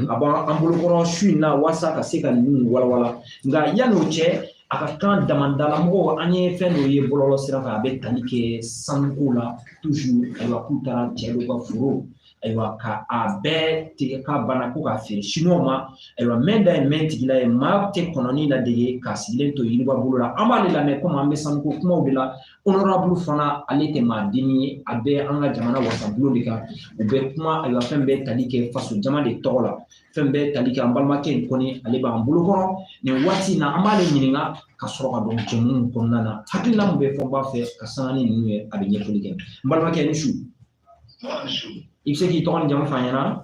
A b'an bolokɔrɔ su in na walasa ka se ka ninnu walawala. Nka yanni o cɛ, a ka kan damandalamɔgɔw, an ye fɛn dɔ ye bɔlɔlɔ sira fɛ, a bɛ tali kɛ sanuko la toujours. Ayiwa, k'u taara cɛ dɔ ka foro, ayiwa, ka a bɛɛ tigɛ k'a banna ko k'a feere siniwaw ma. Ayiwa, mɛn da ye mɛn tigila ye, maa tɛ kɔnɔni ladege k'a sigilen to yiriba bolo la. An b'ale lamɛn komi an bɛ sanuko kumaw de la. Honorable fana, ale tɛ maa denni ye, a bɛ an ka jamana wasabulon de kan, u bɛ kuma. Ayiwa, fɛn bɛɛ tali kɛ faso jama de tɔgɔ la, fɛn bɛɛ tali kɛ an balimakɛ in kɔni, ale b'an bolo kɔrɔ nin waati in na. An b'ale ɲininka ka sɔrɔ ka don jɛmu kɔnɔna na. Hakilina min bɛ fɔ n b'a fɛ ka sanga ni ninnu ye, a bɛ ɲɛfɔli kɛ. N balimakɛ, ni su. I bɛ se k'i tɔgɔ ni jamu f'an ɲɛna?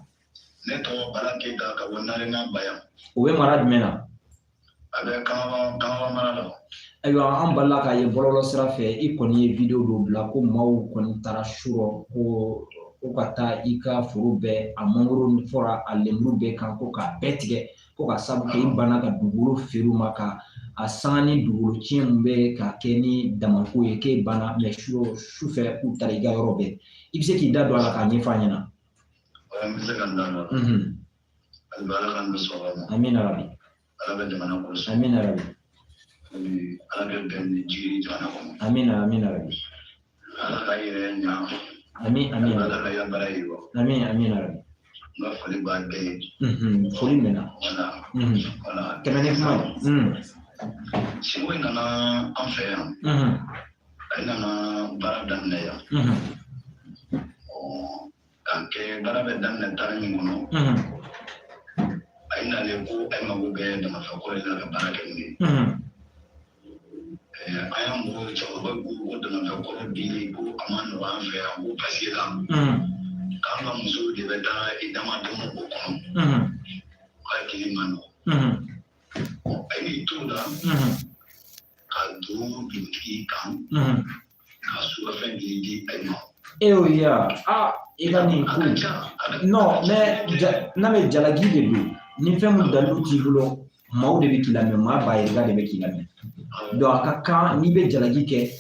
Ne tɔgɔ Bala Keyita, ka bɔ Narena Bayan. O bɛ mara jumɛn na? A bɛ Kangaba mara la. Ayiwa, an balila k'a ye bɔlɔlɔ sira fɛ, i kɔni ye vidéo dɔ bila ko maaw kɔni taara su rɔ ko ka taa i ka foro bɛɛ, a mangoro fɔra, a lemuru bɛɛ kan, ko k'a bɛɛ tigɛ, ko ka sabu kɛ i banna ka dugukolo feere u ma, ka a sanga ni dugukolo tiɲɛ min bɛ ka kɛ ni damako ye, k'e banna. Mɛ su fɛ, k'u taara i ka yɔrɔ bɛɛ. I bɛ se k'i da don a la k'a ɲɛfɔ an ɲɛna? N bɛ se ka n da don a la. Ala k'an bɛ sɔrɔ ma. Amina rabi. Ala bɛ jamana kɔlɔsi. Amina rabi. Ala bɛ bɛn ni jigi jamana kɔnɔ. Amina, amina rabi. Ala ka yɛrɛ ɲa. Amin, amin. Ala ka ya baara yiriwa. Amin, amina rabi. N ka foli b'a bɛɛ ye. Foli mɛnna. Voilà. Voilà. Tɛmɛ ni kuma ye. Sinko in nana an fɛ yan. A nana baara daminɛ yan. K'a kɛ baara bɛ daminɛ taari min kɔnɔ, a ye nalen ko a ye mago bɛ damafɛn de la ka baara kɛ n'o ye. An y'a mɔgɔw, cɛkɔrɔba ko damafɛn kɔrɔ bi ko a ma nɔgɔ an fɛ yan, ko paseke la k'an ka musow de bɛ taa i dama dama o kɔnɔ, k'a kili ma nɔgɔ. A y'i t'o la ka don dugutigi kan ka surafɛn di a ma. E y'o ye wa? Aa, i ka nin ko non, mais n'a bɛ jalaki de don ni fɛn mun dalilu t'i bolo, maaw de bɛ k'i lamɛn, maa ba yirika de bɛ k'i lamɛn. Donc a ka kan n'i bɛ jalaki kɛ,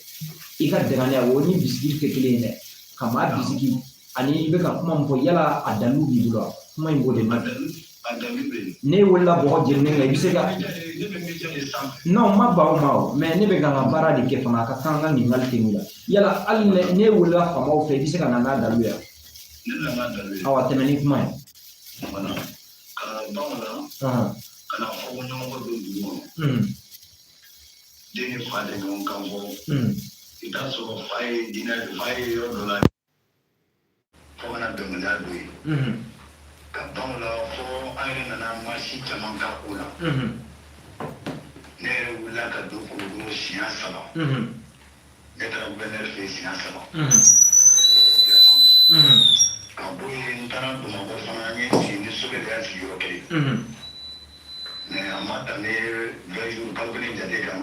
i ka danganiya, o ni bisigi tɛ kelen ye dɛ. Ka maa bisigi ani i bɛ ka kuma min fɔ, yala a dalilu b'i bolo wa? Kuma in b'o de ma. Ne wulila bɔgɔ jeninen kan, i bɛ se ka non, n ma ban o ma o, mais ne bɛ ka n ka baara de kɛ fana, a ka kan n ka ɲininkali kɛ la. Yala hali ne wulila faamaw fɛ, i bɛ se ka na n'a dalilu ye wa? Awa, tɛmɛ ni kuma ye. Ka ban o la, ka na fɔ ko ɲɔgɔn kɔ don dugu kɔnɔ, den ni fa tɛ ɲɔgɔn kan fɔ. I t'a sɔrɔ fa ye dinɛ, fa ye yɔrɔ dɔ la fo ka na bɛnbaliya don yen. Ka ban o la, fo an yɛrɛ nana marche caman kɛ o la. Ne yɛrɛ wulila ka don Kulukoro siɲɛ 3. Ne taara gouverneur fɛ yen siɲɛ 3. I y'a faamu? Ka bɔ yen, n taara Bamakɔ fana, n ye sigi ni Sogɛl y'a sigiyɔrɔ kelen. Mais a ma tɛmɛ 20 jours, kalo kelen jate kan,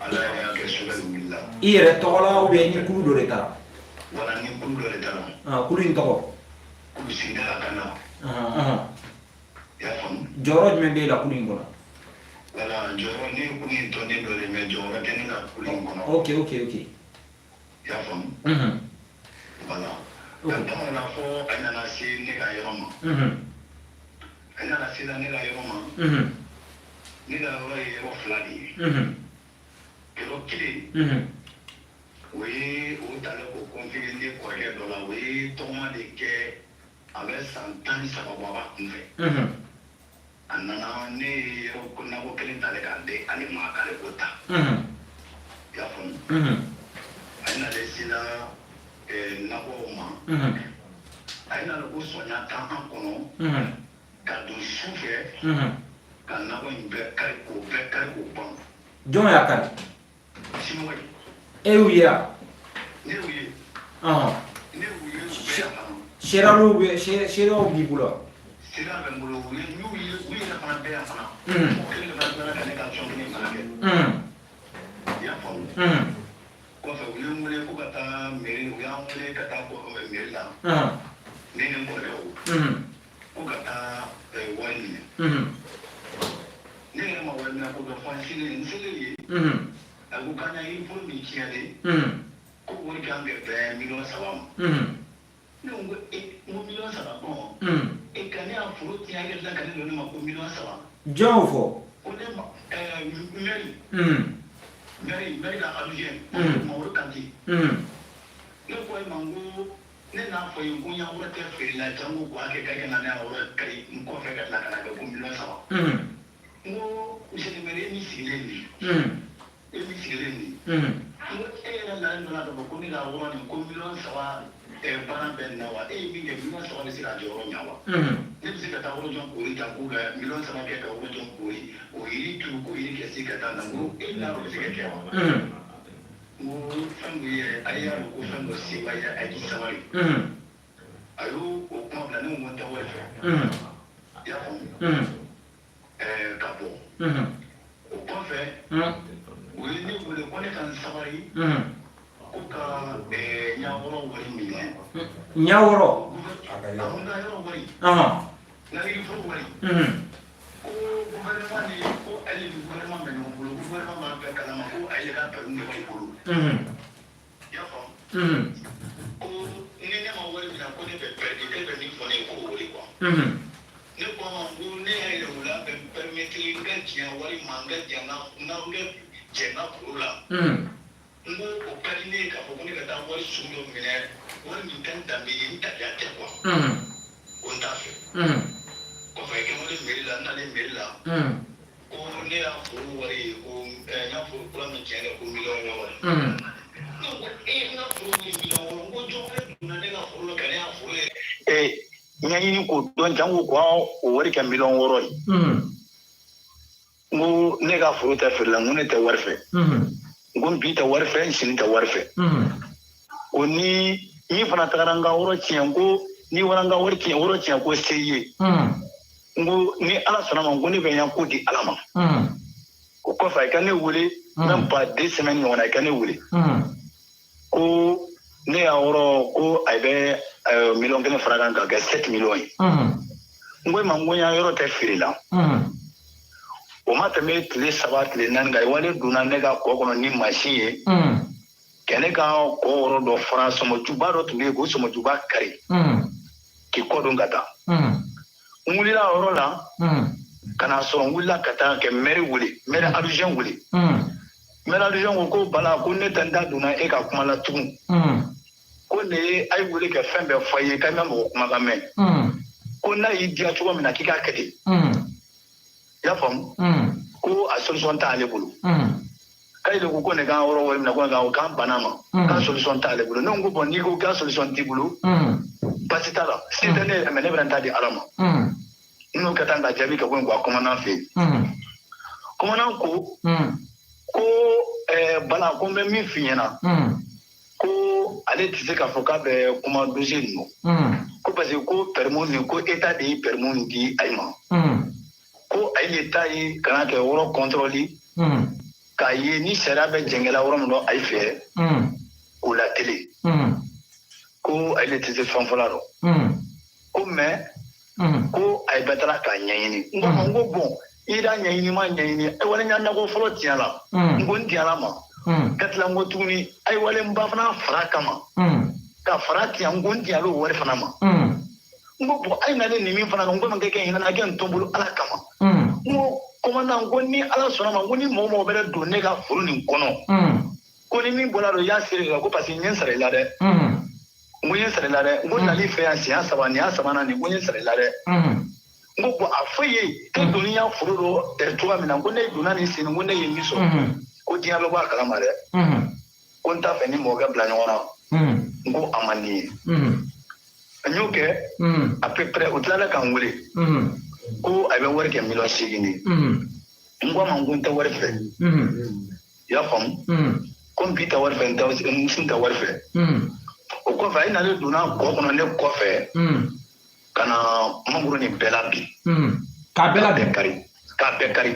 Ala yɛrɛ y'a kɛ Sogɛl wulila. I yɛrɛ tɔgɔ la ou bien ni kulu dɔ de taara? Wala, ni kulu dɔ de taara. Ah, kulu in tɔgɔ? Kulu sigida la ka na. I y'a faamu? Jɔyɔrɔ jumɛn b'e la kulu in kɔnɔ? Wala, jɔyɔrɔ, ne ye kulu in tɔnden dɔ de, mais jɔyɔrɔ tɛ ne la kulu in kɔnɔ. Ok. I y'a faamu? Voilà. Ka ban o la, fo a nana se ne ka yɔrɔ ma. A nana se la ne ka yɔrɔ ma. Ne ka yɔrɔ ye yɔrɔ fila de ye. Yɔrɔ kelen, o ye o talen k'o confier ne kɔrɔkɛ dɔ la. O ye tɔgɔma de kɛ, a bɛ san 13 bɔ a b'a kunfɛ. A nana, ne ye yɔrɔ nakɔ kelen talen k'a di ale ma, k'ale k'o ta. I y'a faamu? A ye nalen sela nakɔw ma, a ye nana ko sɔnya t'an kɔnɔ ka don su fɛ ka nakɔ in bɛɛ kari, k'o bɛɛ kari k'o ban. Jɔn y'a kari? Siniwa ye. E y'u ye wa? Ne y'u ye. Ne y'u ye, u bɛɛ y'a faamu. Seerew bɛ, seerew b'i bolo wa? Seereya bɛ n bolo. U ye, n y'u ye, u yɛrɛ fana bɛɛ yan fana. O kelen de fana tilala ka ne ka action kelen fana kɛ. I y'a faamu? Kɔfɛ, u ye n wele ko ka taa mairie, u y'an wele ka taa mairie la, ne ni n kɔrɔkɛw, ko ka taa wari minɛ. Ne yɛrɛ ma wari minɛ ko dɔn fo n selen, n selen yen, a ko k'an y'a yiri foro min tiɲɛlen, ko wari kan ka bɛn miliyɔn 3 ma. Ne ko e, n ko miliyɔn 3 bɔn, e ka ne y'a foro tiɲɛ. tiɲɛ ka tila ka ne don ne ma ko miliyɔn 3. Jɔn y'o fɔ? Ko ne ma mairie, mairie la adjoint Mamadu Kante. Ne ko e ma, n ko ne n'a fɔ ye, ko n ya wari tɛ feere la, jango ko a kɛ k'a na ne ya wari kari n kɔfɛ ka tila ka na kɛ ko miliyɔn 3. N ko monsieur le maire, e min sigilen nin ye, e min sigilen nin ye, n ko e yɛrɛ nalen donna k'a fɔ ko ne ka yɔrɔ nin ko miliyɔn 3 baara bɛɛ nin na wa? E ye min kɛ, miliyɔn 3 bɛ se k'a jɔyɔrɔ ɲa wa? Ne bɛ se ka taa yɔrɔ jɔn kori ta k'u ka miliyɔn 3 kɛ ka yɔrɔ jɔn kori, o yiri turu, k'o yiri kɛ se ka taa na? N ko e n'a o bɛ se ka kɛ wa? N ko fɛn dɔ yɛrɛ, a y'a dɔn ko fɛn dɔ se b'a ye, a k'i sabali. A y'o o kuma bila. Ne ko n ko n tɛ wari fɛ. I y'a faamu? Ka bɔ o kɔfɛ, u ye ne wele ko ne ka n sabali, ko ka ɲawɔrɔ wari minɛ. Ɲawɔrɔ? A ko n ka yɔrɔ wari, n ka yiriforo wari, ko gouvernement ni ko ale ni gouvernement bɛ ɲɔgɔn bolo, gouvernement b'a bɛɛ kalama, ko ale ka permis de b'i bolo. I y'a faamu? Ko ni ne ma wari minɛ, ko ne bɛ perdu, k'e bɛ min fɔ ne ye k'o wele quoi. Ne ko a ma, n ko ne y'a yɛrɛ wula bɛ permettre n ka diɲɛ wari ma, n ka jɛ n ka n ka n ka jɛ n ka foro la. N ko o ka di ne ye k'a fɔ ko ne ka taa wari sugu dɔ minɛ, wari min tɛ n danbe ye, n tabiya tɛ quoi. Ko n t'a fɛ. Kɔfɛ i kɛ wele mairie la, n nalen mairie la, ko ne y'a foro wari ye, ko n y'a foro kura min tiɲɛ ko miliyɔn 6. Ne ko e, n ka foro wari miliyɔn 6, n ko jɔn wɛrɛ donna ne ka foro la ka ne y'a foro ye ɲɛɲini k'o dɔn, jango ko o wari kɛ miliyɔn 6 ye. N ko ne ka foro tɛ feere la, n ko ne tɛ wari fɛ. N ko n bi tɛ wari fɛ, n sini tɛ wari fɛ. O ni min fana tagara n ka yɔrɔ tiɲɛ, n ko n'i wara n ka wari tiɲɛ, yɔrɔ tiɲɛ, ko se i ye. N ko ni Ala sɔnna ma, n ko ne bɛ yan ko di Ala ma. O kɔfɛ a ka ne wele, même pas 2 semaines ɲɔgɔn na, a ka ne wele ko ne y'a yɔrɔ ko a bɛ miliyɔn 1 fara kan ka kɛ 7 millions ye. N ko e ma, n ko n ya yɔrɔ tɛ feere la. O ma tɛmɛ tile 3, tile 4 kan, wale donna ne ka kɔ kɔnɔ ni mansin ye ka ne ka kɔ yɔrɔ dɔ fara, sɔmɔjuba dɔ tun bɛ yen, k'o sɔmɔjuba kari k'i kɔ don ka taa. N wulila o yɔrɔ la ka na sɔrɔ n wulila ka taa kɛ maire wele, maire adjoint wele. Maire adjoint ko ko Bala, ko ne tɛ n da donna e ka kuma la tugun, ko ne ye a ye wele ka fɛn bɛɛ fɔ a ye, k'a ma mɔgɔ kumakan mɛn, ko n'a y'i diya cogo min na k'i k'a kɛ ten. I y'a faamu? Ko a solution t'ale bolo. K'ale de ko ko ne k'an yɔrɔ wari minɛ, ko ne ka k'an banna ma, k'a solution t'ale bolo. Ne ko bon, n'i ko k'a solution t'i bolo, baasi t'a la, se tɛ ne yɛrɛ mɛ, ne bɛna n ta di Ala ma. N n'o ka taa ka jaabi ka bɔ yen quoi. Commandant fɛ yen, commandant ko ko Bala, ko n bɛ min f'i ɲɛna, ko ale tɛ se k'a fɔ k'a bɛ kuma dossier ninnu, ko parce que ko permis nin, ko état de ye permis nin di ayi ma, ko ayi de ta ye ka na kɛ yɔrɔ contrôle k'a ye ni sariya bɛ jɛngɛla yɔrɔ min dɔn ayi fɛ k'o lateli, ko ayi de tɛ se fɛn fɔla dɔn, ko mais ko ayi bɛɛ taara k'a ɲɛɲini. N ko ma, n ko bon, i y'a ɲɛɲini, ma ɲɛɲini, ayi wale ɲa nakɔ fɔlɔ tiɲɛ la. N ko n tiɲɛla ma ka tila, n ko tuguni ayi wale n ba fana fara kama ka fara tiɲɛ, n ko n tiɲɛla o wari fana ma. N ko bon, ayi nalen nin min fana kan, n ko ma kɛ hinɛ na kɛ n tɔn bolo Ala kama. N ko commandant, n ko ni Ala sɔnna ma, n ko ni mɔgɔ mɔgɔ bɛ don ne ka foro nin kɔnɔ, ko ni min bɔra dɔn i y'a seere la, ko parce que n ye n sara i la dɛ. N ko n ye n sara i la dɛ. N ko nali fɛ yan siɲɛ saba, nin y'a sabanan nin, ko n ye n sara i la dɛ. N ko bon, a fɔ i ye e donni y'a foro dɔ cogoya min na, n ko ne donna nin sen, n ko ne ye min sɔrɔ, ko diɲɛ bɛ bɔ a kalama dɛ. Ko n t'a fɛ ni mɔgɔ ka bila ɲɔgɔn na. N ko a man di n ye. N y'o kɛ à peu près. O tilala ka n wele ko a bɛ wari kɛ miliyɔn 8 de ye. N ko a ma, n ko n tɛ wari fɛ. I y'a faamu? Ko n bi tɛ wari fɛ, n tɛ n sin tɛ wari fɛ. O kɔfɛ a ye nalen donna kɔ kɔnɔ ne kɔfɛ ka na mangoro nin bɛɛ la bi. K'a bɛɛ labɛn? Kari, k'a bɛɛ kari.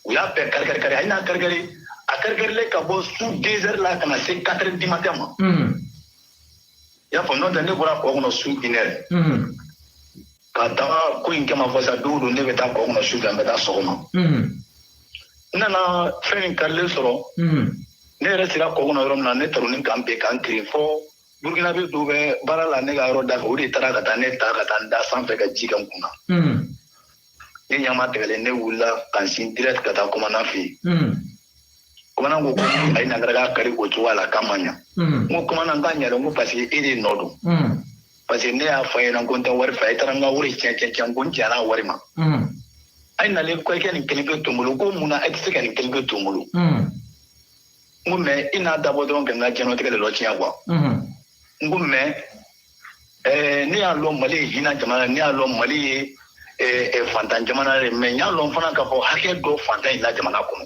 U y'a bɛɛ kari kari kari. A ye n'a kari kari, a kari karilen ka bɔ su 2 heures la ka na se 4 heures du matin ma. I y'a faamu? N'o tɛ, ne bɔra kɔ kɔnɔ su 1 heure ka taga ko in kɛ ma fɔ sa. Don o don ne bɛ taa kɔ kɔnɔ su fɛ, n bɛ taa sɔgɔma. N nana fɛn in karilen sɔrɔ. Ne yɛrɛ sera kɔ kɔnɔ yɔrɔ min na, ne taronin kan bɛn k'an kirin fɔ. Burukinabe dɔw bɛ baara la ne ka yɔrɔ da fɛ, o de taara ka taa ne ta ka taa n da sanfɛ ka ji kɛ n kun na. Ne ɲama tigɛlen, ne wulila ka n sin direct ka taa commandant fɛ yen. Commandant ko ko a ye nangara k'a kari o cogoya la, k'a ma ɲa. N ko commandant, k'a ɲɛna. N ko parce que e de nɔ don, parce que ne y'a fɔ a ɲɛna ko n tɛ wari fɛ, a ye taara n ka wari tiɲɛ tiɲɛ tiɲɛ. N ko n jɛnna wari ma. A ye nalen ko i ka nin kelen pe to n bolo, ko mun na e tɛ se ka nin kelen pe to n bolo? N ko mais i n'a dabɔ dɔrɔn ka n ka diɲɛlatigɛ de lɔ tiɲɛ quoi. N ko mais ne y'a lɔn Mali ye hinɛ jamana, ne y'a lɔn Mali ye fantan jamana de, mais n y'a lɔn fana k'a fɔ hakɛ dɔ fantan in la jamana kɔnɔ.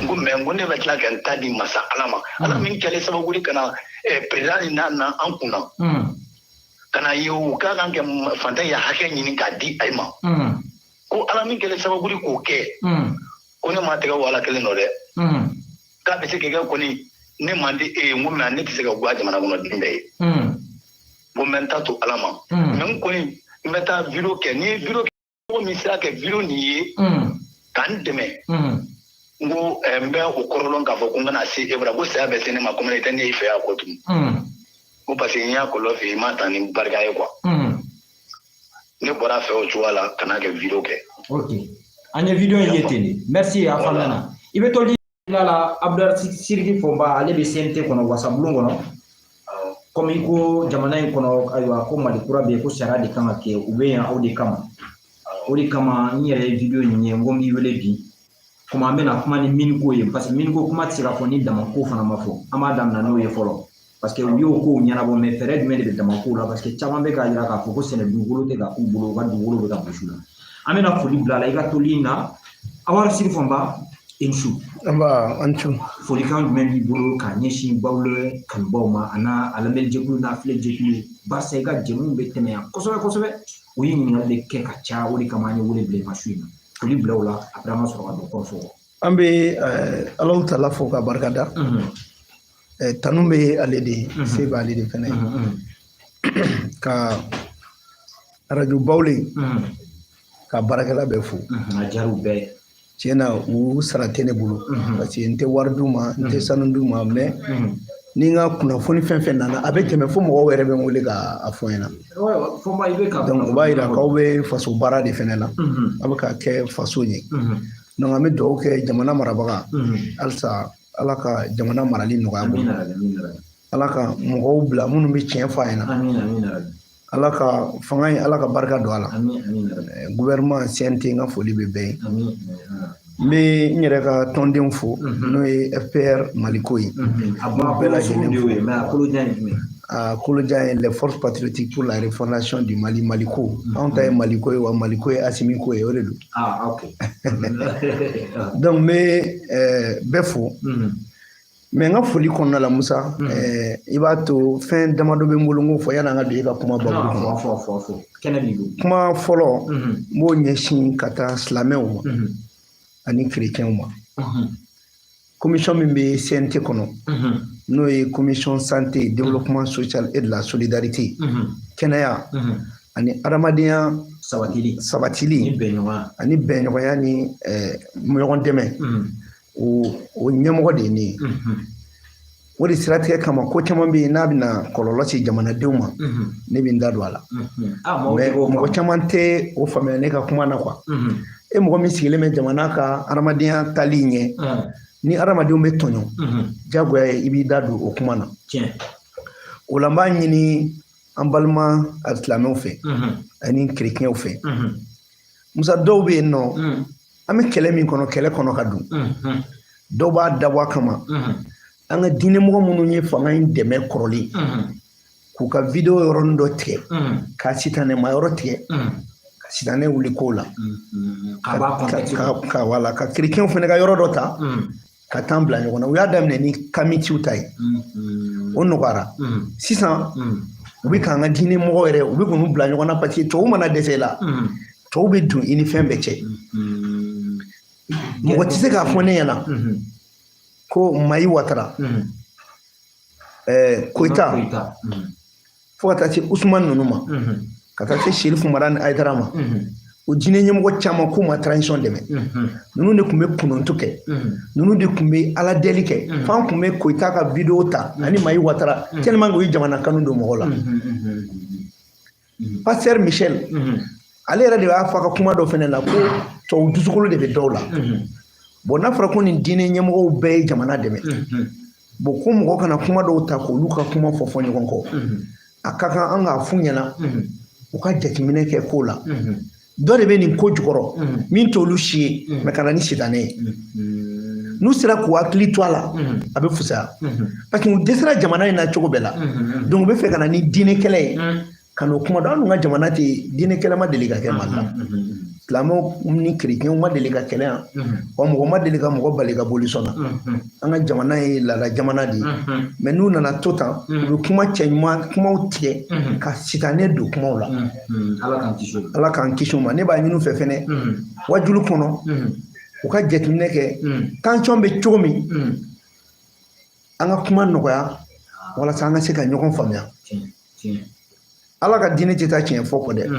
N ko mais n ko ne bɛ tila ka n ta di masa Ala ma, Ala min kɛlen sababu ye ka na président nin n'a na an kunna ka na ye u ka kan kɛ fantan ye hakɛ ɲini k'a di a ma, ko Ala min kɛlen sababu ye k'o kɛ, ko ne ma tɛgɛ wala kelen nɔ dɛ, k'a bɛ se ka kɛ kɔni ne man di e ye. N ko mais ne tɛ se ka goya jamana kɔnɔ den bɛɛ ye. N ko n bɛ n ta to Ala ma, mais n kɔni n bɛ taa vidéo kɛ. Ni ye vidéo kɛ, mɔgɔ min sera ka vidéo nin ye ka n dɛmɛ, n ko n bɛ o kɔrɔlɔn k'a fɔ ko n kana se e bara, ko saya bɛ se ne ma komi i tɛ ne fɛ yan ko tugun. Ko parce que n y'a kɔlɔlɔ fɛ, i m'a ta ni barika ye quoi. Ne bɔra fɛ o cogoya la ka n'a kɛ vidéo kɛ. Ok, an ye vidéo in ye ten de. Merci, a faamuyana. I bɛ toli la Abudulayi Siriki Fɔnba, ale bɛ CNT kɔnɔ, wasabulon kɔnɔ. Komi i ko jamana in kɔnɔ, ayiwa, ko Mali kura bɛ yen, ko sariya de kan ka kɛ, u bɛ yan aw de kama. O de kama n yɛrɛ ye vidéo in ye, n ko n b'i wele bi. Komi an bɛna kuma ni miniko ye, parce que miniko kuma tɛ se ka fɔ ni damako fana ma fɔ. An b'a daminɛ n'o ye fɔlɔ, parce que u y'o kow ɲɛnabɔ, mais fɛɛrɛ jumɛn de bɛ damako la? Parce que caman bɛ k'a jira k'a fɔ ko sɛnɛ dugukolo tɛ ka k'u bolo, u ka dugukolo bɛ ka gosi u la. An bɛna foli bila a la i ka toli in na. Awara Siri Fɔnba, i ni su. Nba, an cu. Folikan jumɛn b'i bolo k'a ɲɛsin Bawule kanubaw ma, a n'a a lamɛnjɛkulu n'a filɛjɛkulu? Barisa i ka jɛmu bɛ tɛmɛ yan kosɛbɛ kosɛbɛ, u ye ɲininkali de kɛ ka caya, o de kama an ye wele bila i ma su in na. Foli bila o la, après an ka sɔrɔ ka don kɔrɔfɔ. An bɛ Alahu Taala fo ka barika da. Tanu bɛ ale de ye, se b'ale de fɛnɛ ye. Ka arajo Bawule ka baarakɛla bɛɛ fo. A diyara u bɛɛ ye. Tiɲɛ na, u sara tɛ ne bolo, parce que n tɛ wari d'u ma, n tɛ sanu d'u ma, mais ni n ka kunnafoni fɛn fɛn nana, a bɛ tɛmɛ fo mɔgɔw yɛrɛ bɛ n wele k'a fɔ n ɲɛna. Fɔnba, i bɛ ka Donc o b'a yira k'aw bɛ faso baara de fɛnɛ la, aw bɛ ka kɛ faso ye. Donc an bɛ dugawu kɛ jamana marabaga, halisa Ala ka jamana marali nɔgɔya bolo, Ala ka mɔgɔw bila minnu bɛ tiɲɛ fɔ a ɲɛna, Ala ka fanga in, Ala ka barika don a la. Gouvernement, CNT, n ka foli bɛ bɛɛ ye. N bɛ n yɛrɛ ka tɔndenw fo, n'o ye FPR Maliko ye. A bɛɛ lajɛlen fo. Mais a kolojan ye jumɛn? A kolojan ye les forces patriotiques pour la refondation du Mali, Maliko. Anw ta ye Maliko ye, wa Maliko ye Asimi ko ye, o de don. Ah, ok. Donc n bɛ bɛɛ fo. Mais n ka foli kɔnɔna la, Musa, i b'a to fɛn damadɔ bɛ n bolo, n k'o fɔ yanni an ka don e ka kuma babu kɔnɔ. Fɔ fɔ fɔ, kɛnɛ b'i bolo. Kuma fɔlɔ, n b'o ɲɛsin ka taa silamɛw ma ani kerecɛnw ma. Commission min bɛ CNT kɔnɔ, n'o ye commission santé, développement social et de la solidarité, kɛnɛya ani adamadenya sabatili sabatili ani bɛnɲɔgɔnya ni ɲɔgɔn dɛmɛ, o ɲɛmɔgɔ de ye ne ye. O de siratigɛ kama, ko caman bɛ yen n'a bɛna kɔlɔlɔ se jamanadenw ma, ne bɛ n da don a la. Mais mɔgɔ caman tɛ o faamuya ne ka kuma na quoi. E mɔgɔ min sigilen bɛ jamana ka adamadenya taali ɲɛ, ni adamadenw bɛ tɔɲɔ, jagoya ye i b'i da don o kuma na. O la n b'a ɲini an balima silamɛw fɛ ani kerecɛnw fɛ. Musa, dɔw bɛ yen nɔ, an bɛ kɛlɛ min kɔnɔ, kɛlɛ kɔnɔ ka don, dɔw b'a dabɔ a kama an ka diinɛmɔgɔ minnu ye fanga in dɛmɛ kɔrɔlen, k'u ka vidéo yɔrɔnin dɔ tigɛ ka sitanɛma yɔrɔ tigɛ ka sitanɛ wuli kow la, ka wala ka kerecɛnw fana ka yɔrɔ dɔ ta ka taa bila ɲɔgɔn na. U y'a daminɛ ni kamitiw ta ye, o nɔgɔyara. Sisan u bɛ k'an ka diinɛ mɔgɔ yɛrɛ, u bɛ k'u bila ɲɔgɔn na, parce que tubabu mana dɛsɛ i la, tubabu bɛ don i ni fɛn bɛɛ cɛ. Mɔgɔ tɛ se k'a fɔ ne ɲɛna ko Mayi Watara, Koyita, fo ka taa se Usumani ninnu ma, ka taa se Serifu Madani Hayidara ma. O diinɛ ɲɛmɔgɔ caman k'u ma transition dɛmɛ. Ninnu de tun bɛ kununtu kɛ, ninnu de tun bɛ ala deli kɛ. F'an tun bɛ Koyita ka vidéo ta ani Mayi Watara, tellement que u ye jamana kanu don mɔgɔ la. Pasteur Michel, ale yɛrɛ de b'a fɔ a ka kuma dɔ fɛnɛ la ko tubabu dusukolo de bɛ dɔw la. Bon, n'a fɔra ko nin diinɛ ɲɛmɔgɔw bɛɛ ye jamana dɛmɛ, bon, ko mɔgɔ kana kuma dɔw ta k'olu ka kuma fɔ fɔ ɲɔgɔn kɔ. A ka kan an k'a f'u ɲɛna, u ka jateminɛ kɛ ko la. Dɔ de bɛ nin ko jukɔrɔ min t'olu si ye, mais ka na ni sitanɛ ye. N'u sera k'u hakili to a la, a bɛ fisaya, parce que u dɛsɛra jamana in na cogo bɛɛ la. Donc u bɛ fɛ ka na ni diinɛ kɛlɛ ye, ka n'o kuma dɔn. An dun ka jamana tɛ diinɛ kɛlɛ ma deli ka kɛ Mali la. Silamɛw ni kerecɛnw ma deli ka kɛlɛ yan wa, mɔgɔ ma deli ka mɔgɔ bali ka boli sɔn na. An ka jamana ye laada jamana de ye. Mais n'u nana to tan, u bɛ kuma cɛ ɲuman kumaw tigɛ ka sitanɛ don kumaw la. Ala k'an kisi o ma. Ala k'an kisi o ma. Ne b'a ɲini u fɛ fɛnɛ, wajulu kɔnɔ, u ka jateminɛ kɛ tension bɛ cogo min, an ka kuma nɔgɔya walasa an ka se ka ɲɔgɔn faamuya. Ala ka diinɛ tɛ taa tiɲɛ fɔ kɔ dɛ.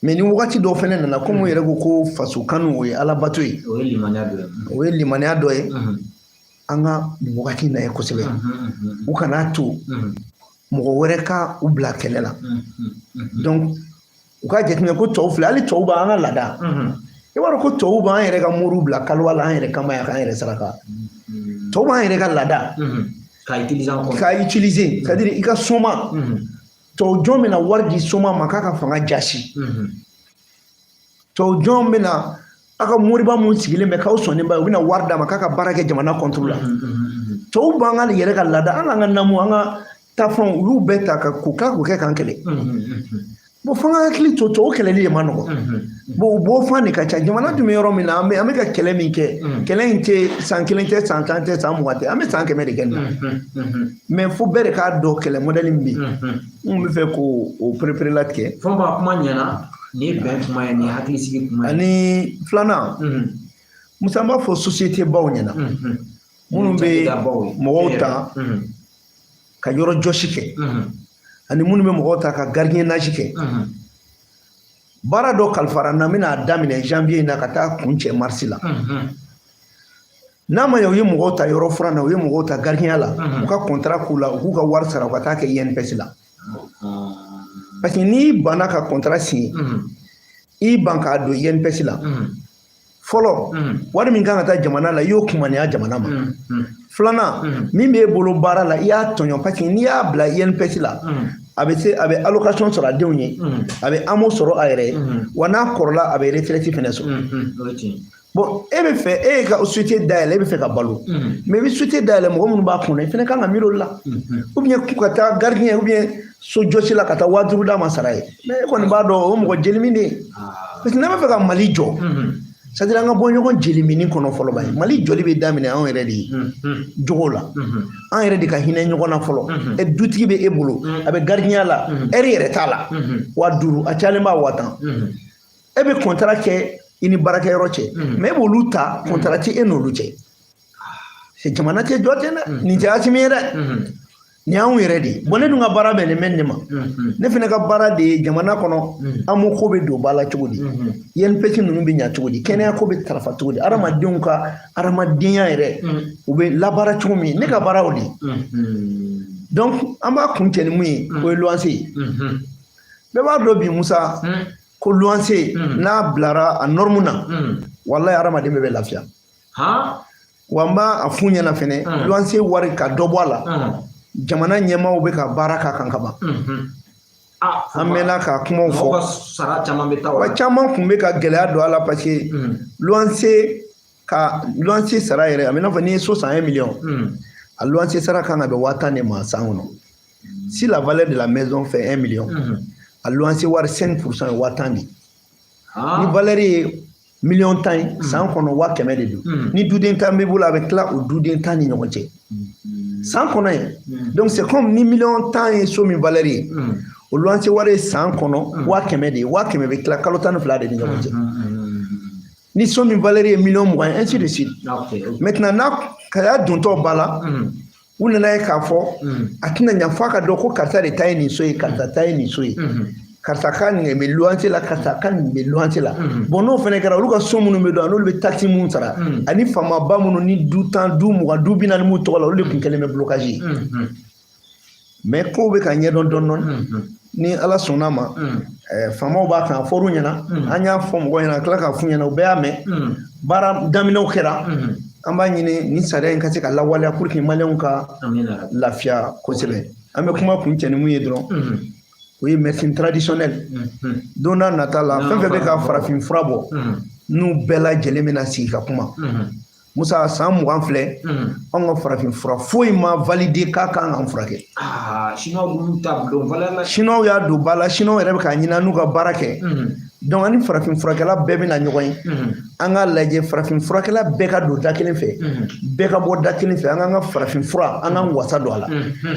Mais ni wagati dɔw fɛnɛ nana, komi u yɛrɛ ko ko faso kanu, o ye ala bato ye. O ye limaniya dɔ ye. O ye limaniya dɔ ye. An ka nin wagati in lajɛ kosɛbɛ, u kan'a to mɔgɔ wɛrɛ ka u bila kɛlɛ la. Donc u ka jateminɛ ko tɔw filɛ, hali tɔw b'an ka laada. I b'a dɔn ko tɔw b'an yɛrɛ ka moriw bila kaliwa la an yɛrɛ kama yan, k'an yɛrɛ saraka. Tɔw b'an yɛrɛ ka laada k'a utiliser en k'a utiliser, c'est à dire i ka soma tɔw jɔn bɛna wari di soma ma k'a ka fanga jasi. Tɔw jɔn bɛna aw ka moriba mun sigilen bɛ k'aw sɔnnen ba ye, u bɛna wari d'a ma k'a ka baara kɛ jamana contre la. Tɔw b'an ka yɛrɛ ka laada, an k'an ka namu, an ka taafɛnw, u y'u bɛɛ ta ka k'o k'a k'o kɛ k'an kɛlɛ. Bon, f'an ka hakili to tɔw kɛlɛli de ma nɔgɔn. Bon, u bɔ fan de ka ca. Jamana dun bɛ yɔrɔ min na, an bɛ ka kɛlɛ min kɛ, kɛlɛ in tɛ san kelen tɛ, san 10 tɛ, san 20 tɛ, an bɛ san 100 de kɛ nin na. Mais fo bɛɛ de k'a dɔn kɛlɛ modèle min bɛ yen. N kun bɛ fɛ k'o o perepere latigɛ. Fɔnba, kuma ɲɛna. Nin ye bɛn kuma ye, nin ye hakilisigi kuma ye. Ani filanan, Musa, n b'a fɔ société baw ɲɛna minnu bɛ mɔgɔw ta ka yɔrɔ jɔsi kɛ, ani minnu bɛ mɔgɔw ta ka gardiennage kɛ. Baara dɔ kalifara n na, n bɛna daminɛ janvier in na ka taa kuncɛ mars la. N'a ma ɲɛ u ye mɔgɔw ta yɔrɔ furan na, u ye mɔgɔw ta gardien la, u ka contrat k'u la, u k'u ka wari sara, u ka taa kɛ INPS la. Parce que n'i banna ka contrat signer, i ban k'a don INPS la fɔlɔ, wari min kan ka taa jamana la, i y'o kumaniya jamana ma. Filanan, min b'e bolo baara la, i y'a tɔɲɔ, parce que n'i y'a bila INPS la, a bɛ se a bɛ allocation sɔrɔ a denw ye, a bɛ AMO sɔrɔ a yɛrɛ ye, wa n'a kɔrɔla, a bɛ retraite fɛnɛ sɔrɔ. Bon, e bɛ fɛ e ye ka société dayɛlɛ, e bɛ fɛ ka balo, mais i bɛ société dayɛlɛ, mɔgɔ minnu b'a kɔnɔ, i fɛnɛ kan ka miiri olu la. Ou bien ka taa gardien ou bien so jɔsi la ka taa 5000 d'a ma sara ye, mais e kɔni b'a dɔn o mɔgɔ jeli min de ye. Parce que n'an bɛ fɛ ka Mali jɔ, c'est à dire an ka bɔ ɲɔgɔn jeli mini kɔnɔ fɔlɔ. Ba ye, Mali jɔli bɛ daminɛ anw yɛrɛ de ye jogo la, an yɛrɛ de ka hinɛ ɲɔgɔn na fɔlɔ. E dutigi bɛ e bolo, a bɛ gardien la, ɛri yɛrɛ t'a la, 5000, a cayalen b'a 10 000. E bɛ contrat kɛ i ni baarakɛyɔrɔ cɛ, mais e b'olu ta, contrat tɛ e n'olu cɛ. Jamana tɛ jɔ ten dɛ. Nin tɛ Asimi ye dɛ, nin y'anw yɛrɛ de ye. Bon, ne dun ka baara bɛnnen bɛ nin de ma. Ne fana ka baara de ye jamana kɔnɔ, AMO ko bɛ don ba la cogo di, INPS ninnu bɛ ɲa cogo di, kɛnɛya ko bɛ tarafa cogo di, hadamadenw ka hadamadenya yɛrɛ u bɛ labaara cogo min, ne ka baara o de ye. Donc an b'a kun cɛ ni mun ye, o ye luwanse ye. Bɛɛ b'a dɔn bi, Musa, ko luwanse n'a bilara a norme na, walayi, hadamaden bɛɛ bɛ lafiya. Wa n b'a a f'u ɲɛna fɛnɛ, luwanse wari ka dɔ bɔ a la, jamana ɲɛmaaw bɛ ka baara k'a kan ka ban. An mɛnna ka kumaw fɔ. Sara caman bɛ taa. Wa caman kun bɛ ka gɛlɛya don a la, parce que luwanse ka luwanse sara yɛrɛ, a bɛ n'a fɔ n'i ye so san 1 million, a luwanse sara kan ka bɛn 10 000 de ma san kɔnɔ. Si la valeur de la maison fait 1 million, a luwanse wari 5% ye 10 000 de ye. Ni valeur ye miliyɔn 10 ye, san kɔnɔ 100 000 de don. Ni duden 10 b'i bolo, a bɛ tila o duden 10 ni ɲɔgɔn cɛ san kɔnɔ ye. Donc c'est comme ni miliyɔn 10 ye so min valeur ye, o luwanse wari ye san kɔnɔ 100 000 de ye. 100 000 bɛ tila kalo 12 de ni ɲɔgɔn cɛ. Ni so min valeur ye miliyɔn 20 ye, ainsi de suite. Maintenant, n'a ka y'a dontɔ ba la, u nana ye k'a fɔ a tɛna ɲa f'a ka dɔn ko karisa de ta ye nin so ye, karisa ta ye nin so ye. Karisa ka nin bɛ luwanse la, karisa ka nin bɛ luwanse la. Bon, n'o fana kɛra, olu ka so minnu bɛ don, n'olu bɛ taxe mun sara, ani faamaba minnu ni du 10, du 20, du 40 m'u tɔgɔ la, olu de tun kɛlen bɛ blocage ye. Mais kow bɛ ka ɲɛdɔn dɔɔnin dɔɔnin. Ni Ala sɔnna ma, faamaw b'a kan. A fɔr'u ɲɛna, an y'a fɔ mɔgɔw ɲɛna, ka tila k'a f'u ɲɛna, u bɛɛ y'a mɛn. Baara daminɛw kɛra. An b'a ɲini nin sariya in ka se ka lawaleya pour que Maliyɛnw ka lafiya kosɛbɛ. An bɛ kuma kun cɛ ni mun ye dɔrɔn, o ye médecine traditionnelle. Don n'a nata la, fɛn fɛn bɛ ka farafin fura bɔ, n'u bɛɛ lajɛlen bɛna sigi ka kuma. Musa, san 20 filɛ, anw ka farafin fura foyi ma validé k'a kan k'an furakɛ. Chinois y'a don ba la, Chinois yɛrɛ bɛ k'a ɲini an n'u ka baara kɛ. Donc ani farafin furakɛla bɛɛ bɛna ɲɔgɔn ye. An k'a lajɛ, farafin furakɛla bɛɛ ka don da kelen fɛ, bɛɛ ka bɔ da kelen fɛ. An k'an ka farafin fura, an k'an wasa don a la.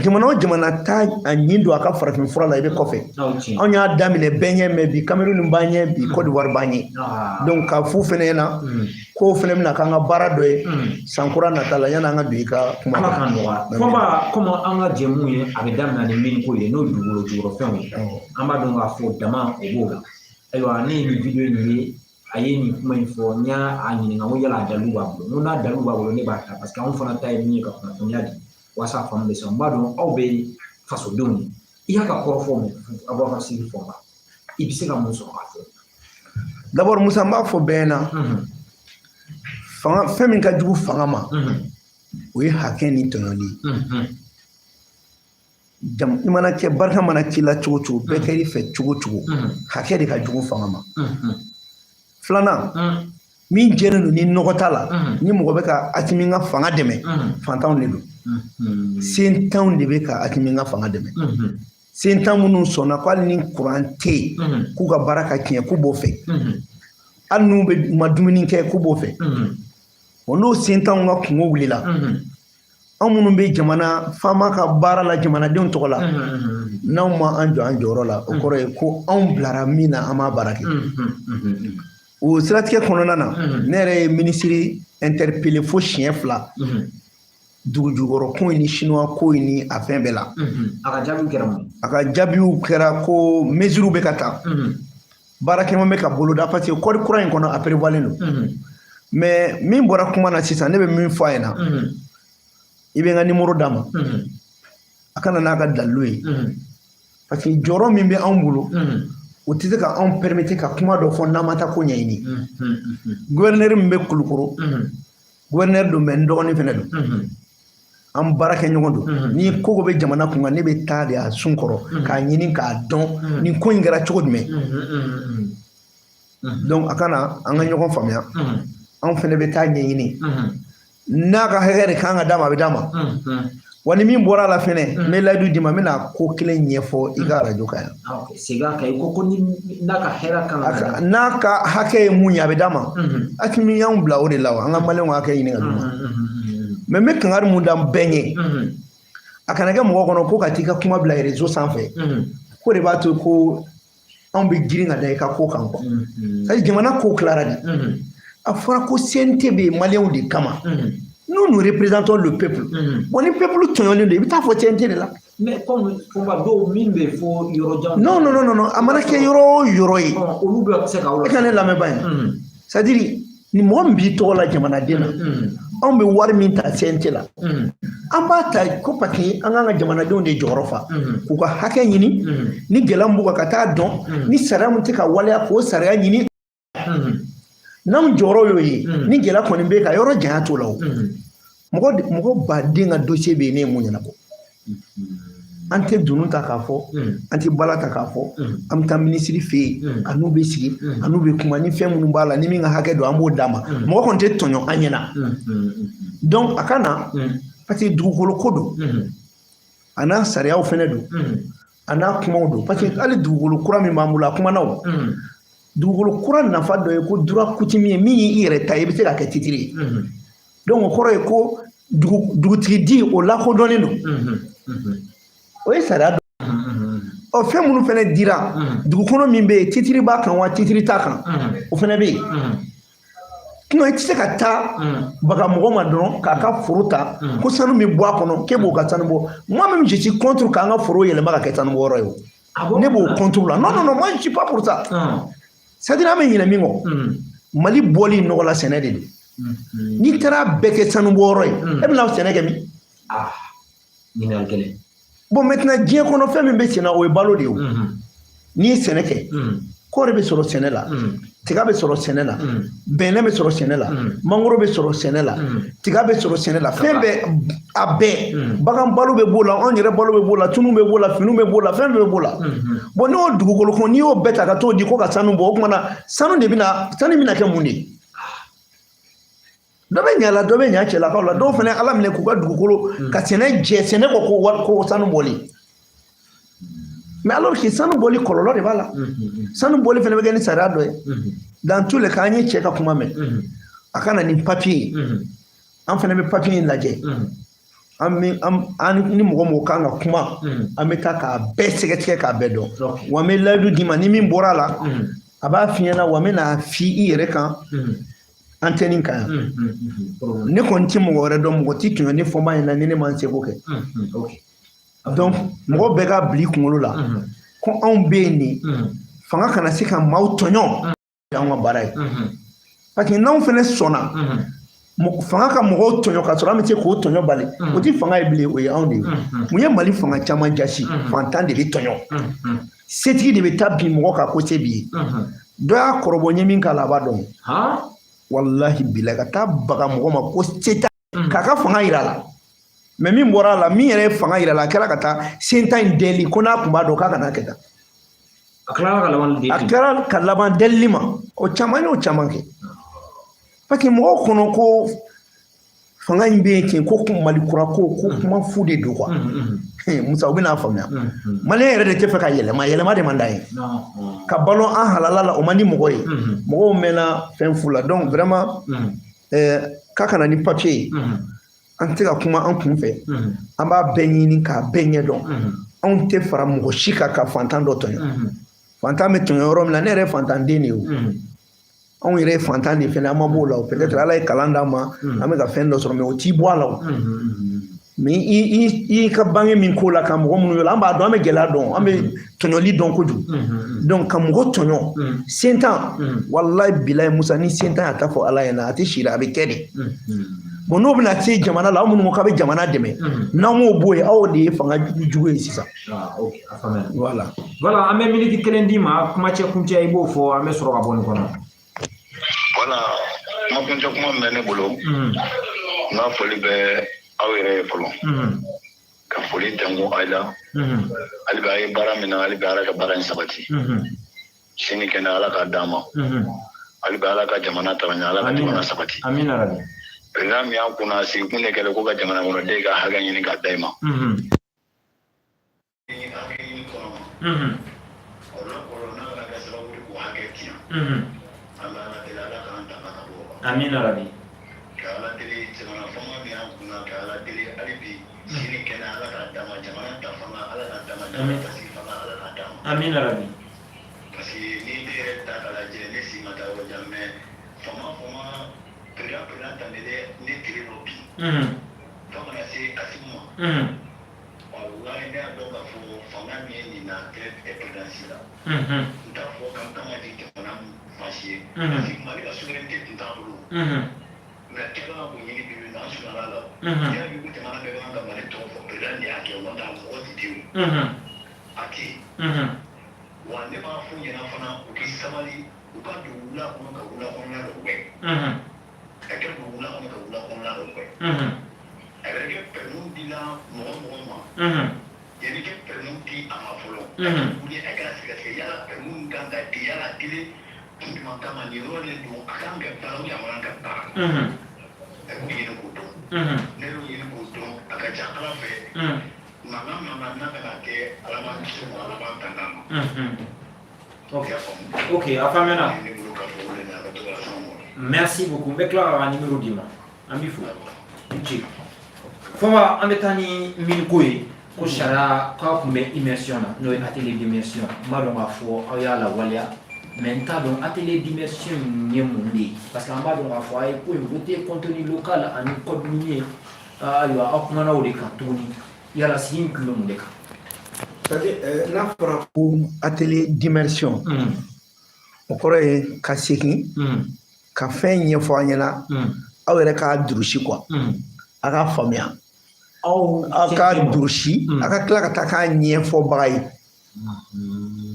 Jamana o jamana t'a a ɲin don a ka farafin fura la, i bɛ kɔfɛ. Anw y'a daminɛ bɛɛ ɲɛ, mais bi Cameroun b'an ɲɛ, bi Côte d'Ivoire b'an ɲɛ. Donc k'a f'u fɛnɛ ɲɛna k'o fɛnɛ bɛna k'an ka baara dɔ ye san kura nata la. Yanni an ka don i ka kuma. Ala k'an nɔgɔya. Fɔnba, komi an ka jɛmu ye, a bɛ daminɛ ni min ko ye, n'o ye dugukolo jukɔrɔfɛnw ye, an b'a dɔn k'a fɔ dama o b'o la. Ayiwa, ne ye nin vidéo in ye, a ye nin kuma in fɔ, n y'a ɲininka ko yala a dalilu b'a bolo. N ko n'a dalilu b'a bolo, ne b'a ta, parce que anw fana ta ye min ye ka kunnafoniya di walasa faamu bɛ sɔrɔ. N b'a dɔn aw bɛ fasodenw ye. I y'a ka kɔrɔfɔ mɛn, Abubakar Sidiki Fɔnba, i bɛ se ka mun sɔrɔ k'a fɔ? D'abord, Musa, n b'a fɔ bɛɛ ɲɛna, fanga, fɛn min ka jugu fanga ma, o ye hakɛ ni tɔɲɔli ye. I mana kɛ, barika mana k'i la cogo cogo, bɛɛ kɛr'i fɛ cogo cogo, hakɛ de ka jugu fanga ma. Filanan, min jɛlen don ni nɔgɔ t'a la, ni mɔgɔ bɛ ka Asimi ka fanga dɛmɛ, fantanw de don, sentanw de bɛ ka Asimi ka fanga dɛmɛ. Sentan minnu sɔnna ko hali ni kuran tɛ yen, k'u ka baara ka tiɲɛ, k'u b'o fɛ, hali n'u bɛ ma dumuni kɛ, k'u b'o fɛ. O n'o sentanw ka kungo wulila, anw minnu bɛ jamana faama ka baara la jamanadenw tɔgɔ la, n'anw ma an jɔ an jɔyɔrɔ la, o kɔrɔ ye ko anw bilara min na, an m'a baara kɛ. O siratigɛ kɔnɔna na, ne yɛrɛ ye minisiri interpellé fo siɲɛ 2, dugu jukɔrɔ ko in ni chinois ko in ni a fɛn bɛɛ la. A ka jaabiw kɛra mun? A ka jaabiw kɛra ko mesures bɛ ka ta, baara caman bɛ ka boloda, parce que code kura in kɔnɔ, a prévoilen don. Mais min bɔra kuma na sisan, ne bɛ min fɔ a ɲɛna, i bɛ n ka numéro d'a ma, a kana n'a ka dalilu ye, parce que jɔyɔrɔ min bɛ anw bolo, o tɛ se ka anw permettre ka kuma dɔ fɔ n'an ma taa ko ɲɛɲini. Gouverneur min bɛ Kulukoro, gouverneur don, mais n dɔgɔnin fɛnɛ don, an baarakɛ ɲɔgɔn don. Ni ko ko bɛ jamana kun kan, ne bɛ taa de a sun kɔrɔ k'a ɲini k'a dɔn nin ko in kɛra cogo jumɛn. Donc a kana an ka ɲɔgɔn faamuya, anw fɛnɛ bɛ taa ɲɛɲini. N'a ka hakɛ de kan ka d'a ma, a bɛ d'a ma. Wa ni min bɔra a la fɛnɛ, n bɛ layidu d'i ma, n bɛna ko kelen ɲɛfɔ i ka arajo kan yan. Segin a kan, i ko ni n'a ka hɛrɛ kan ka n'a ka hakɛ ye mun ye, a bɛ d'a ma. Asimi y'anw bila o de la wa, an ka Maliyɛnw ka hakɛ ɲini ka d'u ma. Mais n bɛ kangari mun da bɛɛ ɲɛ, a kana kɛ mɔgɔ kɔnɔ ko ka t'i ka kuma bila réseau sanfɛ ko de b'a to ko anw bɛ girin ka da i ka ko kan quoi. C'est à dire, jamana ko tilara de. A fɔra ko CNT bɛ yen Maliyɛnw de kama. Nous, nous représentons le peuple. Bon, ni peuple tɔɲɔlen don, i bɛ taa fɔ CNT de la. Mais comme Fɔnba, dɔw min bɛ fɔ yɔrɔ jan. Non, non, non, non, a mana kɛ yɔrɔ o yɔrɔ ye. Olu bɛ se ka E ka ne lamɛn ba ye. C'est à dire, ni mɔgɔ min b'i tɔgɔ la jamanaden na, anw bɛ wari min ta CNT la, an b'a ta ko parce que an k'an ka jamanadenw de jɔyɔrɔ fa, k'u ka hakɛ ɲini, ni gɛlɛya min b'u kan ka taa dɔn, ni sariya min tɛ ka waleya, k'o sariya ɲini. N'anw jɔyɔrɔ y'o ye, ni gɛlɛya kɔni bɛ ka yɔrɔ janya t'o la o. Mɔgɔ baden ka dossier bɛ yen, ne ye mun ɲɛnabɔ? An tɛ dunun ta k'a fɔ, an tɛ bala ta k'a fɔ, an bɛ taa minisiri fɛ yen, a n'u bɛ sigi, a n'u bɛ kuma, ni fɛn minnu b'a la, ni min ka hakɛ don, an b'o d'a ma. Mɔgɔ kɔni tɛ tɔɲɔ an ɲɛna. Donc a ka na, parce que dugukolo ko don, a n'a sariyaw fɛnɛ don, a n'a kumaw don, parce que hali dugukolo kura min b'an bolo, a kumana o. Dugukolo kura nafa dɔ ye ko droit coutumier min y'i yɛrɛ ta ye, i bɛ se ka kɛ titre ye. Donc o kɔrɔ ye ko dugutigi di, o lakodɔnnen don, o ye sariya dɔ. Ɔ, fɛn minnu fɛnɛ dira, dugukolo min bɛ yen, titre b'a kan wa titre t'a kan, o fɛnɛ bɛ yen. Sinon i tɛ se ka taa baga mɔgɔ ma dɔrɔn k'a ka foro ta ko sanu bɛ bɔ a kɔnɔ, k'e b'o ka sanu bɔ. Moi même, je suis contre k'an ka foro yɛlɛma ka kɛ sanubɔyɔrɔ ye. O Ne b'o contre la. Non, non, non, moi je suis pas pour ça. C'est à dire, an bɛ ɲinɛ min kɔ, Mali bɔli nɔgɔ la, sɛnɛ de don. N'i taara bɛɛ kɛ sanubɔyɔrɔ ye, e bɛna sɛnɛ kɛ min? Ɲininkali gɛlɛn. Bon, maintenant, diɲɛ kɔnɔ, fɛn min bɛ senna, o ye balo de ye. O n'i ye sɛnɛ kɛ, kɔɔri bɛ sɔrɔ sɛnɛ la, tiga bɛ sɔrɔ sɛnɛ la, bɛnɛ bɛ sɔrɔ sɛnɛ la, mangoro bɛ sɔrɔ sɛnɛ la, tiga bɛ sɔrɔ sɛnɛ la, fɛn bɛɛ, a bɛɛ, bagan balo bɛ b'o la, anw yɛrɛ balo bɛ b'o la, tunu bɛ b'o la, finiw bɛ b'o la, fɛn bɛɛ bɛ b'o la. Bon, n'o dugukolo kɔnɔ, n'i y'o bɛɛ ta ka t'o di ko ka sanu bɔ, o tuma na sanu de bɛna, sanu bɛna kɛ mun de ye? Dɔ bɛ ɲa la, dɔ bɛ ɲa cɛlakaw la, dɔw fana ala minɛ k'u ka dugukolo ka sɛnɛ jɛ sɛnɛ kɔ ko wari ko sanu bɔli. Mais alors que sanu bɔli, kɔlɔlɔ de b'a la. Sanu bɔli fana bɛ kɛ ni sariya dɔ ye. Dans tous les cas, an ye cɛ ka kuma mɛn. A ka na ni papier ye, an fana bɛ papier in lajɛ. An bɛ an ni mɔgɔ mɔgɔ kan ka kuma, an bɛ taa k'a bɛɛ sɛgɛsɛgɛ, k'a bɛɛ dɔn. Wa n bɛ layidu d'i ma, ni min bɔra a la, a b'a f'i ɲɛna, wa n bɛ n'a f'i i yɛrɛ kan antenne kan yan. Ne kɔni ti mɔgɔ wɛrɛ dɔn, mɔgɔ ti tɔɲɔ ne fɔba ɲɛna ni ne ma n seko kɛ. Donc mɔgɔ bɛɛ ka bila i kunkolo la ko anw bɛ yen nin, fanga kana se ka maaw tɔɲɔ, anw ka baara ye. Parce que n'anw fana sɔnna fanga ka mɔgɔw tɔɲɔ ka sɔrɔ an bɛ se k'o tɔɲɔ bali, o ti fanga ye bilen, o ye anw de ye. Mun ye Mali fanga caman jasi? Fantan de bɛ tɔɲɔ, setigi de bɛ taa bin mɔgɔ kan ko se b'i ye. Dɔ y'a kɔrɔbɔ, n ye min k'a la, a b'a dɔn. Walahi bilahi, ka taa baga mɔgɔ ma ko se t'a, k'a ka fanga yira a la. Mais min bɔra a la, min yɛrɛ ye fanga yira a la, a kɛra ka taa sentan in deli ko n'a kun b'a dɔn k'a kana kɛ tan. A tilala ka laban deli. A kɛra ka laban delili ma. O caman y'o caman kɛ, parce que mɔgɔw kɔnɔ ko fanga in bɛ yen ten, ko Mali kura ko kuma fu de don quoi. Musa, u bɛna faamuya, Maliyɛn yɛrɛ de tɛ fɛ ka yɛlɛma, yɛlɛma de man d'an ye. Ka balo an halala la, o man di mɔgɔ ye. Mɔgɔw mɛnna fɛn fu la. Donc vraiment, k'a ka na ni papier ye, an tɛ ka kuma an kun fɛ, an b'a bɛɛ ɲini k'a bɛɛ ɲɛdɔn. Anw tɛ fara mɔgɔ si kan ka fantan dɔ tɔɲɔ. Fantan bɛ tɔɲɔ yɔrɔ min na, ne yɛrɛ ye fantanden de ye. O anw yɛrɛ ye fantan de fɛnɛ, an ma b'o la. O peut-être Ala ye kalan d'an ma, an bɛ ka fɛn dɔ sɔrɔ, mais o t'i bɔ a la. O mais i ka bange min ko la ka mɔgɔ minnu yɔrɔ, an b'a dɔn, an bɛ gɛlɛya dɔn, an bɛ tɔɲɔli dɔn kojugu. Donc ka mɔgɔ tɔɲɔ sentan, walayi bilayi Musa, ni sentan y'a ta fɔ Ala ɲɛna, a tɛ si a bɛ kɛ de. Bon, n'o bɛna se jamana la, aw minnu ko k'a bɛ jamana dɛmɛ, n'aw m'o bɔ yen, aw de ye fanga jugu ye sisan. Voilà. Voilà, an bɛ miniti kelen d'i ma, kumacɛ kuncɛ, i b'o fɔ, an bɛ sɔrɔ ka bɔ nin kɔnɔ. Voilà, kuma kuncɛ kuma min bɛ ne bolo, n ka foli bɛ aw yɛrɛ ye fɔlɔ, ka foli tɛnku aw la. Hali bi a ye baara min na, hali bi Ala ka baara in sabati, sini kɛnɛ Ala k'a d'an ma. Hali bi Ala ka jamana taga ɲɛ, Ala ka jamana sabati. Amina rabi. Président min y'an kunna, sigi kun de kɛlen ko ka jamana kɔnɔden ka hakɛ ɲini k'a da i ma. Hakɛ ɲini kɔnɔ kɔlɔlɔ kɔlɔlɔ n'a kana kɛ sababu ye k'o hakɛ tiɲɛ. An bɛ Ala deli, Ala k'an tanga ka bɔ o ma. Amina rabi. Ka Ala deli, jamana fanga min y'an kunna, ka Ala deli hali bi, sini kɛnɛ Ala k'a d'an ma, jamana ta fanga Ala k'a d'an ma, jamana basigi fanga Ala k'a d'an ma. Amina rabi. Parce que ni ne yɛrɛ ta k'a lajɛ, ne si ma taa yɔrɔ jan, mais fama président tɛmɛlen ne tile dɔ bi, fo kana se Asimu ma, walahi ne y'a dɔn k'a fɔ fanga min ye nin na tɛ présidence la. N t'a fɔ k'an kan ka di jamana fan si ye, parce que Mali ka souveraineté tun t'an bolo. Mais kɛ kan k'o ɲini bi bi in na, an sunɔgɔla la. N'i y'a mɛn ko jamana bɛɛ kan ka Mali tɔgɔ fɔ, président de y'a kɛ wa, nka mɔgɔ tɛ ten o, a tɛ yen. Wa ne b'a f'u ɲɛna fana, u k'i sabali, u ka don wula kɔnɔ ka wula kɔnɔna dɔ gɛn, ka kɛ don wula kɔnɔ ka wula kɔnɔna dɔ gɛn. A yɛrɛ kɛ permis dila mɔgɔ mɔgɔ ma, yanni kɛ permis di a ma fɔlɔ, a ka wuli, a ka sɛgɛsɛgɛ yala permis kan ka di, yala kelen kun jumɛn kama nin yɔrɔ de don, a kan ka baara ou a man kan ka baara. A k'o ɲini k'o dɔn. Ne y'o ɲini k'o dɔn, a ka ca Ala fɛ, mankan mankan n'a bɛna kɛ, Ala b'an kisi o ma, Ala b'an tanga a ma. Ok, a faamuyana. Merci beaucoup. N bɛ tila ka numéro d'i ma. An b'i fo, i ni ce. Fɔba, an bɛ taa ni miniko ye ko sariya k'a kun bɛ immersion na, n'o ye atelier d'immersion. N b'a dɔn k'a fɔ aw y'a lawaleya, mais n t'a dɔn atelier d'immersion in ye mun de ye, parce que an b'a dɔn k'a fɔ a ye ko in voté, contenu local ani code minier. Ayiwa, aw kumana o de kan tuguni. Yala sigi in kun bɛ mun de kan? N'a fɔra ko atelier d'immersion, o kɔrɔ ye ka segin ka fɛn ɲɛfɔ an ɲɛna, aw yɛrɛ k'a durusi quoi, a k'a faamuya, aw k'a durusi, a ka tila ka taa k'a ɲɛfɔbaga ye.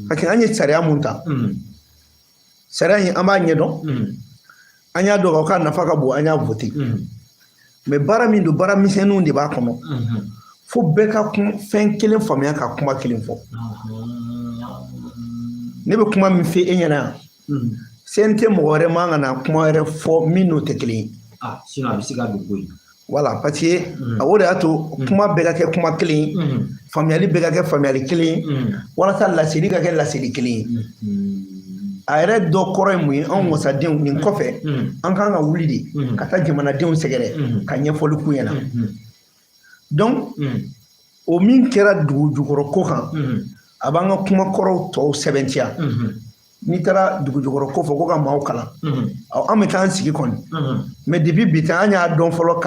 Parce que an ye sariya mun ta, sariya in, an b'a ɲɛdɔn, an y'a dɔn k'a nafa ka bon, an y'a voté. Mais baara min don, baara misɛnninw de b'a kɔnɔ, fo bɛɛ ka fɛn kelen faamuya, ka kuma kelen fɔ. Ne bɛ kuma min fɔ e ɲɛna yan, CNT mɔgɔ wɛrɛ man ka na kuma wɛrɛ fɔ min n'o tɛ kelen ye. Ah, sinon a bɛ se ka don ko in. Voilà, parce que o de y'a to kuma bɛɛ ka kɛ kuma kelen ye, faamuyali bɛɛ ka kɛ faamuyali kelen ye, walasa laseli ka kɛ laseli kelen ye. A yɛrɛ dɔ kɔrɔ ye mun ye? Anw wasadenw, nin kɔfɛ, an kan ka wuli de ka taa jamanadenw sɛgɛrɛ ka ɲɛfɔli k'u ɲɛna. Donc o min kɛra dugu jukɔrɔ ko kan, a b'an ka kuma kɔrɔw tɔw sɛbɛntiya. N'i taara dugu jukɔrɔ ko fɔ ko ka maaw kalan, an bɛ taa an sigi kɔni. Mais depuis bi tɛ, an y'a dɔn fɔlɔ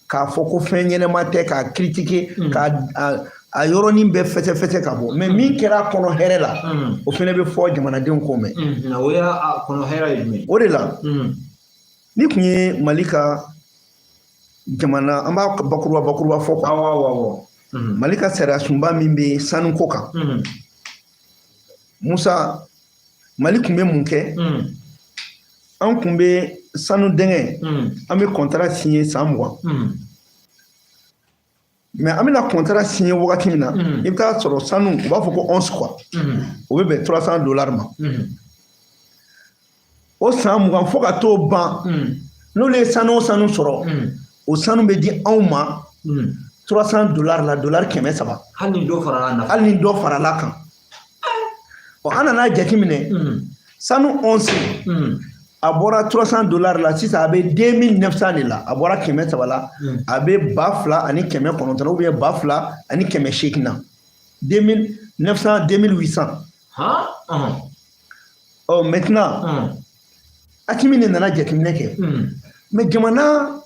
k'a fɔ ko fɛn ɲɛnɛma tɛ, k'a critiquer, k'a a yɔrɔnin bɛɛ fɛsɛ-fɛsɛ ka bɔ. Mais min kɛra a kɔnɔ hɛrɛ la, o fɛnɛ bɛ fɔ jamanadenw k'o mɛn. O y'a kɔnɔ hɛrɛ ye jumɛn? O de la, ni tun ye Mali ka jamana, an b'a bakuruba bakuruba fɔ quoi. Awɔ awɔ awɔ. Mali ka sariya sunba min bɛ sanuko kan, Musa, Mali tun bɛ mun kɛ? An tun bɛ sanu dingɛ, an bɛ contrat signé san 20. Mais an bɛna contrat signé wagati min na, i bɛ taa sɔrɔ sanu, u b'a fɔ ko once quoi, o bɛ bɛn 300 dollars ma. O san 20 fo ka t'o ban, n'olu ye sanu o sanu sɔrɔ, o sanu bɛ di anw ma 300 dollars la, dollar 300. Hali ni dɔ farala nafa. Hali ni dɔ farala kan. Ɔ, an nana jateminɛ, sanu once, a bɔra 300 dollars la, sisan a bɛ 2900 de la. A bɔra 300 la, a bɛ 2900 ou bien 2800 na, 2900, 2800. Ɔ, maintenant Asimi de nana jateminɛ kɛ. Mais jamana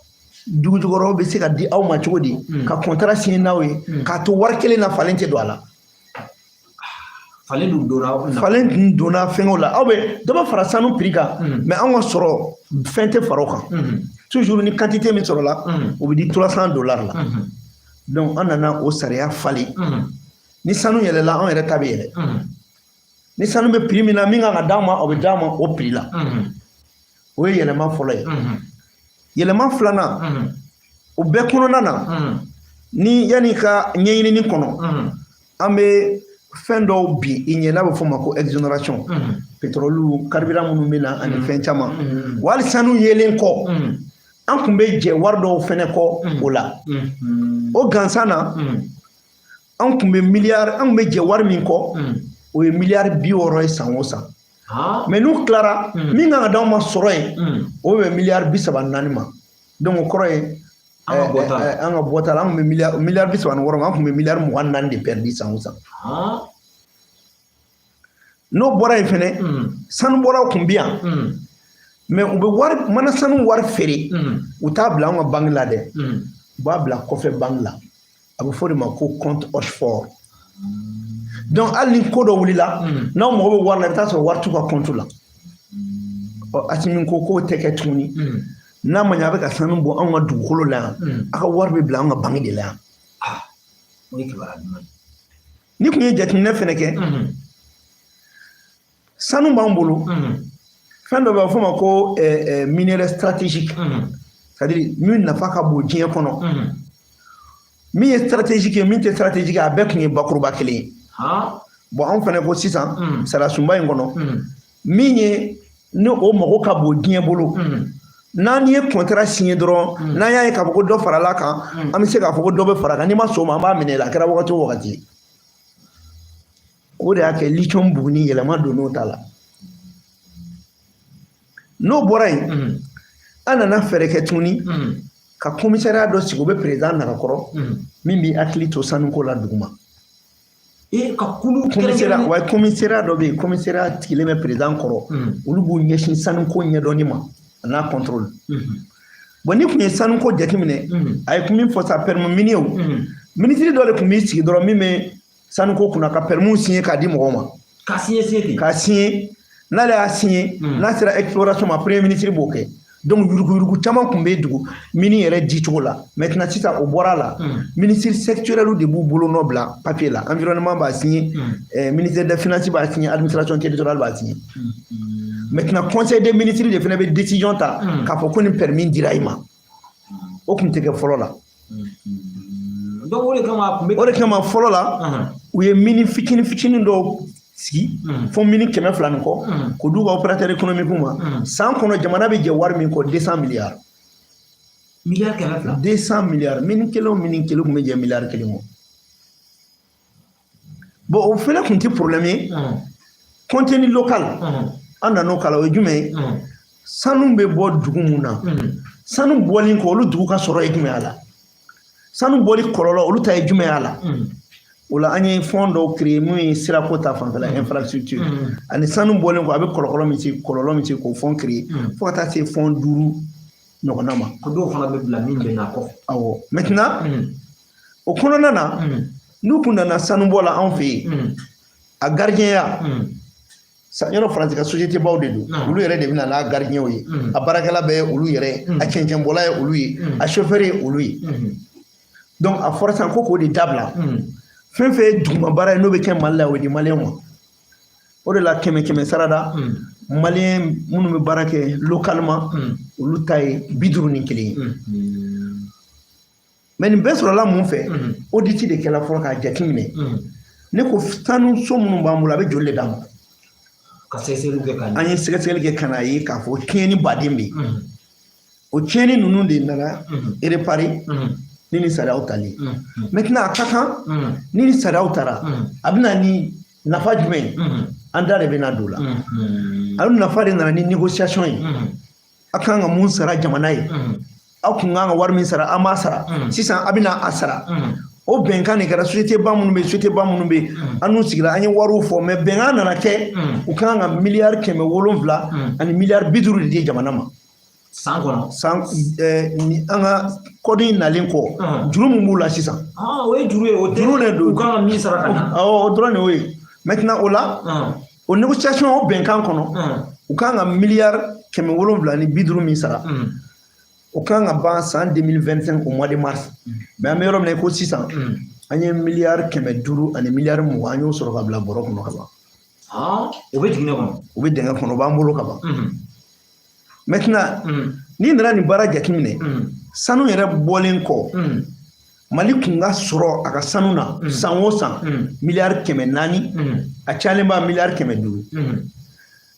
dugu jukɔrɔ bɛ se ka di aw ma cogo di, ka contrat signé n'aw ye, k'a to wari kelen na, falen tɛ don a la? Falen dun donna. Falen tun donna fɛngɛw la. Aw bɛ dɔ bɛ fara sanu prix kan, mais anw ka sɔrɔ fɛn tɛ fara o kan. Toujours ni quantité min sɔrɔla, o bɛ di 300 dollars la. Donc an nana o sariya falen. Ni sanu yɛlɛla, anw yɛrɛ ta bɛ yɛlɛ. Ni sanu bɛ prix min na, min kan ka d'an ma, o bɛ d'an ma o prix la. O ye yɛlɛma fɔlɔ ye. Yɛlɛma filanan, o bɛɛ kɔnɔna na, ni yanni ka ɲɛɲinini kɔnɔ, an bɛ fɛn dɔw bin i ɲɛ n'a bɛ f'o ma ko exonération, pétrole, carburant minnu bɛ na ani fɛn caman. Wa hali sanu yelen kɔ, an tun bɛ jɛ wari dɔw fɛnɛ kɔ o la. O gansan na, an tun bɛ miliyari, an tun bɛ jɛ wari min kɔ, o ye miliyari 60 ye san o san. Mais n'u tilara, min kan ka d'anw ma sɔrɔ yen, o bɛ miliyari 34 ma. Donc o kɔrɔ ye an ka bɔta la, an ka bɔta la, an tun bɛ miliyari 36 ma, an tun bɛ miliyari 24 de perdu san o san. N'o bɔra yen fɛnɛ, sanubɔlaw tun bɛ yan, mais u bɛ wari mana sanu wari feere, u t'a bila an ka banque la dɛ, u b'a bila kɔfɛ banque la. A bɛ fɔ o de ma ko compte offshore. Donc hali ni ko dɔ wulila, n'aw mago bɛ wari la, i bɛ taa sɔrɔ wari t'u ka compte la. Ɔ, Asimi ko k'o tɛ kɛ tuguni. N'a ma ɲɛ a bɛ ka sanu bɔ anw ka dugukolo la yan, a ka wari bɛ bila anw ka banque de la yan. O ye kibaruya duman ye? Ni tun ye jateminɛ fɛnɛ kɛ, sanu b'an bolo. Fɛn dɔ bɛ yen, a bɛ f'o ma ko minerai stratégique, c'est à dire min nafa ka bon diɲɛ kɔnɔ. Min ye stratégique ye, min tɛ stratégique ye, a bɛɛ tun ye bakuruba kelen ye. Bon, anw fɛnɛ ko sisan, sariya sunba in kɔnɔ, min ye ni o mago ka bon diɲɛ bolo, n'an ye contrat signé dɔrɔn, n'an y'a ye k'a fɔ ko dɔ farala kan, an bɛ se k'a fɔ ko dɔ bɛ fara kan. N'i ma sɔn o ma, an b'a minɛ i la, a kɛra wagati o wagati ye. O de y'a kɛ lithium Buguni yɛlɛma donn'o ta la. N'o bɔra yen, an nana fɛɛrɛ kɛ tuguni ka commissariat dɔ sigi, o bɛ président nagakɔrɔ, min b'i hakili to sanuko la duguma. E ka kulu? Commissariat wa, commissariat dɔ bɛ yen, commissariat sigilen bɛ président kɔrɔ. Olu b'u ɲɛsin sanuko ɲɛdɔnni ma a n'a contrôle. Bon, ni tun ye sanuko jateminɛ, a ye min fɔ sa, permis minier, minisiri dɔ de tun b'i sigi dɔrɔn min bɛ Sanuko kunna ka permis signer k'a di mɔgɔw ma. K'a signer signer ten. K'a signer, n'ale y'a signer, n'a sera exploration ma, premier ministre b'o kɛ. Donc yuruguyurugu caman tun bɛ dugu mini yɛrɛ di cogo la. Maintenant sisan o bɔra a la. Ministre sectoriel de b'u bolo nɔ bila papier la. Environnement b'a signer, ministère des finances b'a signer, administration territoriale b'a signer. Maintenant conseil des ministres de fana bɛ décision ta k'a fɔ ko nin permis dira i ma. O tun tɛ kɛ fɔlɔ la. Donc o de kama a tun bɛ. O de kama fɔlɔ la, u ye mini fitinin fitinin dɔw sigi fo mini 200 ni kɔ k'o d'u ka opérateur économique ma. San kɔnɔ, jamana bɛ jɛ wari min kɔ, 200 milliards. Miliyari 200. 200 milliards. Mini kelen o mini kelen tun bɛ jɛ miliyari 1 kɔ. Bon, o fɛnɛ tun tɛ problème ye. Contenu local, an nan'o kala. O ye jumɛn ye? Sanu bɛ bɔ dugu mun na, sanu bɔlen kɔ, olu dugu ka sɔrɔ ye jumɛn a la? Sanu bɔli kɔlɔlɔ, olu ta ye jumɛn a la? O la, an ye fond dɔw créer mun ye sirako ta fanfɛla, infrastructure, ani sanu bɔlen kɔ, a bɛ kɔlɔlɔ min se, k'o fond créer fo ka taa se fond 5 ɲɔgɔnna ma. Ko dɔw fana bɛ bila min bɛ na kɔfɛ. Awɔ. Maintenant, o kɔnɔna na, n'u kun nana sanubɔ la anw fɛ yen, a gardien ya, yɔrɔ Faransi ka société baw de don, olu yɛrɛ de bɛ na n'a gardien ye, a baarakɛla bɛɛ ye olu yɛrɛ ye, a cɛncɛnbɔla ye olu ye, a chauffeur ye olu ye. Donc a fɔra sisan ko k'o de dabila. Fɛn fɛn ye duguma baara ye, n'o bɛ kɛ Mali la, o ye di maliyɛnw ma. O de la, kɛmɛ kɛmɛ sarada, maliyɛn minnu bɛ baara kɛ localement, olu ta ye 51 ye. Mais nin bɛɛ sɔrɔla mun fɛ? Audit de kɛla fɔlɔ k'a jateminɛ. Ne ko sanu so minnu b'an bolo, a bɛ joli de d'an ma? Ka sɛgɛsɛgɛliw kɛ ka ɲɛ. An ye sɛgɛsɛgɛli kɛ ka n'a ye k'a fɔ tiɲɛni baden bɛ yen. O tiɲɛni ninnu de nana réparer ni sariyaw tali ye. Maintenant, a ka kan ni sariyaw tara, a bɛ na ni nafa jumɛn ye? An da de bɛ na don o la. A nafa de nana ni négociation ye. A kan ka mun sara jamana ye? Aw kun kan ka wari min sara, an b'a sara sisan, a bɛna a sara. O bɛnkan de kɛra. Société ba minnu bɛ yen, société ba minnu bɛ yen, an n'u sigira, an ye wariw fɔ. Mais bɛnkan nana kɛ, u kan ka miliyari 700 ani miliyari 50 de di jamana ma. San kɔnɔ? San ni an ka code in nalen kɔ, juru min b'u la sisan. O ye juru ye, o tɛ. Juru de don. U kan ka min sara ka na. Awɔ, o dɔrɔn de y'o ye. Maintenant, o la, o négociation, o bɛnkan kɔnɔ, u kan ka miliyari 750 min sara, o kan ka ban san 2025 au mois de mars. Mais an bɛ yɔrɔ min na i ko sisan, an ye miliyari 500 ani miliyari 20, an y'o sɔrɔ ka bila bɔrɔ kɔnɔ ka ban. O bɛ dingɛ kɔnɔ. O bɛ dingɛ kɔnɔ, o b'an bolo ka ban. Maintenant, n'i nana nin baara jateminɛ, sanu yɛrɛ bɔlen kɔ, Mali kun ka sɔrɔ a ka sanu na san o san miliyari 400, a cayalen ba miliyari 500.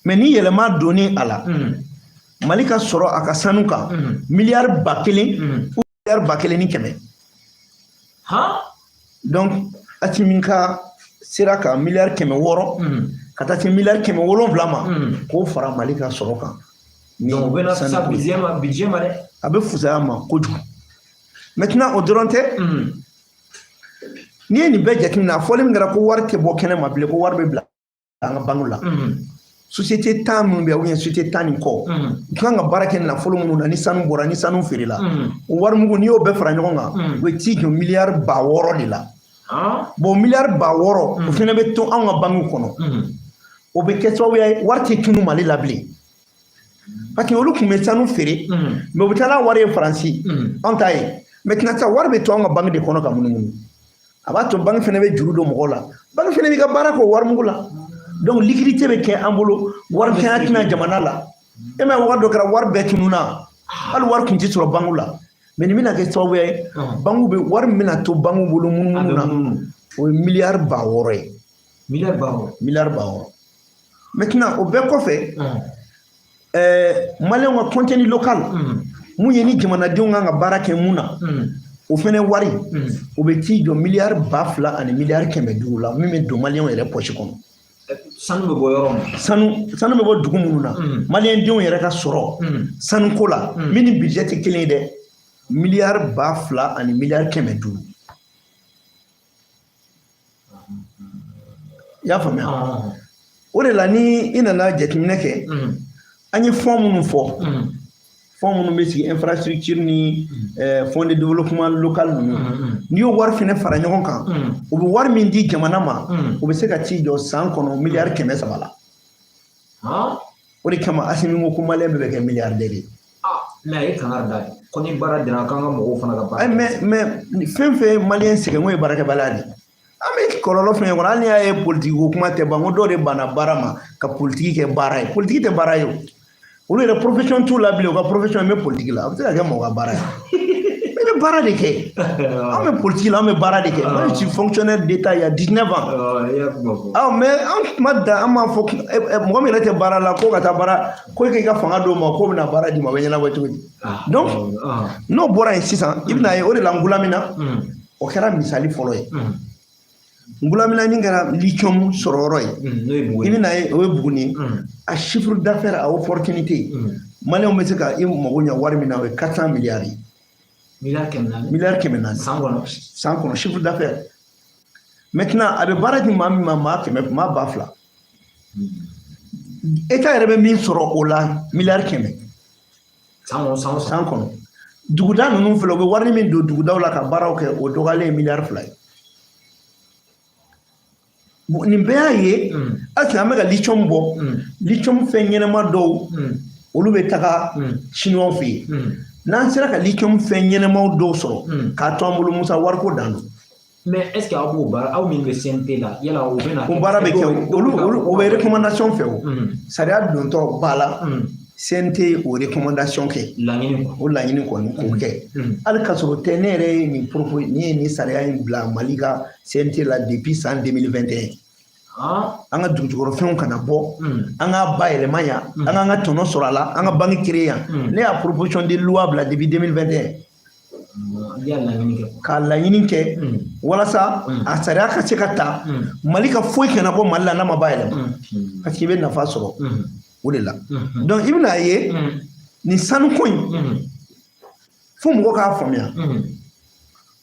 Mais ni yɛlɛma donnen a la, Mali ka sɔrɔ a ka sanu kan, miliyari 1000 ou miliyari 1100. Donc Asimi ka sera ka miliyari 600 ka taa se miliyari 700 ma, k'o fara Mali ka sɔrɔ kan. Donc o bɛna sa budget ma dɛ. A bɛ fisaya ma kojugu. Maintenant, o dɔrɔn tɛ. N'i ye nin bɛɛ jateminɛ, a fɔli min kɛra ko wari tɛ bɔ kɛnɛ ma bilen, ko wari bɛ bila an ka banque la, société 10 minnu bɛ yen, ou bien société 10 ni kɔ, u kan ka baara kɛ nafolo minnu na, ni sanu bɔra, ni sanu feerela, o wari mugu, n'i y'o bɛɛ fara ɲɔgɔn kan, u bɛ t'i jɔ miliyari 6000 de la. Bon, miliyari 6000, o fana bɛ to anw ka banque kɔnɔ. O bɛ kɛ sababu ye, wari tɛ tunu Mali la bilen, parce que olu tun bɛ sanu feere, mais u bɛ taa n'a wari ye Faransi, anw t'a ye. Maintenant sisan, wari bɛ to anw ka banque de kɔnɔ ka munumunu. A b'a to banque fana bɛ juru don mɔgɔw la, banque fana b'i ka baara kɛ o wari mugu la. Donc liquidité bɛ kɛ an bolo, wari tanya tɛna jamana la. E ma ye, wari dɔ kɛra, wari bɛɛ tununna, hali wari tun tɛ sɔrɔ banque la. Mais nin bɛna kɛ sababu ye, banque bɛ wari min bɛna to banque bolo munumunu na, o ye miliyari 6000 ye. Miliyari 6000. Miliyari 6000. Maintenant, o bɛɛ kɔfɛ, maliyɛnw ka contenu local, mun ye ni jamanadenw kan ka baara kɛ mun na, o fɛnɛ wari, o bɛ t'i jɔ miliyari 2000 ani miliyari 500 la, min bɛ don maliyɛnw yɛrɛ poche kɔnɔ. Sanu bɛ bɔ yɔrɔ min. Sanu bɛ bɔ dugu minnu na, maliyɛn denw yɛrɛ ka sɔrɔ sanuko la, min ni budget tɛ kelen ye dɛ, miliyari 2000 ani miliyari 500. I y'a faamuya? O de la, ni i nana jateminɛ kɛ, an ye fond minnu fɔ, Fonds minnu bɛ sigi, infrastructure ni fonds de développement local ninnu, n'i y'o wari fɛnɛ fara ɲɔgɔn kan, u bɛ wari min di jamana ma, u bɛ se ka t'i jɔ san kɔnɔ miliyari 300 la. O de kama Asimi ko ko maliyɛn bɛɛ bɛ kɛ milliardaire ye. Mais a ye kangari da ko ni baara dira, k'an ka mɔgɔw fana ka baara. Mais fɛn fɛn ye maliyɛn sɛgɛn, o ye baarakɛbaliya de ye. An bɛ kɔlɔlɔ fɛn kɔnɔ, hali n'i y'a ye politiki ko kuma tɛ ban, ko dɔw de banna baara ma ka politiki kɛ baara ye. Politiki tɛ baara ye o. Olu yɛrɛ, profession t'u la bilen, u ka profession bɛ politiki la. A bɛ se ka kɛ mɔgɔ ka baara ye? I bɛ baara de kɛ. An bɛ politiki la, an bɛ baara de kɛ. Moi, je suis fonctionnaire d'État il y a 19 ans. Ah, mais an kuma da, an b'a fɔ mɔgɔ min yɛrɛ tɛ baara la ko ka taa baara, ko e k'i ka fanga d'o ma k'o bɛna baara d'i ma, o bɛ ɲɛnabɔ cogo di? Donc n'o bɔra yen sisan, i bɛna ye, o de la Ngulamina, o kɛra misali fɔlɔ ye. Ngulamina min kɛra lithium sɔrɔ yɔrɔ ye, i bɛna ye, o ye Buguni ye. A chiffre d'affaires, a opportunité, maliyɛnw bɛ se ka i mago ɲɛ wari min na, o ye 400 milliards ye. Miliyari 400. Miliyari 400. San kɔnɔ. San kɔnɔ, chiffre d'affaires. Maintenant, a bɛ baara di maa min ma, maa 100, maa 2000. État yɛrɛ bɛ min sɔrɔ o la, miliyari 100. San kɔnɔ, san. San kɔnɔ. Duguda ninnu filɛ, u bɛ wari min don dugudaw la ka baaraw kɛ, o dɔgɔyalen ye miliyari 2 ye. Bon, nin bɛɛ y'a ye, halisa an bɛ ka lithium bɔ, lithium fɛn ɲɛnɛma dɔw, olu bɛ taga chinois fɛ yen. N'an sera ka lithium fɛn ɲɛnɛmaw dɔw sɔrɔ k'a to an bolo, Musa, wariko dan don. Mais est ce que aw b'o baara, aw min bɛ CNT la, yala o bɛ na? O baara bɛ kɛ, olu o bɛ recommandation fɛ. O sariya dontɔ ba la, CNT o recommandation kɛ. Laɲini quoi. O laɲini kɔni k'o kɛ. Hali k'a sɔrɔ tɛ, ne yɛrɛ ye nin propos, ne ye nin sariya in bila Mali ka CNT la depuis san 2021. An ka dugujukɔrɔfɛnw kana bɔ, an k'a bayɛlɛma yan, an k'an ka tɔnɔ sɔrɔ a la, an ka banque créer yan. Ne y'a proposition de loi bila depuis 2021. K'a laɲini kɛ walasa a sariya ka se ka ta, Mali ka foyi kana bɔ Mali la n'a ma bayɛlɛma, parce que i bɛ nafa sɔrɔ o de la. Donc i bɛna ye, nin sanuko in, fo mɔgɔ k'a faamuya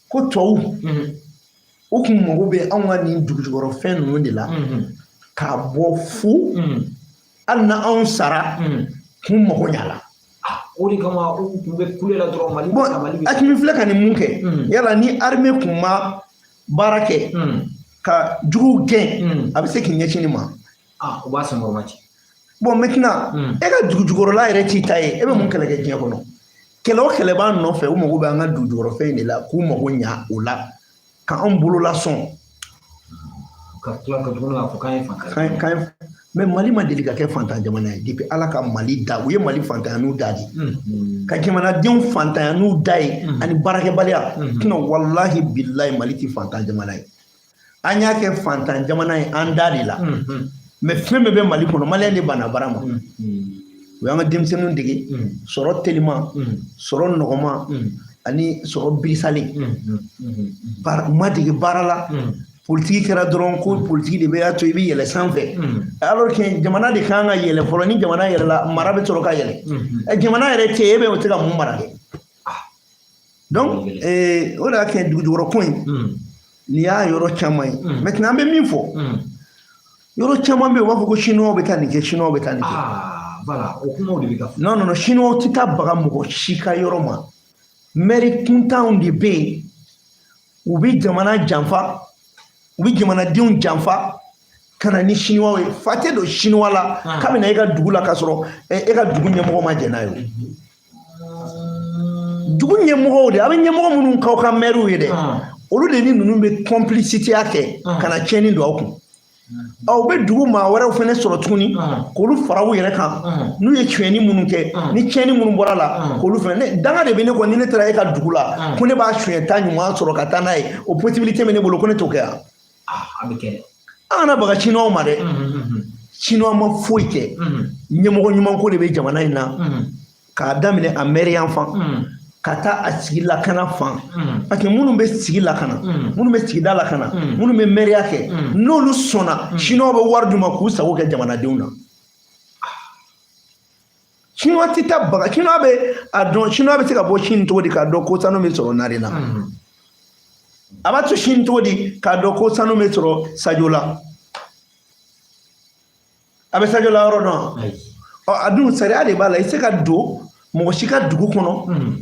ko tubabu o kun mago bɛ anw ka nin dugujukɔrɔfɛn ninnu de la k'a bɔ fu, hali na anw sara k'u mago ɲa la. O de kama u tun bɛ kule la dɔrɔn Mali. Bon, Asimi filɛ ka nin mun kɛ? Yala ni armée kun ma baara kɛ ka juguw gɛn, a bɛ se k'i ɲɛsin nin ma? O b'a senkɔrɔma ci. Bon, maintenant, e ka dugujukɔrɔla yɛrɛ t'i ta ye, e bɛ mun kɛlɛ kɛ diɲɛ kɔnɔ? Kɛlɛ o kɛlɛ b'an nɔfɛ, u mago bɛ an ka dugujukɔrɔfɛn in de la k'u mago ɲa o la, ka anw bolola sɔn. Ka tila ka tuguni k'a fɔ k'an ye fantan ye. Mais Mali ma deli ka kɛ fantan jamana ye depuis Ala ka Mali da. U ye Mali fantanya n'u da de, ka jamanadenw fantanya n'u da ye ani baarakɛbaliya. Sinon, walahi bilahi, Mali ti fantan jamana ye. An y'a kɛ fantan jamana ye an da de la. Mais fɛn bɛɛ bɛ Mali kɔnɔ, maliyɛn de banna baara ma. U y'an ka denmisɛnninw dege sɔrɔ teliman, sɔrɔ nɔgɔman ani sɔrɔ birisalen. U ma dege baara la. Politiki kɛra dɔrɔn ko politiki de bɛ y'a to i bɛ yɛlɛ sanfɛ, alors que jamana de kan ka yɛlɛ fɔlɔ. Ni jamana yɛlɛla, mara bɛ sɔrɔ ka yɛlɛ. Jamana yɛrɛ tɛ, e bɛ se ka mun mara kɛ? Donc o de y'a kɛ dugujukɔrɔ ko in, nin y'a yɔrɔ caman ye. Maintenant, an bɛ min fɔ, yɔrɔ caman bɛ yen, u b'a fɔ ko chinois bɛ taa nin kɛ, chinois bɛ taa nin kɛ. Voilà, o kumaw de bɛ ka fɔ. Non, non, non, chinois tɛ taa baga mɔgɔ si ka yɔrɔ ma. Maire kuntanw de bɛ yen, u bɛ jamana janfa, u bɛ jamanadenw janfa ka na ni chinois ye. Fa tɛ don chinois la k'a bɛ na e ka dugu la k'a sɔrɔ e ka dugu ɲɛmɔgɔ ma jɛn n'a ye. O dugu ɲɛmɔgɔw de, a bɛ ɲɛmɔgɔ minnu k'aw ka maires ye dɛ, olu de ni ninnu bɛ complicité kɛ ka na tiɲɛni don aw kun. Aw bɛ dugu maa wɛrɛw fana sɔrɔ tuguni k'olu fara u yɛrɛ kan, n'u ye tiɲɛni minnu kɛ, ni tiɲɛni minnu bɔra la, k'olu fana. Ne danga de bɛ ne kɔ, ni ne taara e ka dugu la ko ne b'a suɲɛ ta ɲuman sɔrɔ ka taa n'a ye, o possibilité bɛ ne bolo ko ne t'o kɛ yan. A bɛ kɛ dɛ. An kana baga chinois ma dɛ. Chinois ma foyi kɛ. Ɲɛmɔgɔ ɲuman ko de bɛ jamana in na, k'a daminɛ a maire yan fan ka taa a sigi lakana fan, parce que minnu bɛ sigi lakana, minnu bɛ sigida lakana, minnu bɛ maireya kɛ, n'olu sɔnna, chinois bɛ wari d'u ma k'u sago kɛ jamanadenw na. Chinois tɛ taa baga. Chinois bɛ a dɔn, chinois bɛ se ka bɔ Chine cogo di k'a dɔn ko sanu bɛ sɔrɔ Narena? A b'a to Chine cogo di k'a dɔn ko sanu bɛ sɔrɔ Sadiola? A bɛ Sadiola yɔrɔ dɔn? Ɔ, a dun sariya de b'a la, i tɛ se ka don Mɔgɔ si ka dugu kɔnɔ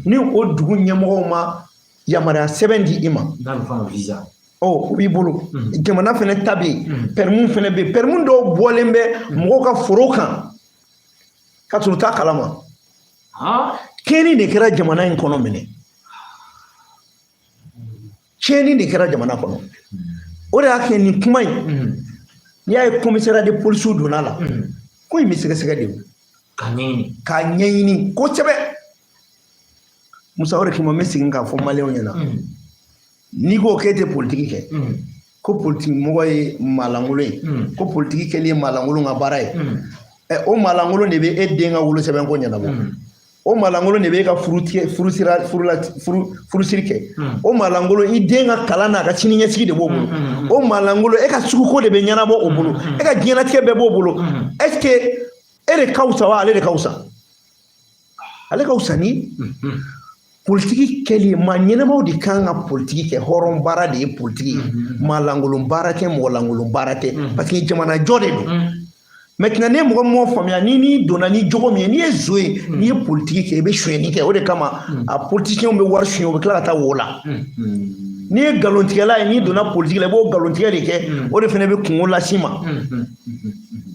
ni o dugu ɲɛmɔgɔw ma yamaruya sɛbɛn di i ma. N'a bɛ fɔ a ma visa. Ɔ, o b'i bolo. Jamana fɛnɛ ta bɛ yen, permis fɛnɛ bɛ yen. Permis dɔw bɔlen bɛ mɔgɔw ka foro kan ka sɔrɔ u t'a kalama. Tiɲɛni de kɛra jamana in kɔnɔ minɛ, tiɲɛni de kɛra jamana kɔnɔ. O de y'a kɛ nin kuma in, n'i y'a ye commissariat de police donna la, ko in bɛ sɛgɛsɛgɛ de. K'a ɲɛɲini. K'a ɲɛɲini kosɛbɛ, Musa. O de kama n bɛ segin k'a fɔ maliyɛnw ɲɛna, n'i ko k'e tɛ politiki kɛ, ko politiki mɔgɔ ye maalankolon ye, ko politiki kɛli ye maalankolon ka baara ye, ɛ, o maalankolon de bɛ e den ka wolosɛbɛnko ɲɛnabɔ, o maalankolon de bɛ e ka furu tigɛ, furu sira, furu la, furu furusiri kɛ, o maalankolon, i den ka kalan n'a ka sini ɲɛsigi de b'o bolo, o maalankolon, e ka suguko de bɛ ɲɛnabɔ o bolo, e ka diɲɛlatigɛ bɛɛ b'o bolo. Est ce que e de ka fisa wa ale de ka fisa? Ale ka fisa ni politiki kɛli ye. Maa ɲɛnamaw de kan ka politiki kɛ. Hɔrɔn baara de ye politiki ye, maa lankolon baara tɛ, mɔgɔ lankolon baara tɛ, parce que jamana jɔ de don. Maintenant, ne mɔgɔ m'o faamuya, ni n'i donna ni jogo min ye, n'i ye zo ye, n'i ye politiki kɛ, i bɛ sonyɛni kɛ. O de kama a politiciens bɛ wari suɲɛ, u bɛ tila ka taa wo la. N'i ye nkalontigɛla ye, n'i donna politiki la, i b'o nkalontigɛ de kɛ, o de fana bɛ kungo las'i ma.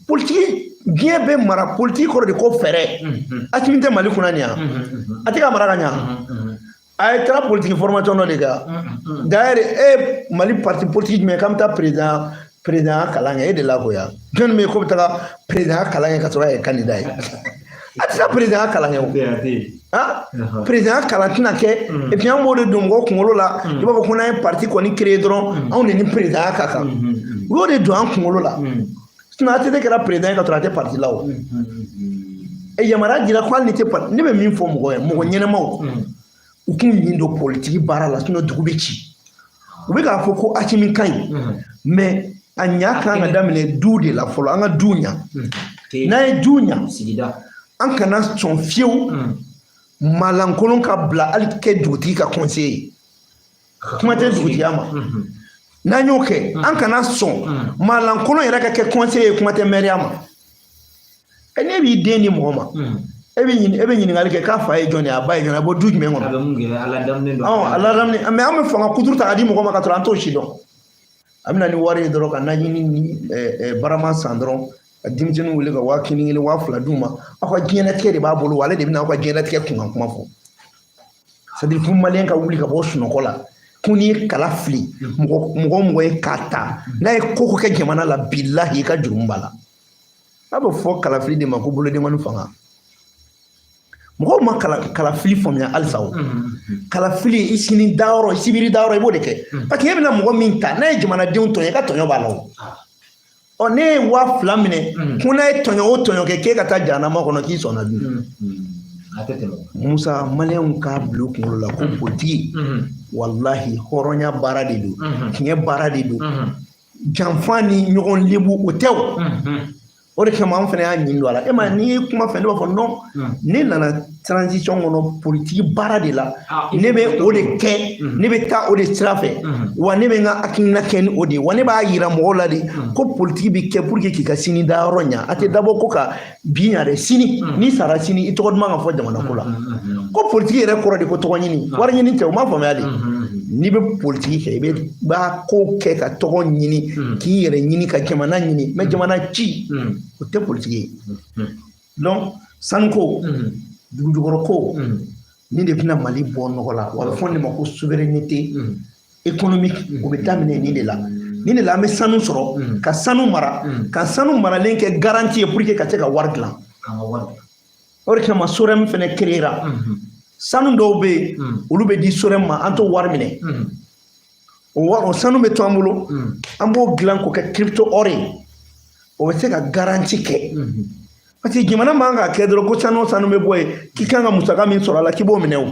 Politiki, diɲɛ bɛ mara politiki kɔrɔ de ko fɛɛrɛ. Asimi tɛ Mali kunna nin yan, a tɛ ka mara ka ɲa. A ye taara politiki formation dɔ de kɛ. D'ailleurs, e Mali parti politique jumɛn k'an bɛ taa président kalan kɛ? E de la ko ya, jɔnni bɛ yen k'o bɛ taga président kalan kɛ ka sɔrɔ a ye candidat ye? A tɛ taa président kalan kɛ o. Ah, président kalan tɛna kɛ. Et puis an b'o de don mɔgɔw kunkolo la, i b'a fɔ ko n'an ye parti kɔni créé dɔrɔn, anw de ni président ka kan. U y'o de don an kunkolo la. Sinon ATT kɛra président ye ka sɔrɔ a tɛ parti la. O e yamaruya dira ko hali ni tɛ parti. Ne bɛ min fɔ mɔgɔ ye, mɔgɔ ɲɛnɛmaw, u k'u ɲin don politiki baara la, sinon dugu bɛ ci. U bɛ k'a fɔ ko Asimi ka ɲi, mais a ɲa kan ka daminɛ du de la fɔlɔ. An ka du ɲa, n'an ye du ɲa, sigida, an kana sɔn fiyewu maalankolon ka bila hali kɛ dugutigi ka conseiller ye, kuma tɛ dugutigiya ma. N'an y'o kɛ, an kana sɔn maalankolon yɛrɛ ka kɛ conseiller ye, kuma tɛ mɛriya ma. Ɛ, ne b'i den di mɔgɔ ma, e bɛ ɲininkali kɛ k'a fa ye jɔn ye, a ba ye jɔn ye, a bɔ du jumɛn kɔnɔ? A bɛ mun kɛ? A ladamunen don. Ɔ, a ladamunen, mais an bɛ fanga kuturu ta k'a di mɔgɔ ma ka sɔrɔ an t'o si dɔn. A bɛ na ni wari ye dɔrɔn ka najini ni barama san dɔrɔn, ka denmisɛnninw wele ka 1000 kelen, 2000 d'u ma. Aw ka diɲɛlatigɛ de b'a bolo wa ale de bɛna aw ka diɲɛlatigɛ kunkan kuma fɔ. C'est à dire, fo maliyɛn ka wuli ka bɔ sunɔgɔ la ko n'i ye kala fili mɔgɔ mɔgɔ mɔgɔ ye k'a ta, n'a ye ko ko kɛ jamana la, bilahi, i ka jurumu b'a la. A bɛ fɔ kalafili de ma ko bolodenkɔni fanga. Mɔgɔw ma kalafili faamuya halisa. O kalafili, i sini dayɔrɔ, i sibiri dayɔrɔ, i b'o de kɛ, parce que e bɛna mɔgɔ min ta, n'a ye jamanadenw tɔɲɔ, i ka tɔɲɔ b'a la. O ɔ, ne ye 2000 minɛ ko n'a ye tɔɲɔ o tɔɲɔ kɛ, k'e ka taa jahanama kɔnɔ, k'i sɔnna dun? A tɛ tɛmɛ. Musa, maliyɛnw k'a bila u kunkolo la ko politiki, walahi, hɔrɔnya baara de don, tiɲɛ baara de don. Janfa ni ɲɔgɔn lebu, o tɛ. O o de kama an fana y'a ɲini don a la. E ma, n'i ye kuma fɛ, ne b'a fɔ non, ne nana transition kɔnɔ politiki baara de la. Ne bɛ o de kɛ, ne bɛ taa o de sira fɛ, wa ne bɛ n ka hakilina kɛ ni o de ye, wa ne b'a yira mɔgɔw la de ko politiki bɛ kɛ pour que k'i ka sini dayɔrɔ ɲa. A tɛ dabɔ ko ka bi ɲa dɛ. Sini n'i sara, sini i tɔgɔ duman ka fɔ jamana ko la. Ko politiki yɛrɛ kɔrɔ de ko tɔgɔ ɲini, wari ɲini tɛ. O m'a faamuya de. N'i bɛ politiki kɛ, i bɛ b'a ko kɛ ka tɔgɔ ɲini, k'i yɛrɛ ɲini, ka jamana ɲini, mais jamana ci, o tɛ politiki ye. Donc sanuko, dugujukɔrɔ ko, nin de bɛna Mali bɔ nɔgɔ la. Wa a bɛ fɔ nin de ma ko souveraineté économique. O bɛ daminɛ nin de la. Nin de la an bɛ sanu sɔrɔ, ka sanu mara, ka sanu maralen kɛ garantie ye pour que ka se ka wari dilan. O de kama SOREM fɛnɛ créera. Sanu dɔw bɛ yen, olu bɛ di SOREM ma, an t'o wari minɛ. O wari, o sanu bɛ to an bolo, an b'o dilan k'o kɛ crypto or ye. O bɛ se ka garantie kɛ, parce que jamana man ka kɛ dɔrɔn ko sanu o sanu bɛ bɔ yen, k'i kan ka musaka min sɔrɔ a la, k'i b'o minɛ. O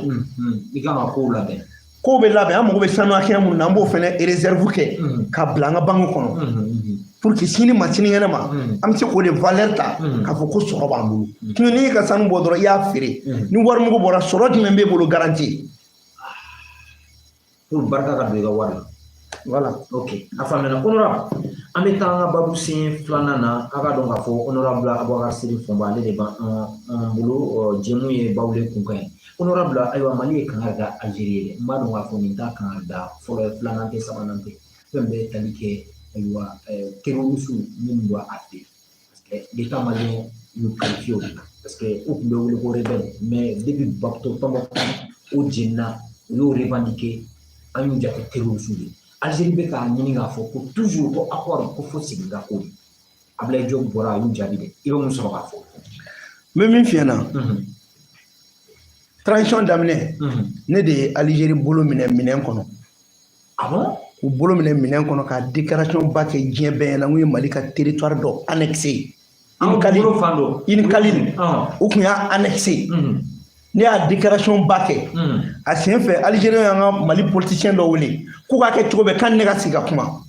I kan ka kow labɛn. Kow bɛ labɛn. An mago bɛ sanu hakɛya minnu na, an b'o fɛnɛ réserve kɛ ka bila an ka banque kɔnɔ pour que sini ma, sinikɛnɛ ma, an bɛ se k'o de valeur ta k'a fɔ ko sɔrɔ b'an bolo. Sinon n'i y'i ka sanu bɔ dɔrɔn, i y'a feere, ni wari mugu bɔra, sɔrɔ jumɛn b'e bolo garantie? Pour barika ka don i ka wari la. Voilà. Ok, a faamuyana. Honorable, an bɛ taa an ka babu sen filanan na. A k'a dɔn k'a fɔ honorable Abubakar Seri Fɔnba, ale de b'an bolo. Jɛmu ye Bawule kunkan ye. Honorable, ayiwa, Mali ye kangari da Algérie ye dɛ. N b'a dɔn k'a fɔ nin t'a kangari da fɔlɔ ye, filanan tɛ, sabanan tɛ. Fɛn bɛɛ tali kɛ, ayiwa, terroriste minnu bɔ a fɛ, parce que l'État malien y'u qualifié o de la, parce que u tun bɛ wele ko rebelle, mais depuis Tombouctou o jenina, u y'o revendiquer, an y'u jate terroriste de ye. Algérie bɛ k'a ɲini k'a fɔ ko toujours ko accord ko fo segin ka ko de. Abdoulaye Diop bɔra, a y'u jaabi dɛ. I bɛ mun sɔrɔ k'a fɔ? N bɛ min f'i ɲɛna, transition daminɛ, ne de ye Algérie bolo minɛ minɛn kɔnɔ. Ah bon? K'u bolo minɛ minɛn kɔnɔ ka déclaration ba kɛ diɲɛ bɛɛ ɲɛna, n ye Mali ka territoire dɔ annexé. Inikali, u tun y'a annexé, ne y'a déclaration ba kɛ. A sen fɛ, Algérie y'an ka Mali politicien dɔ wele k'u k'a kɛ cogo bɛɛ k'an ne ka sigi ka kuma.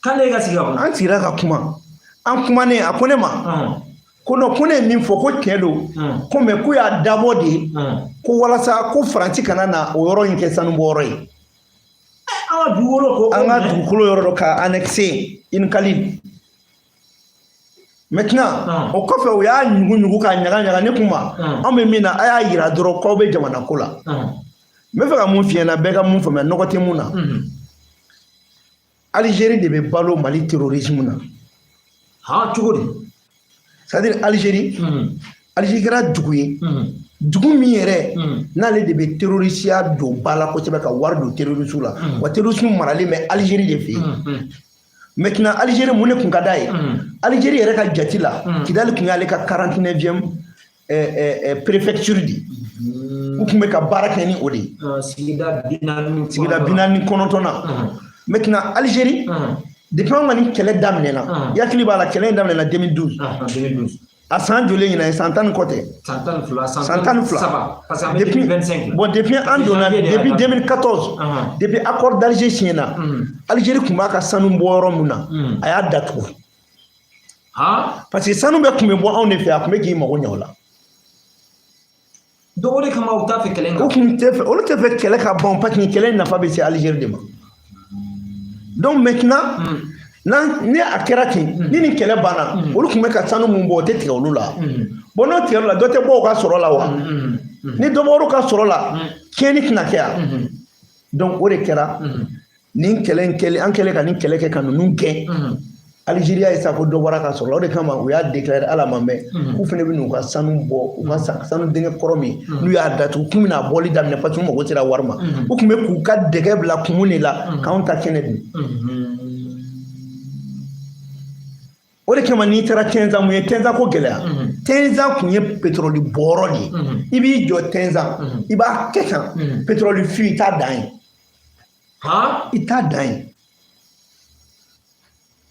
K'an ne ka sigi ka kuma. An sigira ka kuma. An kumanen, a ko ne ma ko non, ko ne ye min fɔ ko tiɲɛ don, ko mais k'u y'a dabɔ de ko walasa ko Faransi kana na o yɔrɔ in kɛ sanubɔyɔrɔ ye. An ka dugukolo ko an ka dugukolo yɔrɔ dɔ ka annexé Inikali. Maintenant, o kɔfɛ, u y'a ɲugu-ɲugu k'a ɲaga ɲaga. Ne kuma, anw bɛ min na, a y'a yira dɔrɔn k'aw bɛ jamana ko la. N bɛ fɛ ka mun f'i ɲɛna, bɛɛ ka mun faamuya, nɔgɔ tɛ mun na. Algérie de bɛ balo Mali terrorisme na. Han, cogo di? C'est à dire Algérie, Algérie kɛra dugu ye, dugu min yɛrɛ n'ale de bɛ terrorisiya don ba la kosɛbɛ, ka wari don terroriste la, wa terrorisme maralen bɛ Algérie de fɛ yen. Maintenant, Algérie, mun de tun ka d'a ye? Algérie yɛrɛ ka jate la, Kidali tun y'ale ka 49e préfecture de ye. U tun bɛ ka baara kɛ ni o de ye. Sigida 49. Sigida 49nan. Maintenant, Algérie, depuis anw ka nin kɛlɛ daminɛna, i hakili b'a la, kɛlɛ in daminɛna 2012. 2012. A san joli ɲinan ye? San 10 ni kɔ tɛ? San 12. San 12. Saba, parce que an bɛ 2025. Bon, depuis an donna, depuis 2014, depuis accord d'Alger signé na, Algérie tun b'a ka sanu bɔ yɔrɔ min na, a y'a datugu. Parce que sanu bɛɛ tun bɛ bɔ anw de fɛ, a tun bɛ k'i mago ɲɛ o la. Donc o de kama u t'a fɛ kɛlɛ in ka. U tun tɛ fɛ, olu tɛ fɛ kɛlɛ ka ban, parce que kɛlɛ in nafa bɛ se Algérie de ma. Donc maintenant, ni a kɛra ten, ni nin kɛlɛ banna, olu tun bɛ ka sanu mun bɔ, o tɛ tigɛ olu la. Bon, n'o tigɛr'o la, dɔ tɛ bɔ u ka sɔrɔ la wa? Ni dɔ bɔr'u ka sɔrɔ la, tiɲɛni tɛna kɛ yan. Donc o de kɛra nin kɛlɛ in kɛlen, an kɛlen ka nin kɛlɛ kɛ ka ninnu gɛn, Algérie ye sa ko dɔ bɔra ka sɔrɔ la. O de kama u y'a déclaré, ala ma mɛn, k'u fana bɛ n'u ka sanu bɔ, u ka sanu dingɛ kɔrɔ min n'u y'a datugu, k'u bɛna bɔli daminɛ, parce que u mago sera wari ma. U tun bɛ k'u ka dɛgɛ bila kumu de la k'anw ta kɛnɛ dun. O de kama n'i taara Tɛnzan, mun ye Tɛnzan ko gɛlɛya? Tɛnzan tun ye pétrole bɔyɔrɔ de ye. I b'i jɔ Tɛnzan, i b'a kɛ tan, pétrole fi, i t'a dan ye. I t'a dan ye.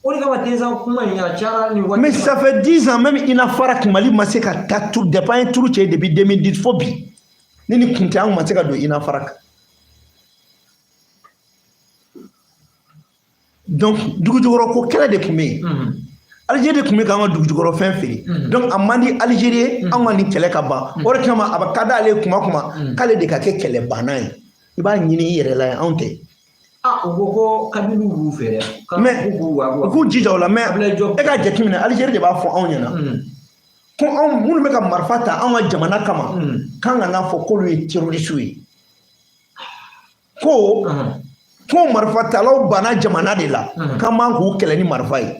O de kama Tɛnzan kuma in a cayara nin waati. Mais ça fait 10 ans, même Inafarak, Mali ma se ka taa turu depuis an ye turu cɛ depuis 2010 fo bi. Ni nin kun tɛ, an ma se ka don Inafarak. Donc dugujukɔrɔ ko kɛlɛ de tun bɛ yen. Algérie de tun bɛ k'an ka dugujukɔrɔ fɛn feere. Donc a man di Algérie ye anw ka nin kɛlɛ ka ban. O de kama a bɛ ka d'ale ye kuma kuma k'ale de ka kɛ kɛlɛbanna ye. I b'a ɲini i yɛrɛ la yen, anw tɛ. Ah, u ko ko Kabilu b'u fɛ dɛ. Mais u k'u jija o la, mais e ka jateminɛ, Algérie de b'a fɔ anw ɲɛna ko anw minnu bɛ ka marifa ta anw ka jamana kama, k'an kana fɔ k'olu ye terroriste ye. Ko marifatalaw banna jamana de la, k'an man k'u kɛlɛ ni marifa ye.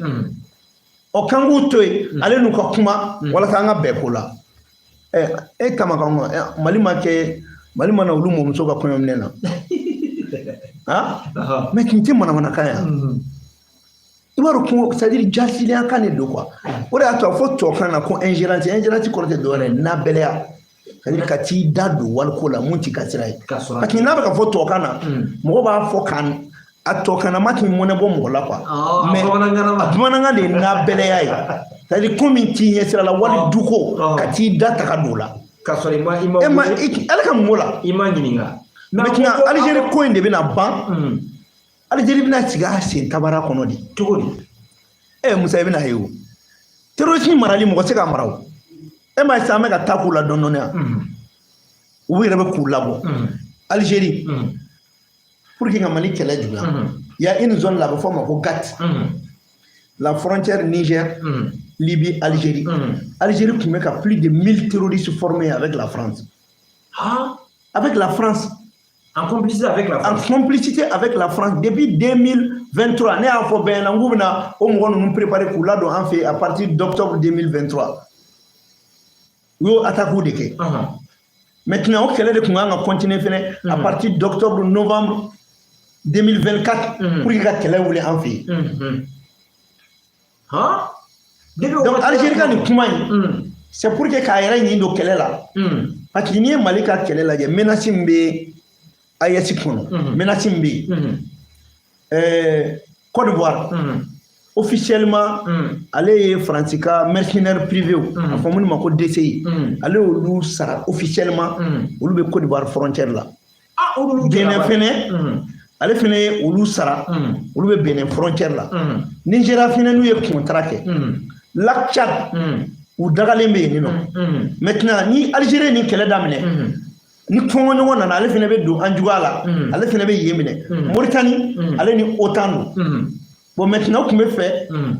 Ɔ, k'an k'u to yen, ale n'u ka kuma walasa an ka bɛn ko la. E kama kan Mali ma kɛ, Mali ma na olu mɔmuso ka kɔɲɔminɛ na. Ah, mais nin tɛ manamanakan ye. I b'a dɔn ko c'est à dire jasilenya kan de don quoi. O de y'a to a fɔ tubabukan na ko ingérence. Ingérence kɔrɔ tɛ dɔwɛrɛ ye, nabɛlɛya. C'est à dire ka t'i da don waliko la mun t'i ka sira ye. Parce que n'a bɛ ka fɔ tubabukan na, mɔgɔ b'a fɔ k'an a tubabukanna t'i mɔnɛ bɔ mɔgɔ la quoi. Mais a bamanankan de ye nabɛlɛya ye. C'est à dire ko min t'i ɲɛ sira la, wali duko ka t'i da ta ka don o la. K'a sɔrɔ i ma e ma ala ka mun b'o la. I ma ɲininka. Maintenant, Algérie ko in de bɛna ban. Algérie bɛna sigi a sen tabara kɔnɔ de. Cogo di? Musa, i bɛna ye o. Terrorisme marali, mɔgɔ tɛ se k'a mara o. E m'a ye sisan, an bɛ ka taa k'u la dɔɔnin dɔɔnin yan. U yɛrɛ bɛ k'u labɔ. Algérie. Pour que ka Mali kɛlɛ juguya, il y a une zone là, a bɛ fɔ o ma ko GAT, la frontière Niger, Libye, Algérie. Algérie tun bɛ ka plus de 1000 terroristes formés avec la France. Ah. Avec la France. En complicité avec la France. En complicité avec la France depuis 2023. Ne y'a fɔ bɛɛ ɲɛna n k'u bɛna o mɔgɔ ninnu préparer k'u ladon an fɛ à partir d'octobre 2023. U y'o attaque de kɛ. Maintenant, o kɛlɛ de tun kan ka continuer fɛnɛ à partir d'octobre, novembre 2024 pour que ka kɛlɛ wuli an fɛ yen. Donc Algérie ka nin kuma in, c'est pour que k'a yɛrɛ ɲin don kɛlɛ la. Parce que n'i ye Mali ka kɛlɛ lajɛ, menace min bɛ AES kɔnɔ, menace min bɛ yen, Côte d'Ivoire, officiellement, ale ye Faransi ka mercenaire privé, a fɔ minnu ma ko DCI, ale y'olu sara officiellement, olu bɛ Côte d'Ivoire frontière la. Benin fɛnɛ, ale fɛnɛ ye olu sara, olu bɛ Benin frontière la. Nigéria fɛnɛ n'u ye contrat kɛ. Lac Tchad, u dagalen bɛ yen nɔ. Maintenant, ni Algérie ni kɛlɛ daminɛ, ni kɔngɔɲɔgɔn nana, ale fɛnɛ bɛ don an juguya la, ale fɛnɛ bɛ yen minɛ. Mauritanie, ale ni OTAN don. Bon, maintenant, u tun bɛ fɛ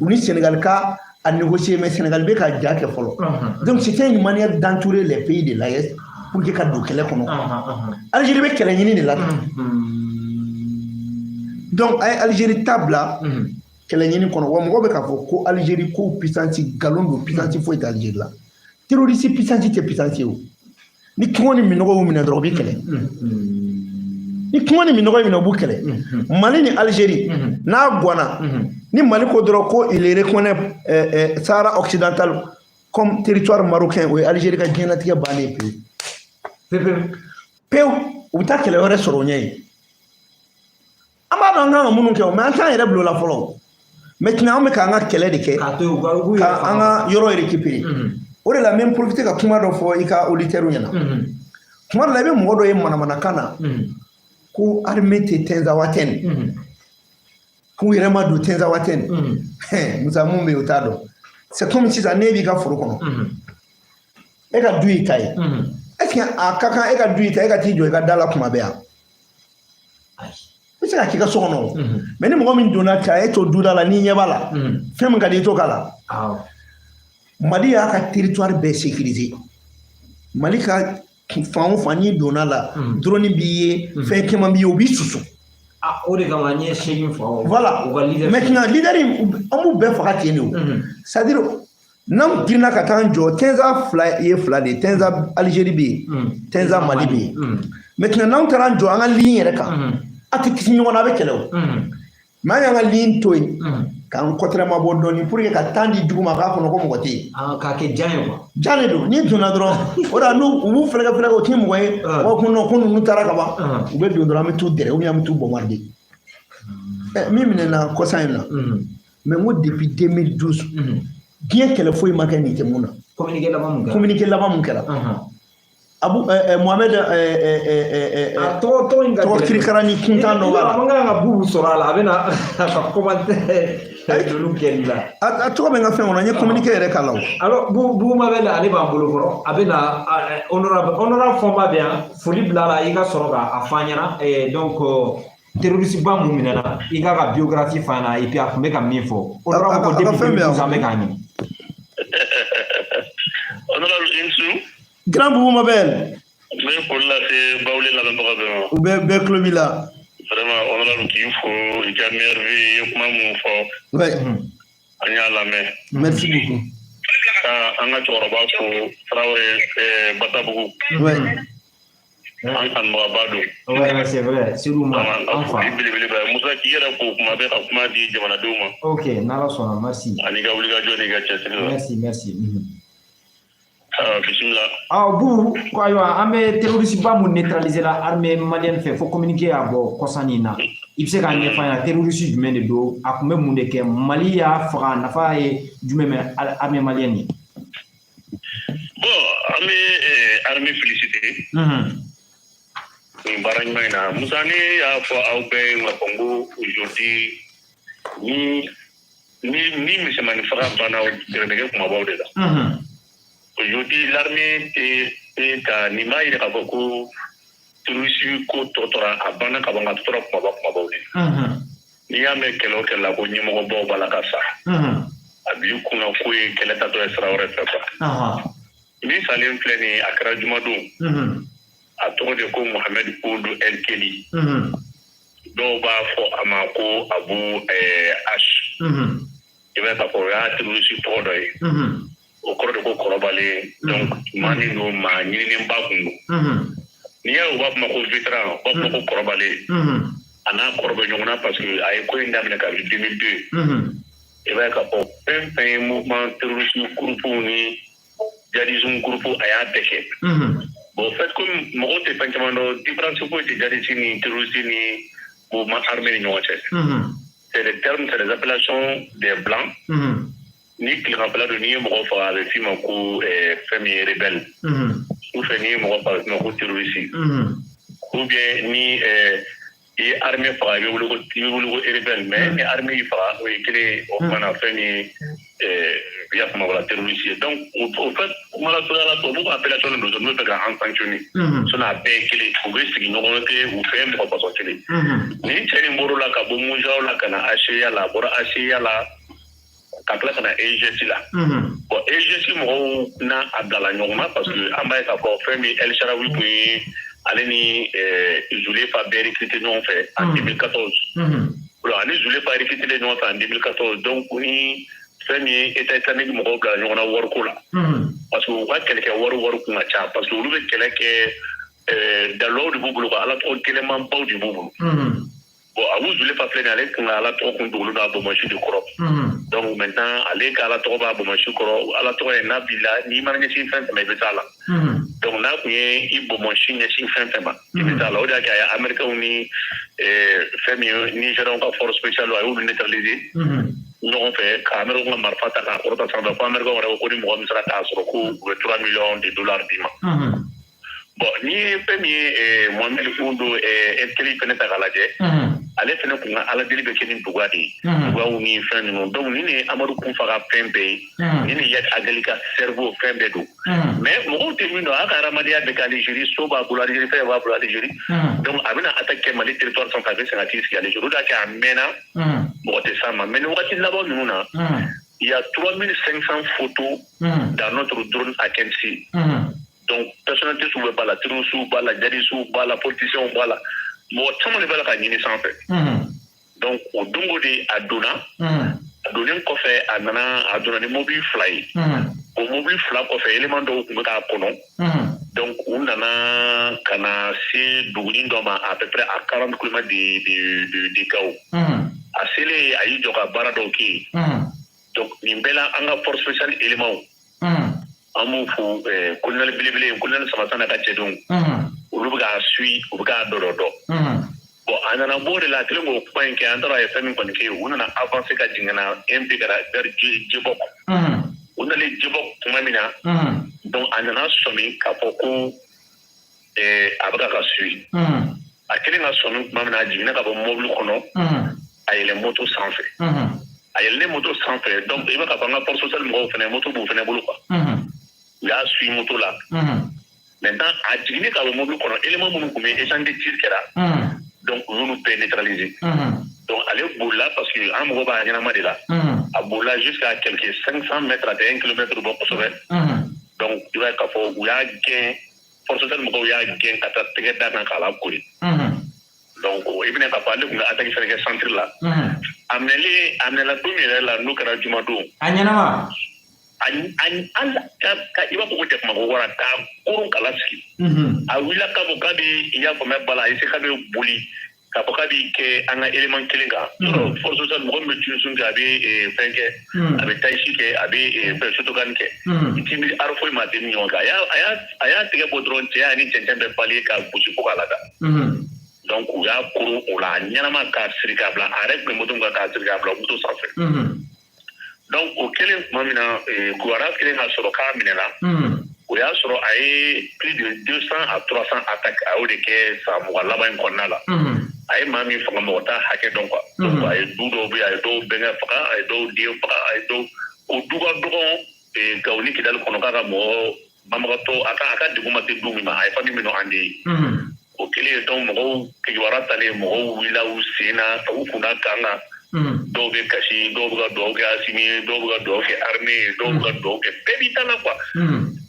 u ni Sénégal ka a négocier, mais Sénégal bɛ ka ja kɛ fɔlɔ. Donc c'était une manière d'entourer les pays de l'AES pour que ka don kɛlɛ kɔnɔ. Algérie bɛ kɛlɛ ɲini de la. Donc a ye Algérie ta bila kɛlɛ ɲini kɔnɔ. Wa mɔgɔ bɛ k'a fɔ ko Algérie ko puissance, nkalon don, puissance foyi tɛ Algérie la. Terroriste puissance tɛ puissance ye o. Ni kɔngɔ ni minɔgɔ y'u minɛ dɔrɔn, u bɛ kɛlɛ. Ni kɔngɔ ni minɔgɔ minɛ, u b'u kɛlɛ. Mali ni Algérie n'a ganna, ni Mali ko dɔrɔn ko il reconnaît Sahara occidental comme territoire marocain, o ye Algérie ka diɲɛlatigɛ bannen pewu. Pewu pewu. U bɛ taa kɛlɛ wɛrɛ sɔrɔ o ɲɛ ye. An b'a dɔn an kan ka minnu kɛ o, mais an t'an yɛrɛ bila o la fɔlɔ. Maintenant, an bɛ k'an ka kɛlɛ de kɛ ka an ka yɔrɔ récupérer. O de la, n bɛ profiter ka kuma dɔ fɔ i ka auditeurs ɲɛna. Kuma dɔ la, i bɛ mɔgɔ dɔ ye manamanakan na ko armée tɛ Tinzawatɛni, k'u yɛrɛ ma don Tinzawatɛni. Musa, mun bɛ yen, o t'a dɔn. C'est comme sisan, n'e b'i ka foro kɔnɔ, e ka du y'i ta ye, est ce que a ka kan e ka du y'i ta, e ka t'i jɔ i ka da la kuma bɛɛ yan? I bɛ se ka k'i ka so kɔnɔ o, mais ni mɔgɔ min donna ka e to duda la, n'i ɲɛ b'a la, fɛn min ka di i t'o k'a la. Mali y'a ka territoire bɛɛ sécuriser. Mali ka fan o fan, n'i donna la, drone b'i ye, fɛn caman b'i ye, o b'i susu. Ah, o de kama n ye 8 faga. Voilà. U ka leader. Maintenant, leader in, an b'u bɛɛ faga ten de o. C'est à dire, n'an girinna ka taa an jɔ, Tinza fila ye fila de ye: Tinza Algérie bɛ yen, Tinza Mali bɛ yen. Maintenant, n'anw taara an jɔ an ka ligne yɛrɛ kan, a tɛ kisi ɲɔgɔn na, a bɛ kɛlɛ o. Mais an y'an ka ligne to yen k'an kɔtɛrɛma bɔ dɔɔni pour que ka temps di jugu ma k'a kɔnɔ ko mɔgɔ tɛ yen. K'a kɛ jan ye quoi. Jan de don. N'i donna dɔrɔn, o de la n'u u b'u fɛlɛkɛ fɛlɛkɛ, o tɛ mɔgɔ ye, u b'a fɔ ko non, ko ninnu taara ka ban. U bɛ don dɔrɔn, an bɛ t'u dɛrɛ ou bien an bɛ t'u bombarder. Min minɛna kɔsa in na, mais n ko depuis 2012, diɲɛ kɛlɛ foyi ma kɛ nin tɛ mun na. Communiqué laban mun kɛra? Communiqué laban mun kɛra? Abu Mohamed A tɔgɔ in ka tɔgɔ kirikara ni kuntan dɔ b'a la. An kan ka Bubu sɔrɔ a la, a bɛna a ka commentaire ninnu kɛ nin la. A tɔgɔ bɛ n ka fɛn kɔnɔ, n ye communiqué yɛrɛ k'a la o. Alors, Bubu Mabel, ale b'an bolo kɔrɔ, a bɛna honorable Fɔnba bɛ yan, foli bila la, i ka sɔrɔ k'a fɔ an ɲɛna. Donc terroriste ba mun minɛna, i k'a ka biographie fɔ an ɲɛna, et puis a tun bɛ ka min fɔ. Honorable ko depuis 2012 an bɛ k'a ɲini. Honorable Insu. Grand Boubou Mabel. N bɛ foli lase Bawule lamɛnbaga bɛɛ ma. U bɛɛ tulo b'i la. Vraiment, honorable, k'i fo i ka merveille, i ye kuma mun fɔ. An y'a lamɛn. Merci beaucoup. Ka an ka cɛkɔrɔba fo, Tarawele Batabugu. An kanubagaba don. Ouais, c'est vrai. Seydou ma an fa. Foli belebeleba ye. Musa, k'i yɛrɛ fo kuma bɛɛ ka kuma di jamanadenw ma. Ok, n'Ala sɔnna, merci. Ani ka wulikajɔ n'i ka cɛsiri la. Merci, merci. Bisimila. Aw Bubu ko ayiwa, an bɛ terroriste ba mun neutraliser la armée malienne fɛ, fo communiqué y'a bɔ kɔsa nin na. I bɛ se k'a ɲɛfɔ an ɲɛna, terroriste jumɛn de don, a tun bɛ mun de kɛ, Mali y'a faga, a nafa ye jumɛn bɛ armée malienne ye? Bon, an bɛ armée féliciter nin baara ɲuman in na. Musa, ne y'a fɔ aw bɛɛ ye k'a fɔ n ko aujourd'hui, ni misɛnmanin faga banna, gɛrɛnɛgɛ kumabaw de la. Aujourd'hui, l'armée tɛ ka nin b'a yira k'a fɔ ko Terroriste ko tɔ tora a banna ka ban, ka tora kumaba kumabaw de. N'i y'a mɛn kɛlɛ o kɛlɛ la ko ɲɛmɔgɔbaw b'a la ka sa, a b'i kunna ko ye kɛlɛ tatɔ ye sira wɛrɛ fɛ quoi. Min salen filɛ nin ye, a kɛra jumadon. A tɔgɔ de ko Mohamed Ould El Keli. Dɔw b'a fɔ a ma ko Abu H. I b'a k'a fɔ o y'a terroriste tɔgɔ dɔ ye. O kɔrɔ de ko kɔrɔbalen. Donc maa min don, maa ɲininenba kun don. N'i y'a ye u b'a fɔ ma ko vétéran, u b'a fɔ ma ko kɔrɔbalen. A n'a kɔrɔ bɛ ɲɔgɔn na parce que a ye ko in daminɛ kabini 2002. I b'a ye k'a fɔ fɛn fɛn ye mouvement terroriste groupe ni djihadisme groupe, a y'a bɛɛ kɛ. Bon, en fait, comme mɔgɔw tɛ fɛn caman dɔn, différence foyi tɛ djihadiste ni terroriste ni mouvement armé ni ɲɔgɔn cɛ. C'est des termes, c'est des appellations des blancs. Ni tileganfɛla don, n'i ye mɔgɔ faga, a bɛ f'i ma ko fɛn min ye rebelle. Ou fɛ n'i ye mɔgɔ faga, a bɛ f'i ma ko terroriste. Ou bien ni i ye armée faga, i bɛ wele ko rebelle. Mais ni armée y'i faga, o ye kelen ye. O kumana fɛn min ye, i y'a faamu, wala terroriste ye. Donc au fait, kuma la surunya la, tubabuw ka appellation de don, n'u bɛ fɛ ka an sanctionner. Sinon a bɛɛ ye kelen, u bɛ sigi ɲɔgɔn fɛ, u fɛn mɔgɔ fasɔn kelen. Nin cɛ nin bɔr'o la ka bɔ MUJAO la ka na HCA la, a bɔra HCA la ka tila ka na EIGS la. Bon, EIGS mɔgɔw n'a a bilala ɲɔgɔn na parce que an b'a ye k'a fɔ fɛn min El Sharawi tun ye, ale ni Zulefa bɛɛ recruté ɲɔgɔn fɛ en 2014. Ani Zulefa recruté ɲɔgɔn fɛ en 2014. Donc ni fɛn min ye État islamique mɔgɔw bila ɲɔgɔn na wariko la, parce que u ka kɛlɛkɛ wari kun ka ca, parce que olu bɛ kɛlɛ kɛ, daliluw de b'u bolo, ka ala tɔgɔ gɛlɛnmanbaw de b'u bolo. Bon, Abu Zulefa filɛ nin ye, ale kun ka ala tɔgɔ kun dogolen don a bɔnbɔnsi de kɔrɔ. Donc maintenant, ale ka ala tɔgɔ b'a bɔnbɔnsi kɔrɔ. Ala tɔgɔ ye n'a b'i la, n'i mana ɲɛsin fɛn fɛn ma, i bɛ taa la. Donc n'a kun ye i bɔnbɔnsi ɲɛsin fɛn fɛn ma, i bɛ taa la. O de y'a kɛ a ye Américains ni fɛn min ye Nigériens ka force spéciale, a y'olu neutraliser ɲɔgɔn fɛ, ka Américains ka marifa ta k'a kɔrɔta sanfɛ, ko Américains yɛrɛ ko ni mɔgɔ min sera k'a sɔrɔ, ko u bɛ 3 millions de dollars d'i ma. Bon, n'i ye fɛn min ye Mohamed Ould El Keli fɛnɛ ta k'a lajɛ, ale fɛnɛ kun ka ala deli bɛ kɛ ni duga de ye, dugaw ni fɛn ninnu. Donc nin de ye Amadu Kunfa ka fɛn bɛɛ ye, nin de ye Iyad Ag Ghali ka cerveau, fɛn bɛɛ don. Mais mɔgɔw tɛ min dɔn, a ka hadamadenya bɛɛ kɛ Algérie, so b'a bolo Algérie, fɛn b'a bolo Algérie. Donc a bɛna attaque kɛ Mali territoire sanfɛ, a bɛ segin ka t'i sigi Algérie. O de y'a kɛ a mɛnna, mɔgɔ tɛ s'a ma. Mais nin wagati laban ninnu na, il y a 3500 photos dans notre drone Akinci. Donc personnalité sugu bɛɛ b'a la, terroristes b'a la, djihadistes b'a la, politiciens b'a la, mɔgɔ caman de b'a la ka ɲini sanfɛ. Donc o don o de a donna. A donnen kɔfɛ, a nana, a donna ni mobili fila ye. O mobili fila kɔfɛ, élément dɔw tun bɛ k'a kɔnɔ. Donc u nana ka na se dugunin dɔ ma, à peu près à 40 km de Gao. A selen, a y'i jɔ ka baara dɔw kɛ yen. Donc nin bɛɛ la, an ka force spéciale éléments, an b'u fo, colonel belebele, colonel Samassa n'a ka cɛdenw, olu bɛ k'a suit, u bɛ k'a dɔ dɔ. Bon, a nana bɔ o de la, a kɛlen k'o kuma in kɛ, an taara a ye fɛn min kɔni kɛ, u nana avancer ka jigin ka na un peu ka na vers Djebok. U nalen Djebok tuma min na, donc a nana sɔmi k'a fɔ ko a bɛ ka suit. A kɛlen ka sɔmi tuma min na, a jiginna ka bɔ mobili kɔnɔ, a yɛlɛ moto sanfɛ. A yɛlɛlen moto sanfɛ, donc i bɛ k'a fɔ an ka force spéciale mɔgɔw fɛnɛ, moto b'u fɛnɛ bolo quoi. U y'a suit moto la. Maintenant, a jiginnen ka bɔ mobili kɔnɔ, élément minnu tun bɛ échange de tir kɛra, donc u y'olu bɛɛ neutraliser. Donc ale bolila, parce que an mago b'a ɲɛnama de la. A bolila jusqu'à quelques 500 mètres, a tɛ 1 kilomètre bɔ kosɛbɛ. Donc i b'a ye k'a fɔ u y'a gɛn, force spéciale mɔgɔw y'a gɛn ka taa tɛgɛ da kan k'a lakori. Donc i bɛna k'a fɔ ale tun bɛ attaque fɛnɛ kɛ centre la. A minɛlen, a minɛla don min yɛrɛ la, n'o kɛra jumadon. A ɲɛnama. Ka i b'a fɔ ko jakumako wara k'a koron k'a lasigi. A wulila k'a fɔ k'a bɛ, i y'a faamuya bala, a ye se k'a bɛ boli k'a fɔ k'a bɛ kɛ an ka élément kelen kan. Yɔrɔ force spéciale mɔgɔ min bɛ tunisun kɛ, a bɛ fɛn kɛ, a bɛ tai-chi kɛ, a bɛ fɛn Shotokan kɛ, i t'i miiri art foyi ma, a tɛ ni ɲɔgɔn kan. A y'a tigɛ bɔ dɔrɔn, cɛ y'a ni cɛncɛn bɛɛ falen ka gosi fo k'a lada. Donc u y'a koron o la, a ɲɛnama k'a siri k'a bila, a yɛrɛ tun bɛ moto min kan, k'a siri k'a bila moto sanfɛ. Donc o kɛlen tuma min na, kibaruya kɛlen ka sɔrɔ k'a minɛna, o y'a sɔrɔ a ye plus de 200 à 300 attaques, a y'o de kɛ san 20 laban in kɔnɔna la. A ye maa min faga, mɔgɔ t'a hakɛ dɔn quoi. Donc a ye du dɔw bɛ yen, a ye dɔw bɛnkɛ faga, a ye dɔw den faga, a ye dɔw o du ka dɔgɔn Gawo ni Kidali kɔnɔ, k'a ka mɔgɔ banbagatɔ, a ka degun ma se du min ma, a ye famille min an de ye. O Kelen. Donc mɔgɔw kibaruya talen, mɔgɔw wulila u sen na ka u kunna kan kan. Dɔw bɛ kasi, dɔw bɛ ka dugawu kɛ Asimi ye, dɔw bɛ ka dugawu kɛ armée ye, dɔw bɛ ka dugawu kɛ, bɛɛ b'i ta la quoi.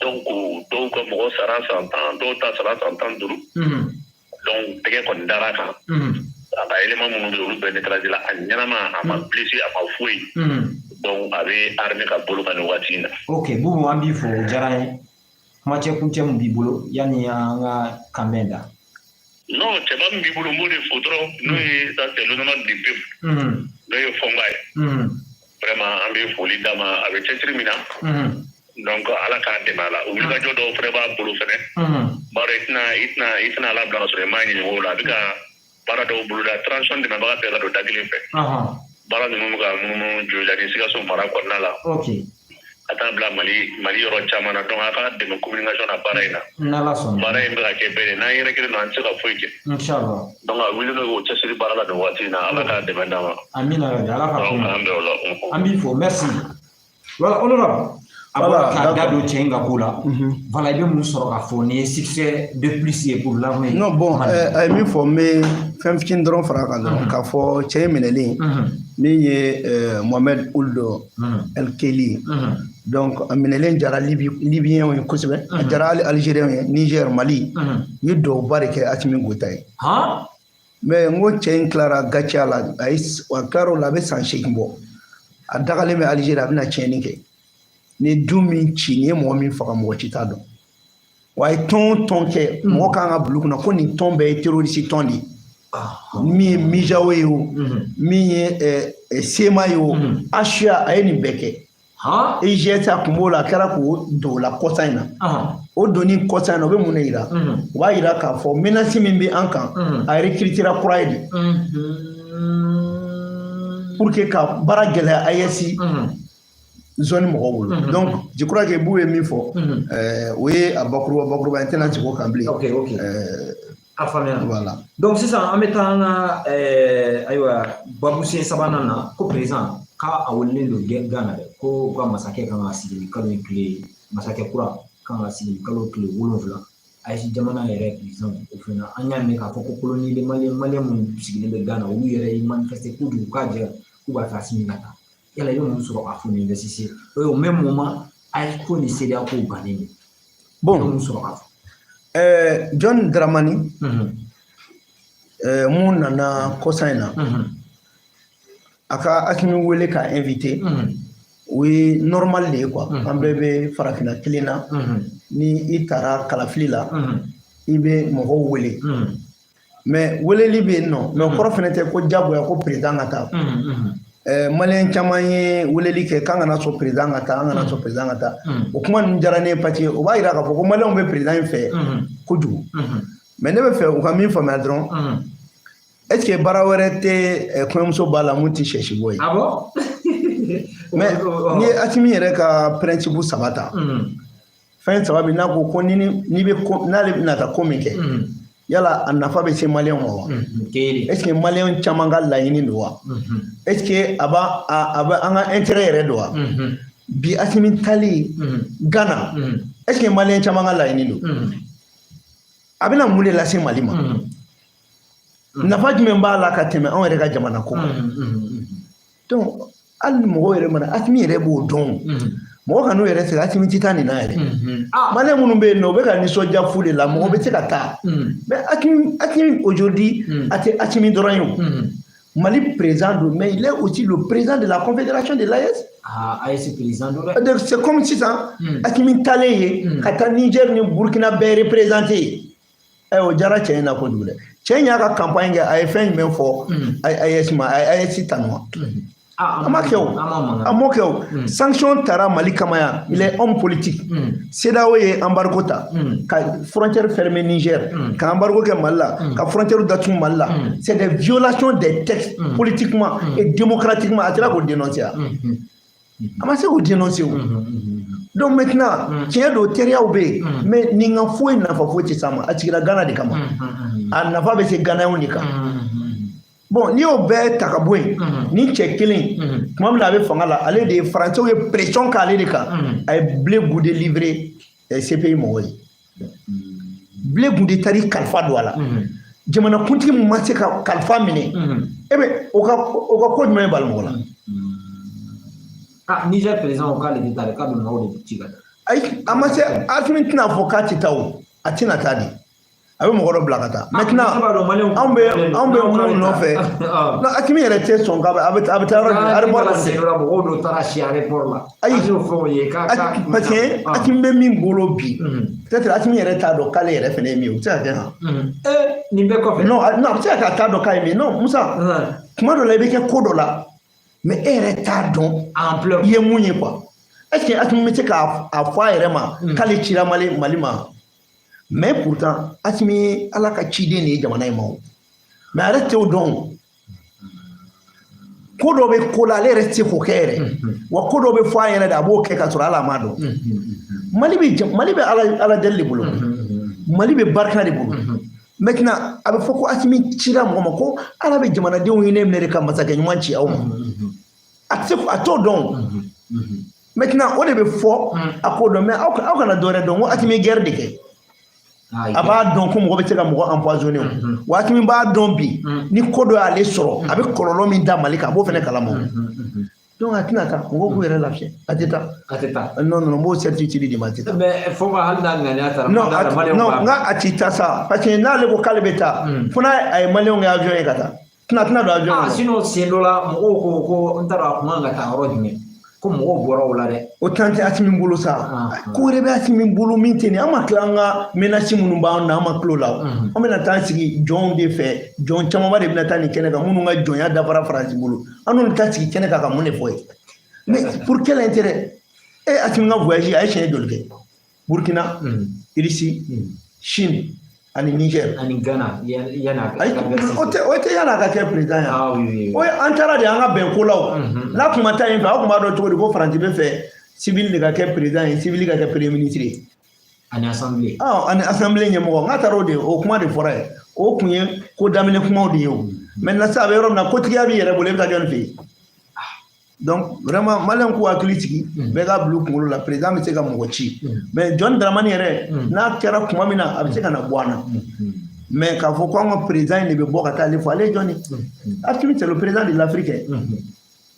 Donc dɔw ka mɔgɔ sara san 10, dɔw ta sara san 15. Donc tɛgɛ kɔni dara kan. A ka élément minnu bɛ yen, olu bɛɛ neutralisé la a ɲɛnama, a ma blessé, a ma foyi. Donc a bɛ armée ka bolo kan nin waati in na. Ok Bubu, an b'i fo, o diyara an ye. Kumacɛ kuncɛ mun b'i bolo yanni an ka kanbɛn da? Non, cɛba min b'i bolo, n b'o de fo dɔrɔn, n'o ye, ça c'est l'honneur du peuple, n'o ye Fɔnba ye. Vraiment, an bɛ foli d'a ma, a bɛ cɛsiri min na. Donc Ala k'a dɛmɛ a la. O wulikajɔ dɔw fɛnɛ b'a bolo fɛnɛ. B'a dɔn i tɛna Ala bila ka sɔrɔ i m'a ɲininka o la. A bɛ ka baara dɔw boloda, transition dɛmɛbaga bɛɛ ka don da kelen fɛ. Baara ninnu bɛ ka munumunu Joyila ni Sikaso mara kɔnɔna la, ka taa bila Mali yɔrɔ caman na. Donc a ka dɛmɛ communication na baara in na. N'Ala sɔnna. Baara in bɛ ka kɛ bɛɛ de n'an yɛrɛ kelen don, an tɛ se ka foyi kɛ. Inshallah. Donc a wulilen don k'o cɛsiri baara la nin waati in na. Ala k'a dɛmɛ d'a ma. Amina rabi, Ala ka Donc kun. an bɛn o la. An b'i fo, merci. Voilà, honorable, a bɔra k'a da don cɛ in ka ko la. Voilà, i bɛ mun sɔrɔ k'a fɔ nin ye succès de plus ye pour l'armée? Non, bon, a ye min fɔ, n bɛ fɛn fitinin dɔrɔn fara a kan dɔrɔn k'a fɔ cɛ in minɛlen, min ye Mohamed Ould El Kelly ye. Donc a minɛlen jara Libyens ye kosɛbɛ, a jara hali Algériens ye, Niger, Mali. U ye duwawuba de kɛ Asimi Goïta ye. Mais n ko cɛ in tilara gacɛya la, a ye a tilara o la, a bɛ san 8 bɔ. A dagalen bɛ Algérie, a bɛna tiɲɛni kɛ. Ni du min ci, n'i ye mɔgɔ min faga, mɔgɔ ci t'a dɔn. Wa a ye tɔn o tɔn kɛ, mɔgɔ kan ka bila u kunna ko nin tɔn bɛɛ ye terroriste tɔn de ye. Min ye MUJAO ye o, min ye CMA ye o, HUA, a ye nin bɛɛ kɛ. EGS, a kun b'o la, a kɛra k'o don o la kɔsa in na. O donni kɔsa in na, o bɛ mun de yira? O b'a yira k'a fɔ menace min bɛ an kan, a recrutera kura ye de pour que ka baara gɛlɛya AES zone mɔgɔw bolo. Donc je crois que Bou ye min fɔ, o ye a bakuruba ye, n tɛna sigi o kan bilen. Ok. A faamuyara. Voilà. Donc sisan an bɛ taa an ka ayiwa, babusen sabanan na, ko président k'a a welelen don Ghana dɛ, ko u ka masakɛ kan ka sigi nin kalo in tile, masakɛ kura kan ka sigi nin kalo tile 7. AES jamana yɛrɛ président o fana, an y'a mɛn k'a fɔ ko colonie de Malien, Malien minnu sigilen bɛ Ghana, olu yɛrɛ ye manifester kojugu k'a jɛ k'u b'a fɛ Asimi ka taa. Yala i bɛ mun sɔrɔ k'a fɔ nin investisseur au même moment AES ko ni CEDEAO ko bannen don? Bon. I bɛ mun sɔrɔ k'a fɔ? John Dramani, mun nana kɔsa in na, a ka Asimi wele k'a invité, o ye normal de ye quoi. An bɛɛ bɛ farafinna kelen na. Ni i taara kalafili la, i bɛ mɔgɔw wele. Mais weleli bɛ yen nɔ, mais o kɔrɔ fɛnɛ tɛ ko diyagoya ko président ka taa. Malien caman ye weleli kɛ k'an kana sɔn président ka taa, an kana sɔn président ka taa. O kuma ninnu diyara ne ye parce que o b'a yira k'a fɔ ko Malienw bɛ président in fɛ kojugu. Mais ne bɛ fɛ u ka min faamuya dɔrɔn, est ce que baara wɛrɛ tɛ kɔɲɔmuso b'a la mun tɛ sɛsi bɔ ye? Ah bon? Mais n'i ye Asimi yɛrɛ ka principe saba ta, fɛn saba min n'a ko ko ni n'i bɛ ko n'ale bɛna taa ko min kɛ, yala a nafa bɛ se Malienw ma wa? Est ce que Malien caman ka laɲini don wa? Est ce que a b'a a bɛ an ka intérêt yɛrɛ don wa? Bi Asimi tali Ghana, est ce que Malien caman ka laɲini don? A bɛna mun de lase Mali ma? Nafa jumɛn b'a la ka tɛmɛ anw yɛrɛ ka jamana ko kan? Donc hali ni mɔgɔw yɛrɛ mana, Asimi yɛrɛ b'o dɔn, mɔgɔ ka n'o yɛrɛ sɛgɛn, Asimi tɛ taa nin na yɛrɛ. Malien minnu bɛ yen nɔ, u bɛ ka nisɔndiya fu de la, mɔgɔ bɛ se ka taa. Mais Asimi aujourd'hui, a tɛ Asimi dɔrɔn ye o. Mali président don, mais il est aussi le président de la confédération de l'AES. Ah, AES président don dɛ. C'est comme sisan Asimi taalen ye ka taa Niger ni Burkina bɛɛ représenté. Ɛ, o diyara cɛ in na kojugu dɛ. Cɛ in y'a ka campagne kɛ, a ye fɛn jumɛn fɔ AES ma? A ye AES tanu wa? A ma kɛ o, a m'o kɛ o. Sanction tara Mali kama yan, il est homme politique. CEDEAO ye embargo ta ka frontière fermée Niger, ka embargo kɛ Mali la, ka frontière datugu Mali la. C'est des violations des textes politiquement et démocratiquement. A sera k'o dénoncer, a ma se k'o dénoncer o. Donc maintenant, tiɲɛ don, teriyaw bɛ yen, mais nin ka foyi nafa foyi tɛ s'a ma. A sigira Ghana de kama, a nafa bɛ se Ghanaienw de kan. Bon, n'i y'o bɛɛ ta ka bɔ yen, ni cɛ kelen, tuma min na a bɛ fanga la, ale de ye Faransɛw ye pression k'ale de kan, a ye Blé Goudé livré CPI mɔgɔw ye. Blé Goudé taar'i kalifa don a la. Jamanakuntigi min ma se ka kalifa minɛ, e bɛ o ka ko jumɛn bali mɔgɔ la? Ah, Niger président ko k'ale tɛ taa dɛ, k'a bɛ maaw de ci ka taa. Ayi, a ma se. Asimi tɛna fɔ k'a tɛ taa o, a tɛna taa de, a bɛ mɔgɔ dɔ bila ka taa. Maintenant, anw bɛ minnu nɔfɛ, non, Asimi yɛrɛ tɛ sɔn k'a bɛ a bɛ taa yɔrɔ jumɛn? Aéroport kɔni tɛ. Mɔgɔw dɔ taara si aéroport la. Ayi, an y'o fɛnw ye k'a parce que Asimi bɛ min bolo bi, peut-être Asimi yɛrɛ t'a dɔn k'ale yɛrɛ fɛnɛ ye min ye. O bɛ se ka kɛ han. Nin bɛɛ kɔfɛ. Non, non, a bɛ se ka kɛ a t'a dɔn k'a ye min ye. Non, Musa, kuma dɔ la, i bɛ kɛ ko dɔ la, mais e yɛrɛ t'a dɔn ampleur i ye mun ye quoi. Est-ce que Asimi bɛ se k'a fɔ a yɛrɛ ma k'ale cira Mali ma? Mais pourtant, Asimi ye Ala ka ciden de ye jamana in ma o, mais a yɛrɛ t'o dɔn. Ko dɔ bɛ ko la, ale yɛrɛ tɛ se k'o kɛ yɛrɛ wa. Ko dɔ bɛ fɔ a yɛrɛ de, a b'o kɛ ka sɔrɔ hali a m'a dɔn. Mali bɛ Ala deli de bolo, Mali bɛ barika de bolo. Maintenant, a bɛ fɔ ko Asimi cira mɔgɔ ma, ko Ala bɛ jamanadenw hinɛ minɛ de ka masakɛ ɲuman ci aw ma. A tɛ se, a t'o dɔn. Maintenant, o de bɛ fɔ, a k'o dɔn. Mais aw kana dɔ wɛrɛ dɔn ko Asimi ye guerre de kɛ. A b'a dɔn ko mɔgɔ bɛ se ka mɔgɔ empoisonner o. Wa Asimi b'a dɔn bi, ni ko dɔ y'ale sɔrɔ, a bɛ kɔlɔlɔ min da Mali kan, a b'o fana kalama o. Donc a tɛna taa, mɔgɔw k'u yɛrɛ lafiya, a tɛ taa. A tɛ taa. Non, non, n b'o certitude di ma, a tɛ taa. Mais fo ka hali n'a ŋaniya taara. Non, non, n ka a ti taa sa, parce que n'ale ko k'ale bɛ taa, fo n'a a ye Maliyɛnw kɛ avion ye ka taa, tɛna don avion kɔnɔ. Sinon sen dɔ la, mɔgɔw ko n t'a dɔn a kun kan ka taa yɔrɔ jumɛn, ko mɔgɔw bɔra o la dɛ. O temps tɛ Asimi bolo sa. Ko wɛrɛ bɛ Asimi bolo min tɛ nin. An ma tila an ka menace minnu b'an na, an ma tila o la. An bɛna taa sigi jɔnw de fɛ, jɔn camanba de bɛna taa nin kɛnɛ kan, minnu ka jɔnya dafara Faransi bolo. An n'olu taa sigi kɛnɛ kan ka mun de fɔ ye? Mais pour quel intérêt? E, Asimi ka voyage, a ye siɲɛ joli kɛ? Burkina, Russie, Chine ani Niger. Ani Ghana yanni a Ayi, o tɛ yanni a ka kɛ président ye. O ye an taara de an ka bɛn ko la o. N'a kun ma taa yen fɛ, aw kun b'a dɔn cogo di ko Faransi bɛ fɛ civil de ka kɛ président ye, civil ka kɛ premier ministre ye? Ani assemblée. Ani assemblée ɲɛmɔgɔ. N ka taara o de, o kuma de fɔra ye. O kun ye ko daminɛ kumaw de ye o. Maintenant sisan, a bɛ yɔrɔ min na, kotigiya b'i yɛrɛ bolo, e bɛ taa jɔnni fɛ yen? Donc vraiment, Maliyɛn k'u hakili sigi, bɛɛ k'a bila u kunkolo la, président bɛ se ka mɔgɔ ci. Mais John Dramani yɛrɛ, n'a kɛra tuma min na, a bɛ se ka na bɔ an na. Mais k'a fɔ ko an ka président in de bɛ bɔ ka taa ale fɔ, ale ye jɔn ye? Assimi, c'est le président de l'Afrique. N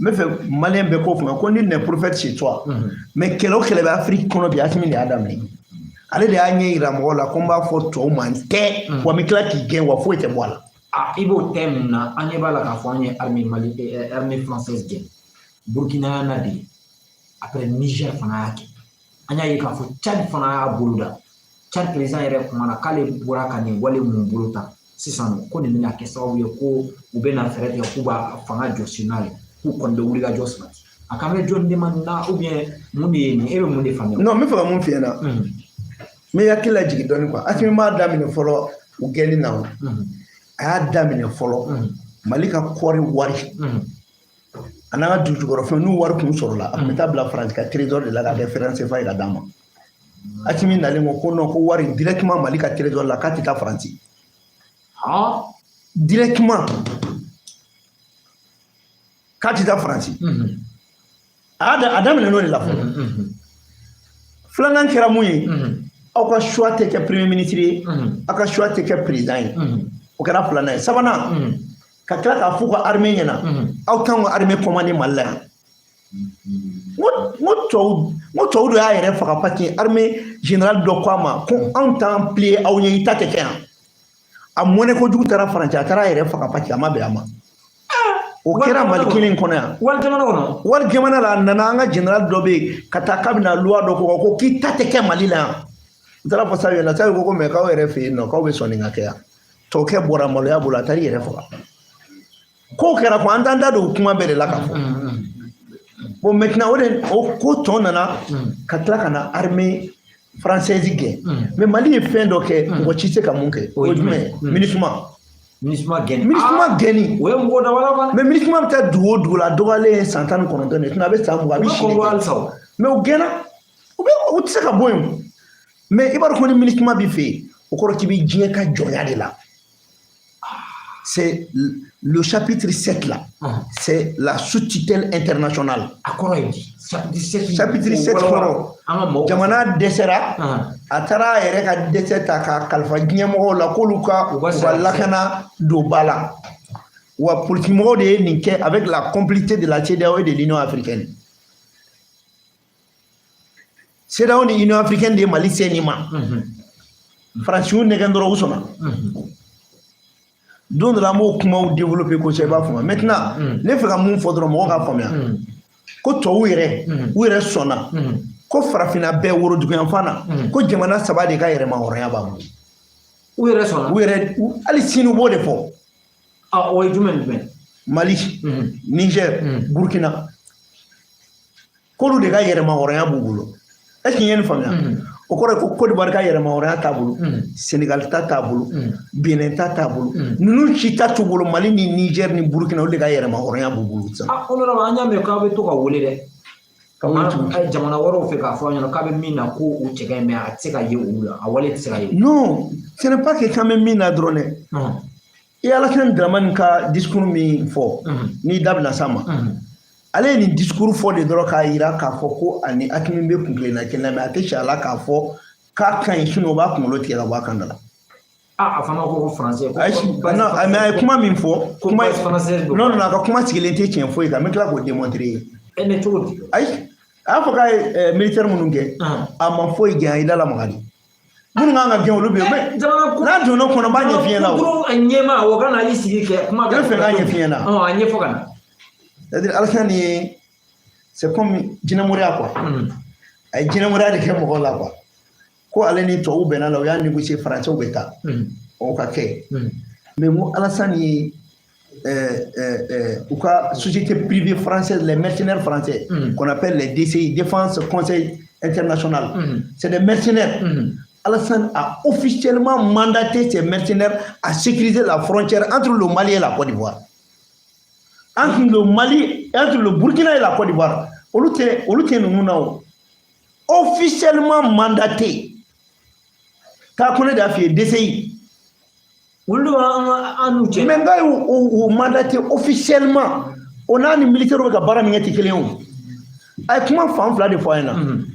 bɛ fɛ Maliyɛn bɛɛ k'o faamuya ko nul n'est prophète chez soi. Mais kɛlɛ o kɛlɛ bɛ Afrique kɔnɔ bi, Assimi de y'a daminɛ. Ale de y'a ɲɛ yira mɔgɔw la ko n b'a fɔ tɔw ma, n tɛ wa, n bɛ tila k'i gɛn wa, foyi tɛ bɔ a la. Ah, i b'o tɛ mun na? An ɲɛ b'a la k'a fɔ an ye armée Mali, armée française gɛn Burkina y'a na de. Après, Niger fana y'a kɛ. An y'a ye k'a fɔ Tchad fana y'a bolo da. Tchad président yɛrɛ kumana k'ale bɔra ka nin wale mun bolo ta sisan, ko nin bɛna kɛ sababu ye ko u bɛna fɛɛrɛ tigɛ k'u b'a fanga jɔsi n'a ye, k'u kɔni bɛ wuli ka jɔ sabati. A kan bɛ jɔn de ma nin na, ou bien mun de ye nin? E bɛ mun de faamuya? Non, n bɛ fɛ ka mun f'i ɲɛna, n bɛ hakili lajigin dɔɔnin quoi. Asimi m'a daminɛ fɔlɔ u gɛnni na o. A y'a daminɛ fɔlɔ Mali ka kɔɔri wari a n'an ka dugujukɔrɔfɛnw, n'u wari kun sɔrɔla, a tun bɛ taa bila Faransi ka trésor de la k'a kɛ franc CFA ye ka d'a ma. Asimi nalen ko non, ko wari directement Mali ka trésor la, k'a tɛ taa Faransi directement, k'a tɛ taa Faransi. A daminɛ n'o de la fɔlɔ. Filanan kɛra mun ye? Aw ka choix tɛ kɛ premier ministre ye, aw ka choix tɛ kɛ président ye. O kɛra filanan ye. Sabanan, ka tila k'a f'u ka armée ɲɛna, aw t'anw ka armée commandé Mali la yan. N ko tubabu dɔ y'a yɛrɛ faga parce que armée général dɔ ko a ma ko anw t'an plier aw ɲɛ, i ta tɛ kɛ yan. A mɔnɛ kojugu taara Faransi, a taara a yɛrɛ faga parce que a ma bɛn a ma. O kɛra Mali kelen kɔnɔ yan. Wali jamana kɔnɔ. Wali jamana la, a nana an ka général dɔ bɛ yen ka taa k'a bɛna loi dɔ ko k'i ta tɛ kɛ Mali la yan. U taara fɔ Sadio ɲɛna, Sadio ko mais k'aw yɛrɛ fɛ yen nɔ, k'aw bɛ sɔn nin ka kɛ yan. Tɔkɛ bɔra maloya bolo, a taara i yɛrɛ faga. Kow kɛra ko an t'an da don o kuma bɛɛ de la ka fɔ. Bon, maintenant, o de o ko tɔ nana ka tila ka na armée française gɛn. Mais Mali ye fɛn dɔ kɛ, mɔgɔ si tɛ se ka mun kɛ. O ye jumɛn ye? MINUSMA. MINUSMA gɛnni. MINUSMA gɛnni. O ye mɔgɔw dabala ban. Mais MINUSMA bɛ taa dugu o dugu la, a dɔgɔyalen ye san 19 de ye, a bɛ san 20, a bɛ si de kɛ. Mais u gɛnna, u tɛ se ka bɔ yen. Mais i b'a dɔn ko ni MINUSMA b'i fɛ yen, o kɔrɔ k'i bɛ diɲɛ ka jɔnya de la. C'est le chapitre 7 là, c'est la sous-tutelle internationale. A kɔrɔ ye di? Chapitre 7. Chapitre 7 kɔrɔ, jamana dɛsɛra, a taara a yɛrɛ ka dɛsɛ ta k'a kalifa diɲɛmɔgɔw la k'olu ka u ka lakana don ba la. Wa politikimɔgɔw de ye nin kɛ avec la complicité de la CEDEAO et de l'Union africaine. CEDEAO ni Union africaine de ye Mali se nin ma. Faransi y'u nɛgɛn dɔrɔn, u sɔnna. Don dɔ la, an b'o kumaw développer kosɛbɛ, i b'a faamu. Maintenant, ne fɛ ka mun fɔ dɔrɔn, mɔgɔw k'a faamuya ko tubabuw yɛrɛ, u yɛrɛ sɔnna ko farafinna bɛɛ woroduguyanfan na, ko jamana saba de ka yɛrɛmahɔrɔnya b'a bolo. U yɛrɛ sɔnna. U yɛrɛ, hali sini u b'o de fɔ. Ah, o ye jumɛn jumɛn? Mali, Niger, Burkina, k'olu de ka yɛrɛmahɔrɔnya b'u bolo. Est ce que i ye nin faamuya? O kɔrɔ ye ko Côte d'Ivoire ka yɛrɛmahɔrɔnya t'a bolo, Sénégal ta t'a bolo, Benin ta t'a bolo, ninnu si ta t'u bolo. Mali ni Niger ni Burkina, olu de ka yɛrɛmahɔrɔnya b'u bolo sisan. Ah, honorable, an y'a mɛn k'aw bɛ to ka wele dɛ. Ka wele tugun. Jamana wɛrɛw fɛ k'a fɔ an ɲɛna k'a bɛ min na ko o cɛ ka ɲi, mais a tɛ se ka ye olu la, a wale tɛ se ka ye. Non, ce n'est pas que k'an bɛ min na dɔrɔn dɛ. I ye Alassane Dramane ka discours min fɔ, n'i da bɛna s'a ma, ale ye nin discours fɔ de dɔrɔn k'a yira k'a fɔ ko ani Hakimi bɛ kun kelenna kelen na, mais a tɛ si a la k'a fɔ k'a ka ɲi, sinon o b'a kunkolo tigɛ ka bɔ a kan da la. Ah, a fana ko français. Ayi, non, mais a ye kuma min fɔ, kuma, non non, a ka kuma sigilen tɛ tiɲɛ foyi kan, n bɛ tila k'o démontrer ye. E ne cogo di? Ayi, a y'a fɔ k'a ye militaire minnu kɛ, a ma foyi gɛn, a y'i da lamaga de. Minnu kan ka gɛn, olu bɛ yen, mais n'a donna o kɔnɔ, n b'a ɲɛf'i ɲɛna o. Ɲɛmaa o ka na i sigi kɛ kuma. Ne fɛ k'a ɲɛf'i ɲɛna. A ɲɛfɔ ka na. C'est-à-dire, Alassane ye, c'est comme jinɛmoriya quoi. A ye jinɛmoriya de kɛ mɔgɔw la quoi. Ko ale ni tubabuw bɛnna la, u y'a négocier, français bɛ taa. O ka kɛ. Mais n ko Alassane ye u ka société privée française, les mercenaires français, qu'on appelle les DCI, Défense Conseil International. C'est des mercenaires. Alassane a officiellement mandaté ces mercenaires à sécuriser la frontière entre le Mali et la Côte d'Ivoire. Entre le Mali, entre le Burkina et la Côte d'Ivoire. Olu tɛ ninnu na o. Officiellement mandaté. K'a ko ne de y'a f'i ye, DCI. Olu an n'u cɛ. Mais n k'a y'u mandaté officiellement. O n'a ni militaire bɛ ka baara min kɛ tɛ kelen ye o. A ye kuma fan fila de fɔ an ɲɛna.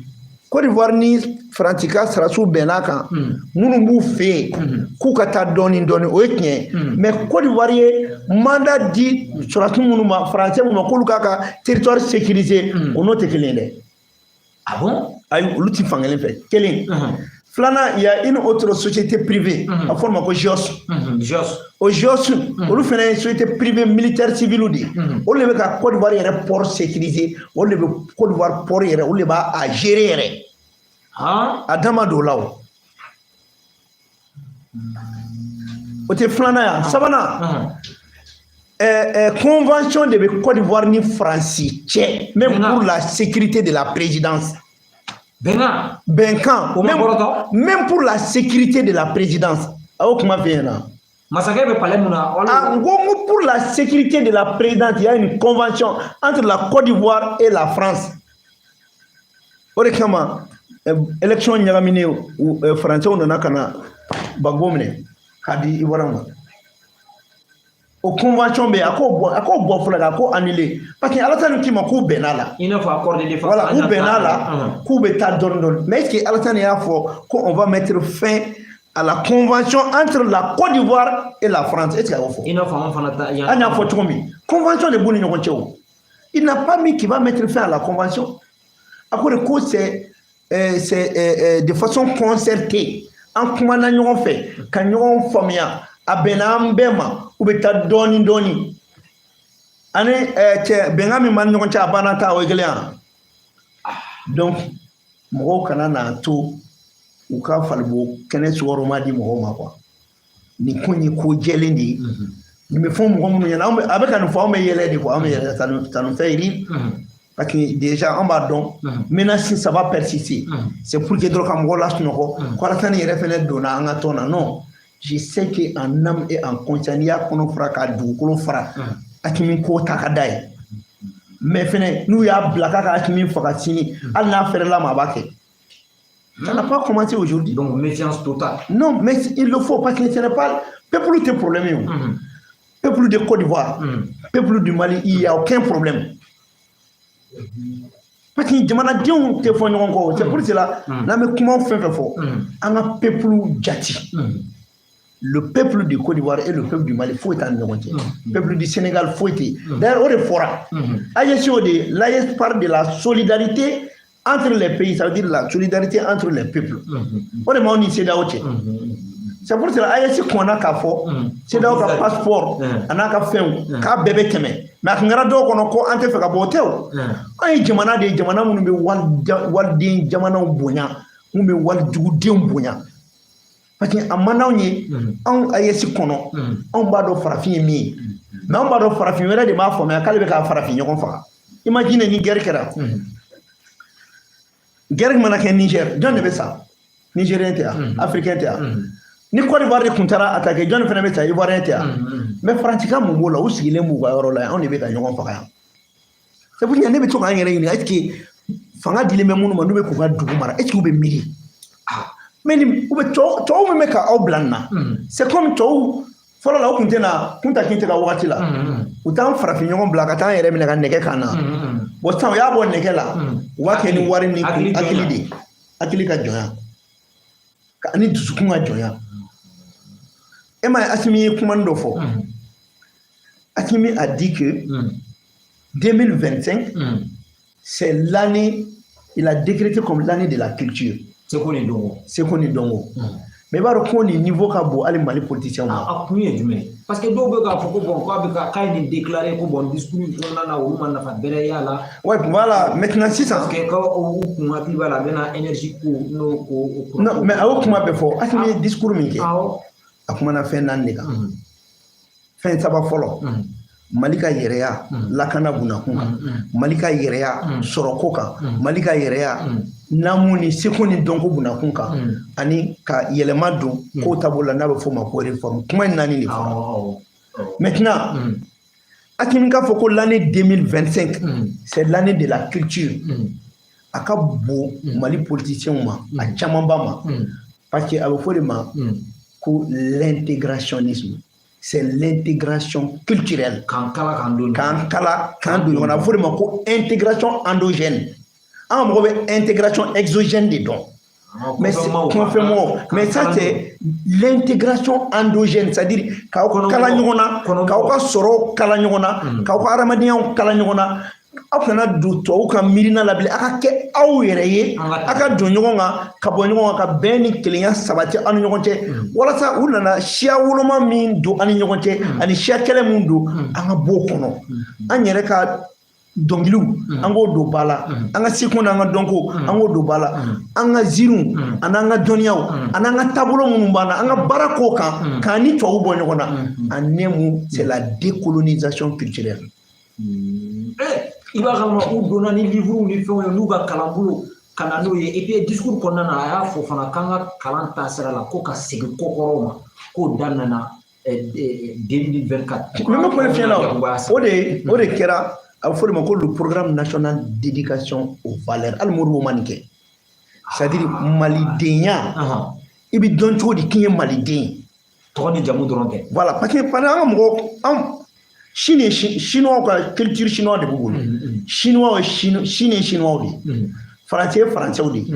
Côte d'Ivoire ni Faransi ka sɔrɔdasiw bɛnn'a kan, minnu b'u fɛ yen k'u ka taa dɔɔni dɔɔni, o ye tiɲɛ ye, mais Côte d'Ivoire ye mandat di sɔrɔdasi minnu ma, français minnu ma, k'olu k'a ka territoire sécuriser, o n'o tɛ kelen ye dɛ. Ah bon? Ayi, olu ti fankelen fɛ. Kelen. Filanan, il y a une autre société privée, a fɔ o ma ko GIOS. GIOS. O GIOS, olu fana ye société privée militaire civile de ye. Olu de bɛ ka Côte d'Ivoire yɛrɛ port sécuriser, olu de bɛ Côte d'Ivoire port yɛrɛ, olu de b'a a gérer yɛrɛ. A dama don o la o. O tɛ filanan ye, sabanan, convention de bɛ Côte d'Ivoire ni Faransi cɛ, même pour la sécurité de la présidence. Bɛnkan. Bɛnkan. Même pour la sécurité de la présidence. A y'o kuma f'i ɲɛna. Masakɛ bɛ palais mun na. Ah, n ko pour la sécurité de la présidence, il y a une convention entre la Côte d'Ivoire et la France. O de kama élection ɲagaminen, français nana ka na Gbagbo minɛ k'a di Ivoirien ma. O convention bɛ yen, a k'o bɔ fɔlɔ, a k'o annuler, parce que Alassane k'i ma k'u bɛnna la. I n'a fɔ accord de défense. Voilà, k'u bɛnna la, k'u bɛ taa dɔɔni dɔɔni. Mais est-ce que Alassane y'a fɔ ko on va mettre fin à la convention entre la Côte d'Ivoire et la France? Est-ce que a y'o fɔ? I n'a fɔ an fana ta. An y'a fɔ cogo min, convention de b'u ni ɲɔgɔn cɛ o. Il n'a pas mis qu'il va mettre fin à la convention. A ko de ko c'est de façon concertée. An kumana ɲɔgɔn fɛ ka ɲɔgɔn faamuya, a bɛnna an bɛɛ ma, u bɛ taa dɔɔni dɔɔni. Ani cɛ bɛnkan min b'an ni ɲɔgɔn cɛ, a banna ta, o ye kelen ye. Donc mɔgɔw kana n'a to u ka falibo kɛnɛ sukɔrɔma di mɔgɔw ma quoi. Nin ko in ye ko jɛlen de ye. Nin bɛ fɔ mɔgɔ minnu ɲɛna, a bɛ ka nin fɔ, anw bɛ yɛlɛ de quoi, anw bɛ yɛlɛ, ça nous fait rire. Parce que déjà an b'a dɔn, menace, ça va persister. C'est pour que dɔrɔn ka mɔgɔw lasunɔgɔ ko Alassane yɛrɛ fɛnɛ donna an ka tɔn na. Non, je sais que en âme et en conscience, n'i y'a kɔnɔ fara k'a dugukolo fara, Hakimi ko ta ka d'a ye. Mais fɛnɛ n'u y'a bila k'a ka Hakimi faga sini, hali n'a fɛrɛla ma, a b'a kɛ. Ça n'a pas commencé aujourd'hui. Donc méfiance totale. Non, mais il le faut, parce que ce n'est pas peuple tɛ problème ye o. Peuple de Côte d'Ivoire, peuple du Mali, il y a aucun problème. Parce que jamanadenw tɛ fɔ ɲɔgɔn kɔ. C'est pour cela, n'an bɛ kuma fɛn fɛn fɔ, an ka peuple jati. Le peuple du Côte d'Ivoire et le peuple du Mali, foyi t'an ni ɲɔgɔn cɛ. Peuple du Sénégal, foyi tɛ yen. D'ailleurs, o de fɔra AES, o de l'AES parle de la solidarité entre les pays, ça veut dire la solidarité entre les peuples. O de m'anw ni CEDEAO cɛ. C'est pour cela AES kɔnna k'a fɔ CEDEAO ka passeport a n'a ka fɛnw k'a bɛɛ bɛ tɛmɛ. Mais a tun kɛra dɔw kɔnɔ ko an tɛ fɛ ka bɔ. O tɛ. O an ye jamana de ye, jamana minnu bɛ waliden jamanaw bonya, mun bɛ walijugudenw bonya, parce que a man d'anw ye. Anw AES kɔnɔ, anw b'a dɔn farafin ye min ye, mais anw b'a dɔn farafin wɛrɛ de b'a faamuya k'ale bɛ ka farafin ɲɔgɔn faga. Imagine ni guerre kɛra, guerre mana kɛ Niger, jɔn de bɛ sa? Nigérien tɛ yan, Africain tɛ yan? Ni Côte d'Ivoire de tun taara attaquer, jɔn fana bɛ sa? Ivoirien tɛ yan? Mais Faransi ka mun b'o la? U sigilen b'u ka yɔrɔ la yan, anw de bɛ ka ɲɔgɔn faga yan. C'est pour ça ne bɛ to k'an yɛrɛ ɲininka: est ce que fanga dilen bɛ minnu ma, n'u bɛ k'u ka dugu mara, est ce que u bɛ miiri? Mais ni u bɛ tɔw min bɛ ka aw bila nin na, c'est comme tɔw fɔlɔ la, u tun tɛ na Kunta Kinte ka wagati la, u t'an farafin ɲɔgɔn bila ka taa an yɛrɛ minɛ ka nɛgɛ kan na. Bon, sisan u y'a bɔ nɛgɛ la, u b'a kɛ ni wari ni hakili de, hakili ka jɔnya ani dusukun ka jɔnya. E m'a ye, Assimi ye kuma dɔ fɔ. Assimi a dit que 2025, c'est l'année, il a décrété comme l'année de la culture. Seko ni dɔnko. Seko ni dɔnko. Mais i b'a dɔn ko nin niveau ka bon hali Mali politicien ma. A kun ye jumɛn ye? Parce que dɔw bɛ k'a fɔ ko bon, k'a bɛ ka k'a ye nin déclarer ko bon, discours in kɔnɔna na, olu ma nafa bɛrɛ y'a la. Ouais, voilà, maintenant sisan. Parce que ko u kun hakili b'a la, a bɛna énergie ko n'o ko. Non, mais a y'o kuma bɛɛ fɔ. Assimi ye discours min kɛ, a kumana fɛn naani de kan. Fɛn saba fɔlɔ: Mali ka yɛrɛya lakana bunakun kan, Mali ka yɛrɛya sɔrɔko kan, Mali ka yɛrɛya naamu ni seko ni dɔnko bunakun kan, ani ka yɛlɛma don kow taabolo la, n'a bɛ f'o ma ko réforme. Kuma in naani de fɔra. Maintenant, Assimi k'a fɔ ko l'année 2025, c'est l'année de la culture, a ka bon Mali politiciens ma, a camanba ma, parce que a bɛ fɔ de ma ko l'intégrationnisme, c'est l'intégration culturelle. K'an kala k'an don. K'an kala k'an don ɲɔgɔn na. A bɛ fɔ de ma ko intégration endogène. An ka mɔgɔ bɛ intégration exogène de dɔn. Mais kɔfɛmɔgɔw, mais ça, c'est l'intégration endogène, c'est-à-dire k'aw kala ɲɔgɔn na, k'aw ka sɔrɔw kala ɲɔgɔn na, k'aw ka adamadenya kala ɲɔgɔn na. Aw kana don tubabuw ka miirina la bilen, a ka kɛ aw yɛrɛ ye, a ka don ɲɔgɔn kan, ka bɔ ɲɔgɔn kan, ka bɛn ni kelenya sabati aw ni ɲɔgɔn cɛ, walasa u nana siya woloma min don an ni ɲɔgɔn cɛ ani siya kɛlɛ min don, an ka bɔ o kɔnɔ. An yɛrɛ ka dɔnkiliw, an k'o don ba la. An ka seko n'an ka dɔnko, an k'o don ba la. An ka ziiriw an'an ka dɔnniyaw an'an ka taabolo minnu b'an na, an ka baara k'o kan, k'an ni tubabuw bɔ ɲɔgɔn na. En un mot, c'est la décolonisation culturelle. I b'a kalama, u donna ni livre ni fɛnw ye n'u ka kalanbolo ka na n'o ye. Et puis discours kɔnɔna na, a y'a fɔ fana k'an ka kalan taasira la, ko ka segin kokɔrɔw ma, k'o daminɛna 2024. Mais n bɛ kuma fiɲɛ la, o de kɛra. A bɛ fɔ de ma ko le Programme national d'éducation aux valeurs. Hali Modibo ma nin kɛ. C'est à dire malidenya, i bɛ dɔn cogo di k'i ye maliden ye? Tɔgɔ ni jamu dɔrɔn tɛ. Voilà, parce que pendant an ka mɔgɔw, an Chine ye, Chinois ka culture chinois de b'u bolo. Chinois ye, Chine ye chinois de ye, Français ye Français de ye,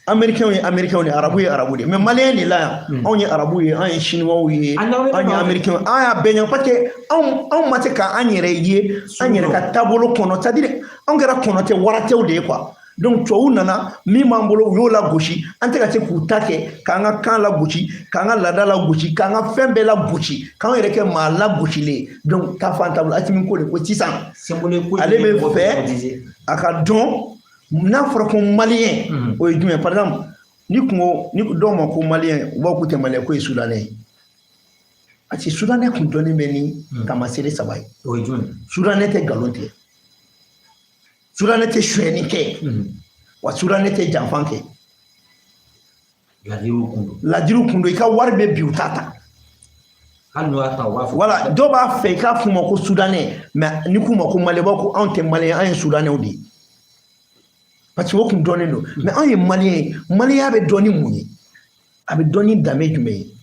Américains ye Américains de ye, Arabu ye Arabu de ye. Mais Malien de la yan, anw ye Arabu ye, an ye Chinois ye, an ye Américains, an y'a bɛɛ ɲɛ, parce que anw ma se k'an yɛrɛ ye an yɛrɛ ka taabolo kɔnɔ. C'est à dire anw kɛra kɔnɔtɛ waratɛw de ye, quoi. Donc tubabuw nana min b'an bolo, u y'o lagosi. An tɛ ka se k'u ta kɛ, k'an ka kan lagosi, k'an ka laada lagosi, k'an ka fɛn bɛɛ lagosi, k'an yɛrɛ kɛ maa lagosilen ye. Donc k'a fɔ an taabolo, Assimi ko de ko sisan ale bɛ fɛ a ka dɔn n'a fɔra ko Malien, o ye jumɛn? Par exemple, ni kun ko ni dɔw ma ko Malien, u b'a fɔ k'u tɛ Malien, k'o ye Soudanais ye, parce que Soudanais kun dɔnnen bɛ ni taamasere saba ye. O ye jumɛn? Soudanais tɛ nkalon tigɛ, Soudanais tɛ sonyɛni kɛ, wa Soudanais tɛ janfan kɛ. Ladiriw kun don. Ladiriw kun don. I ka wari bɛ bi, u t'a ta. Hali n'u y'a ta, u b'a fɔ. Voilà, dɔw b'a fɛ i k'a f'u ma ko Soudanais, mais ni k'u ma ko Malien, u b'a fɔ ko anw tɛ Malien, an ye Soudanais de ye, parce que o kun dɔnnen don. Mais anw ye Malien ye. Maliyɛnya bɛ dɔn ni mun ye? A bɛ dɔn ni danbe jumɛn ye?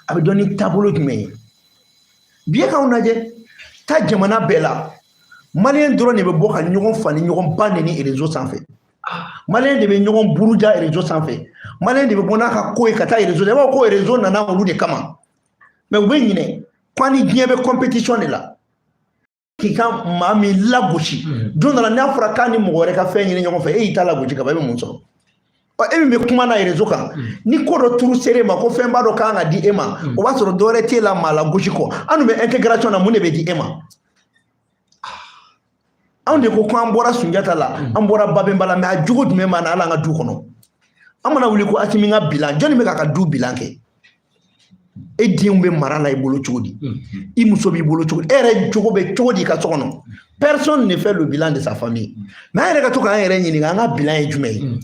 A bɛ dɔn ni taabolo jumɛn ye? Bi e k'anw lajɛ, taa jamana bɛɛ la. Maliyɛn dɔrɔn de bɛ bɔ ka ɲɔgɔn fa ni ɲɔgɔn ba neni réseau sanfɛ. Maliyɛn de bɛ ɲɔgɔn buruja réseau sanfɛ. Maliyɛn de bɛ bɔ n'a ka ko ye ka taa réseau la. I b'a fɔ ko réseau nana olu de kama, mais u bɛ ɲinɛ ko an ni diɲɛ bɛ compétition de la. K'i ka maa min lagosi, don dɔ la n'a fɔra k'a ni mɔgɔ wɛrɛ ka fɛn ɲini ɲɔgɔn fɛ, e y'i ta lagosi ka ban, e bɛ mun sɔrɔ? Ɔ, e min bɛ kuma na réseau kan, ni ko dɔ turu ser'e ma ko fɛnba dɔ kan ka di e ma, o b'a sɔrɔ dɔ wɛrɛ t'e la maa lagosi kɔ. An dun bɛ intégration na, mun de bɛ di e ma? Anw de ko an bɔra Sunjata la, an bɔra Babɛnba la, mais a jogo jumɛn b'an na? Hali an ka du kɔnɔ, an mana wuli ko Asimi ka bilan, jɔnni bɛ k'a ka du bilan kɛ? E denw bɛ mara la i bolo cogo di? I muso b'i bolo cogo di? E yɛrɛ jogo bɛ cogo di i ka so kɔnɔ? Personne ne fait le bilan de sa famille. Mais an yɛrɛ ka to k'an yɛrɛ ɲininka, an ka bilan ye jumɛn ye?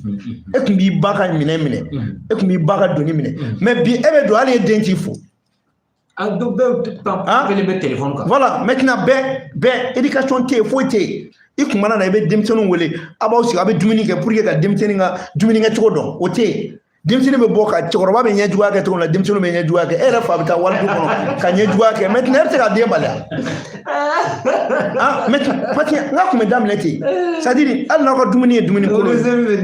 E tun b'i ba ka minɛn minɛ, e tun b'i ba ka doni minɛ, mais bi e bɛ don, hali e den t'i fo. A dɔ bɛɛ kelen bɛ téléphone kan. Voilà, maintenant bɛɛ bɛɛ éducation tɛ yen, foyi tɛ yen. I kun mana na, i bɛ denmisɛnninw wele, a b'aw sigi, a bɛ dumuni kɛ pour que ka denmisɛnnin ka dumuni kɛcogo dɔn, o tɛ yen. Denmisɛnnin bɛ bɔ ka cɛkɔrɔba bɛ ɲɛjuguya kɛ cogo min na, denmisɛnninw bɛ ɲɛjuguya kɛ. E yɛrɛ fa bɛ taa walidu kɔnɔ ka ɲɛjuguya kɛ. Maintenant e bɛ se ka den bali? Ah, maintenant, parce que n ka kun bɛ daminɛ ten, c'est à dire hali n'aw ka dumuni ye dumuni kolon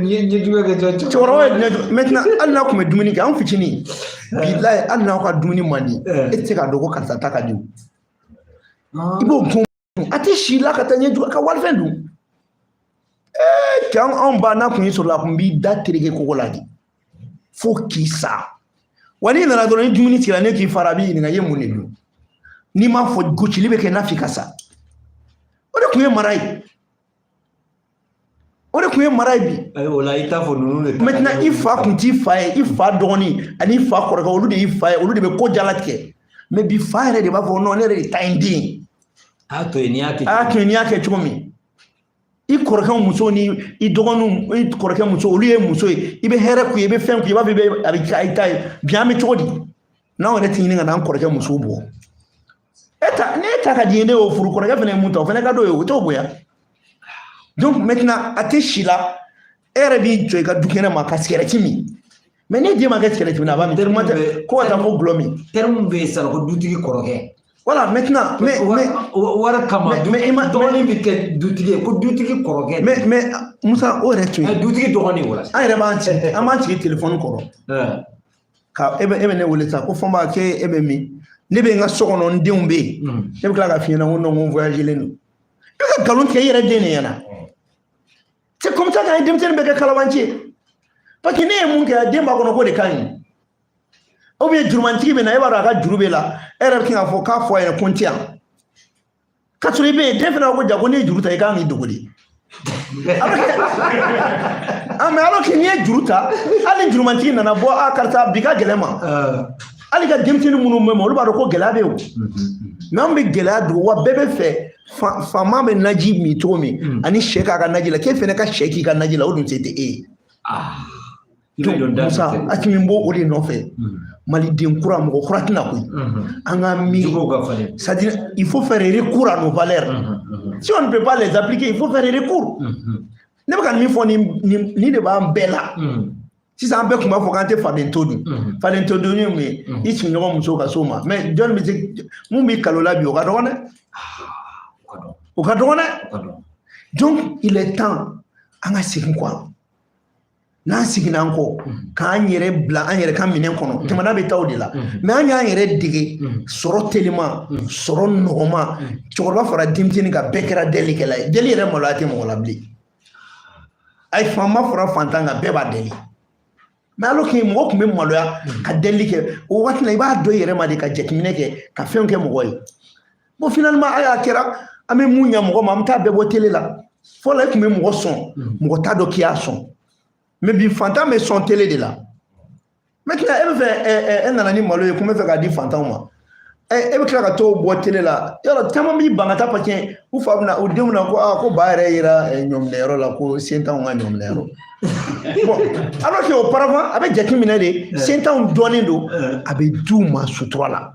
ye, cɛkɔrɔba ye ɲɛjugu. Maintenant, hali n'aw kun bɛ dumuni kɛ, anw fitinin, bilayi, hali n'aw ka dumuni man di, e tɛ se k'a dɔn ko karisa ta ka di. O i b'o dun, a tɛ si la ka taa ɲɛjugu ka walifɛn dun. Ee cɛ, anw ba n'a kun y'i sɔrɔ, a kun b'i da tereke kogo la de fo k'i sa. Wa n'i nana dɔrɔn, ni dumuni sigira, ne k'i fara, a b'i ɲininka i ye mun de dun. N'i m'a fɔ, gosili bɛ kɛ n'a f'i ka sa. O de kun ye mara ye, o de kun ye mara ye bi. O la i t'a fɔ ninnu de. Maintenant, i fa kun t'i fa ye, i fa dɔgɔnin ani i fa kɔrɔkɛ, olu de y'i fa ye, olu de bɛ ko jalatigɛ. Mais bi, fa yɛrɛ de b'a fɔ: non, ne yɛrɛ de ta ye n den ye. A to yen, n'i y'a kɛ. A y'a to yen, n'i y'a kɛ cogo min, i kɔrɔkɛ muso ni i dɔgɔninw, i kɔrɔkɛ muso, olu ye muso ye, i bɛ hɛrɛ k'u ye, i bɛ fɛn k'u ye, i b'a fɔ i bɛ a bɛ kɛ i ta ye. Bi an bɛ cogo di n'anw yɛrɛ tɛ ɲini ka n'an kɔrɔkɛ musow bɔ? E ta, ne ta ka di ye, ne y'o furu. Kɔrɔkɛ fana ye mun ta, o fana ka d'o ye, o t'o bonya. Donc maintenant, a tɛ si la, e yɛrɛ b'i jɔ i ka du kɛnɛ ma ka sigɛrɛti min, mais ne den ma kɛ sigɛrɛti min na, a b'a min kuma tɛ ko ka taa fo gulɔ min. Terme bɛ yen sisan ko dutigi kɔrɔkɛ. Voilà, maintenant, mais wari kama, mais i ma dɔgɔnin bɛ kɛ dutigi ye ko dutigi kɔrɔkɛ. Mais Musa, o yɛrɛ to yen. Dutigi dɔgɔnin o la. An yɛrɛ b'an sigi, an b'an sigi telefɔni kɔrɔ. Ka e bɛ ne wele sisan ko Fɔnba, k'e e bɛ min? Ne bɛ n ka so kɔnɔ, n denw bɛ yen. Ne bɛ tila k'a f'i ɲɛna ko non, ko n voyagelen don. I bɛ ka nkalon tigɛ i yɛrɛ den de ɲɛna. C'est comme ça qu'an ye denmisɛnnin bɛ kɛ kalabanci ye. Parce que ne ye mun kɛ, den b'a kɔnɔ k'o de ka ɲi. Ou bien jurumantigi bɛ na, e b'a dɔn a ka juru b'e la, e yɛrɛ bɛ k'a fɔ k'a fɔ a ɲɛna ko n tɛ yan. K'a sɔrɔ i bɛ yen, den fana ko ja ko n'i ye juru ta, i kan k'i dogo de. Ah, mais alors que n'i ye juru ta, hali ni jurumantigi nana bɔ, a karisa bi ka gɛlɛn ma. Hali ka denmisɛnnin minnu bɛ ma, olu b'a dɔn ko gɛlɛya bɛ yen o. Mais anw bɛ gɛlɛya dogo wa bɛɛ bɛ fɛ faama bɛ naji min cogo min ani sɛ k'a ka naji la, k'e fɛnɛ ka sɛ k'i ka naji la, o dun se tɛ e ye. Donc Musa, Asimi b'o o de nɔfɛ. Maliden kura, mɔgɔ kura tɛna koyi. An ka miiri. C'est-à-dire, il faut faire recours à nos valeurs. Si on ne peut pas les appliquer, il faut faire recours. Ne bɛ ka min fɔ, nin de b'an bɛɛ la. Sisan an bɛɛ tun b'a fɔ k'an tɛ faden to dun. Faden to dun ye mun ye? I sigiɲɔgɔn muso ka s'o ma. Mais jɔnni bɛ se mun b'i kalo la bi, o ka dɔgɔn dɛ. O ka dɔgɔn dɛ. Donc il est temps an ka segin quoi. N'an seginna an kɔ k'an yɛrɛ bila an yɛrɛ ka minɛn kɔnɔ, jamana bɛ taa o de la. Mais an y'an yɛrɛ dege sɔrɔ teliman, sɔrɔ nɔgɔman, cɛkɔrɔba fara denmisɛnnin kan, bɛɛ kɛra delikɛla ye. Deli yɛrɛ maloya tɛ mɔgɔ la bilen. Ayi, faama fara fantan kan, bɛɛ b'a deli. Mais alors que mɔgɔ tun bɛ maloya ka deli kɛ o waati la, i b'a dɔn i yɛrɛ ma de ka jateminɛ kɛ ka fɛnw kɛ mɔgɔ ye. Bon, finalement, a y'a kɛra an bɛ mun ɲɛ mɔgɔ ma, an bɛ taa bɛɛ bɔ télé la. Fɔlɔ, e tun bɛ mɔgɔ sɔn, mɔgɔ t'a dɔn k'i y'a sɔn. Mais bi, fantan bɛ sɔn télé de la. Maintenant, e bɛ fɛ, e nana ni malo ye ko n bɛ fɛ k'a di fantanw ma, e bɛ tila ka t'o bɔ télé la. Yɔrɔ caman b'i ban ka taa parce que u fa bɛna u denw na ko aa ko ba yɛrɛ yera ɲɔminɛyɔrɔ la, ko sentanw ka ɲɔminɛyɔrɔ. Bon, alors que auparavant, a bɛ jateminɛ de, sentanw dɔnnen don, a bɛ d'u ma sutura la.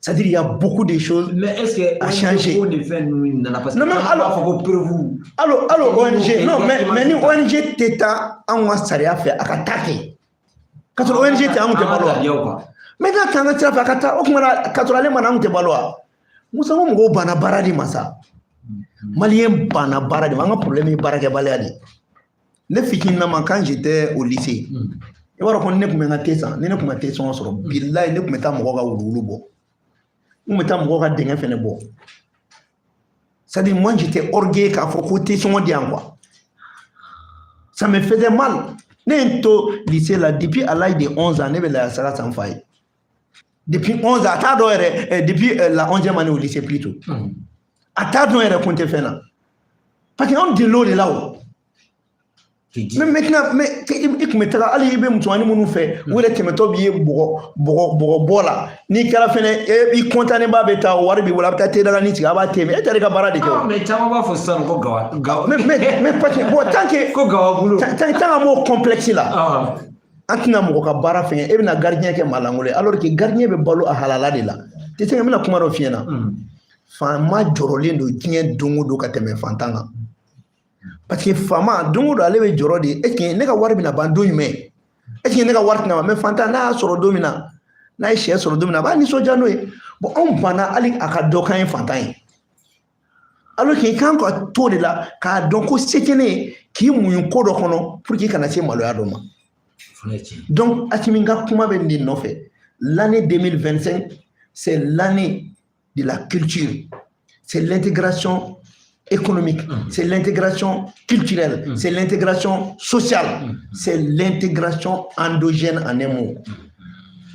C'est-à-dire, il y a beaucoup de choses Mais est-ce que à changer. ONG ni fɛn ninnu nana parce que Non, mais alors, b'a fɔ ko preuve. Alors ONG, non, mais ni ONG tɛ taa anw ka sariya fɛ, a ka taa kɛ. Ka sɔrɔ ONG tɛ, anw tɛ balo wa? Mais n'a t'an ka sira fɛ, a ka taa, o tuma na, ka sɔrɔ ale ma na, anw tɛ balo wa? Musa, ko mɔgɔw banna baara de ma sa. Malien banna baara de ma. An ka problème ye baarakɛbaliya de ye. Ne fitininama, quand j'étais au lycée, i b'a dɔn ko ne tun bɛ n ka te san. Ni ne tun ma te sɔngɔ sɔrɔ, bilayi, ne tun bɛ taa mɔgɔw ka wuluwulu bɔ, n tun bɛ taa mɔgɔw ka dingɛ fɛnɛ bɔ. C'est à dire, moi, j'étais orgueilleux k'a fɔ ko te sɔngɔ di yan quoi. Ça me faisait mal. Ne ye n to lycée la depuis à l'âge de 11 ans. Ne bɛ layasara san fa ye depuis 11 ans. A t'a dɔn yɛrɛ, depuis la 11e année au lycée plutôt, a t'a dɔn yɛrɛ ko n tɛ fɛn na, parce que anw delil'o de la o. Mais maintenant, mais i tun bɛ taga hali i bɛ musomanin minnu fɛ, u yɛrɛ tɛmɛtɔ b'i ye bɔgɔ bɔgɔ bɔgɔ bɔ la. N'i kɛra fɛnɛ, i kɔntannen ba bɛ taa, o wari b'i bolo, a bɛ taa te dagani sigi, a b'a te min. E taara i ka baara de kɛ o. Mais caman b'a fɔ sisan ko gawa gawa. Mais parce que bon, tant que ko gawa bolo. Tant qu'an m'o complexe la, an tɛna mɔgɔ ka baara fɛngɛ. E bɛna gardien kɛ maalankolon ye, alors que gardien bɛ balo a halala de la. Tɛ se ka n bɛna kuma dɔ f'i ɲɛna. Faama jɔrɔlen don diɲɛ don o don ka tɛmɛ fantan kan, parce que faama don o don ale bɛ jɔrɔ de: est ce que ne ka wari bɛna ban don jumɛn? Est ce que ne ka wari tɛna ban? Mais fantan, n'a y'a sɔrɔ don min na, n'a ye sɛ sɔrɔ don min na, a b'a nisɔndiya n'o ye. Bon, anw banna hali a ka dɔ k'an ye fantan ye, alors que i kan ka to de la k'a dɔn ko se tɛ ne ye, k'i muɲu ko dɔ kɔnɔ pour que i kana se maloya dɔ ma. Donc Assimi ka kuma bɛ nin nɔfɛ. L'année 2025, c'est l'année de la culture, c'est l'intégration économique, c'est l'intégration culturelle, c'est l'intégration sociale, c'est l'intégration endogène en un mot.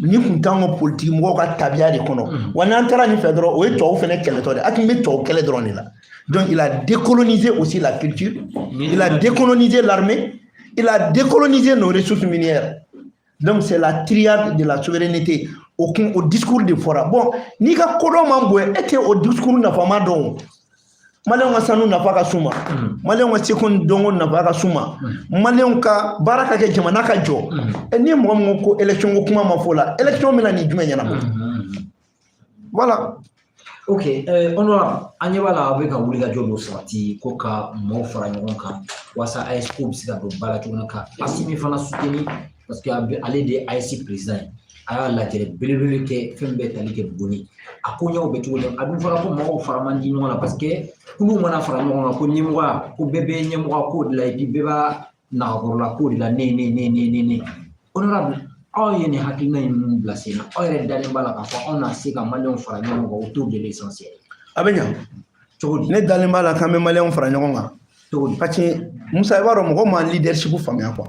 Ni kun t'anw ka politique mɔgɔw ka tabiya de kɔnɔ wa, n'an taara nin fɛ dɔrɔn, o ye tubabu fɛnɛ kɛlɛtɔ de ye. A tun bɛ tubabu kɛlɛ dɔrɔn de la. Donc il a décolonisé aussi la culture, il a décolonisé l'armée, il a décolonisé nos ressources minières. Donc c'est la triade de la souveraineté. O kun, o discours de fɔra. Bon, n'i ka kodɔn man bon, e tɛ o discours nafama dɔn. O Maliyɛnw ka sanu nafa ka s'u ma, Maliyɛnw ka seko ni dɔnko nafa ka s'u ma, Maliyɛnw ka baara ka kɛ, jamana ka jɔ. N'i ye mɔgɔ min ko élection ko kuma ma fɔ o la, élection bɛna nin jumɛn ɲɛnabɔ? Voilà. Ok, honorable, an ɲɛ b'a la aw bɛ ka wulikajɔ dɔ sabati ko ka maaw fara ɲɔgɔn kan walasa AES ko bɛ se ka don ba la cogo min na, ka Assimi fana soutenir, parce que ale de ye AES président ye. A y'a lajɛrɛ belebele kɛ fɛn bɛɛ tali kɛ Buguni. A ko ɲɛw bɛ cogo di? A dun fɔra ko mɔgɔw fara man di ɲɔgɔn na, parce que kulu mana fara ɲɔgɔn kan, ko ɲɛmɔgɔya, ko bɛɛ bɛ ɲɛmɔgɔya ko de la, et puis bɛɛ b'a nagakɔrɔla ko de la. Ne ne ne ne ne ne honorable, aw ye nin hakilina in mun bila sen na? Aw yɛrɛ dalen b'a la k'a fɔ aw na se ka Maliyɛnw fara ɲɔgɔn kan autour de l'essentiel? A bɛ ɲa. Cogo di? Ne dalen b'a la k'an bɛ Maliyɛnw fara ɲɔgɔn kan. Cogo di? Parce que Musa, i b'a dɔn, mɔgɔ ma leadership faamuya quoi.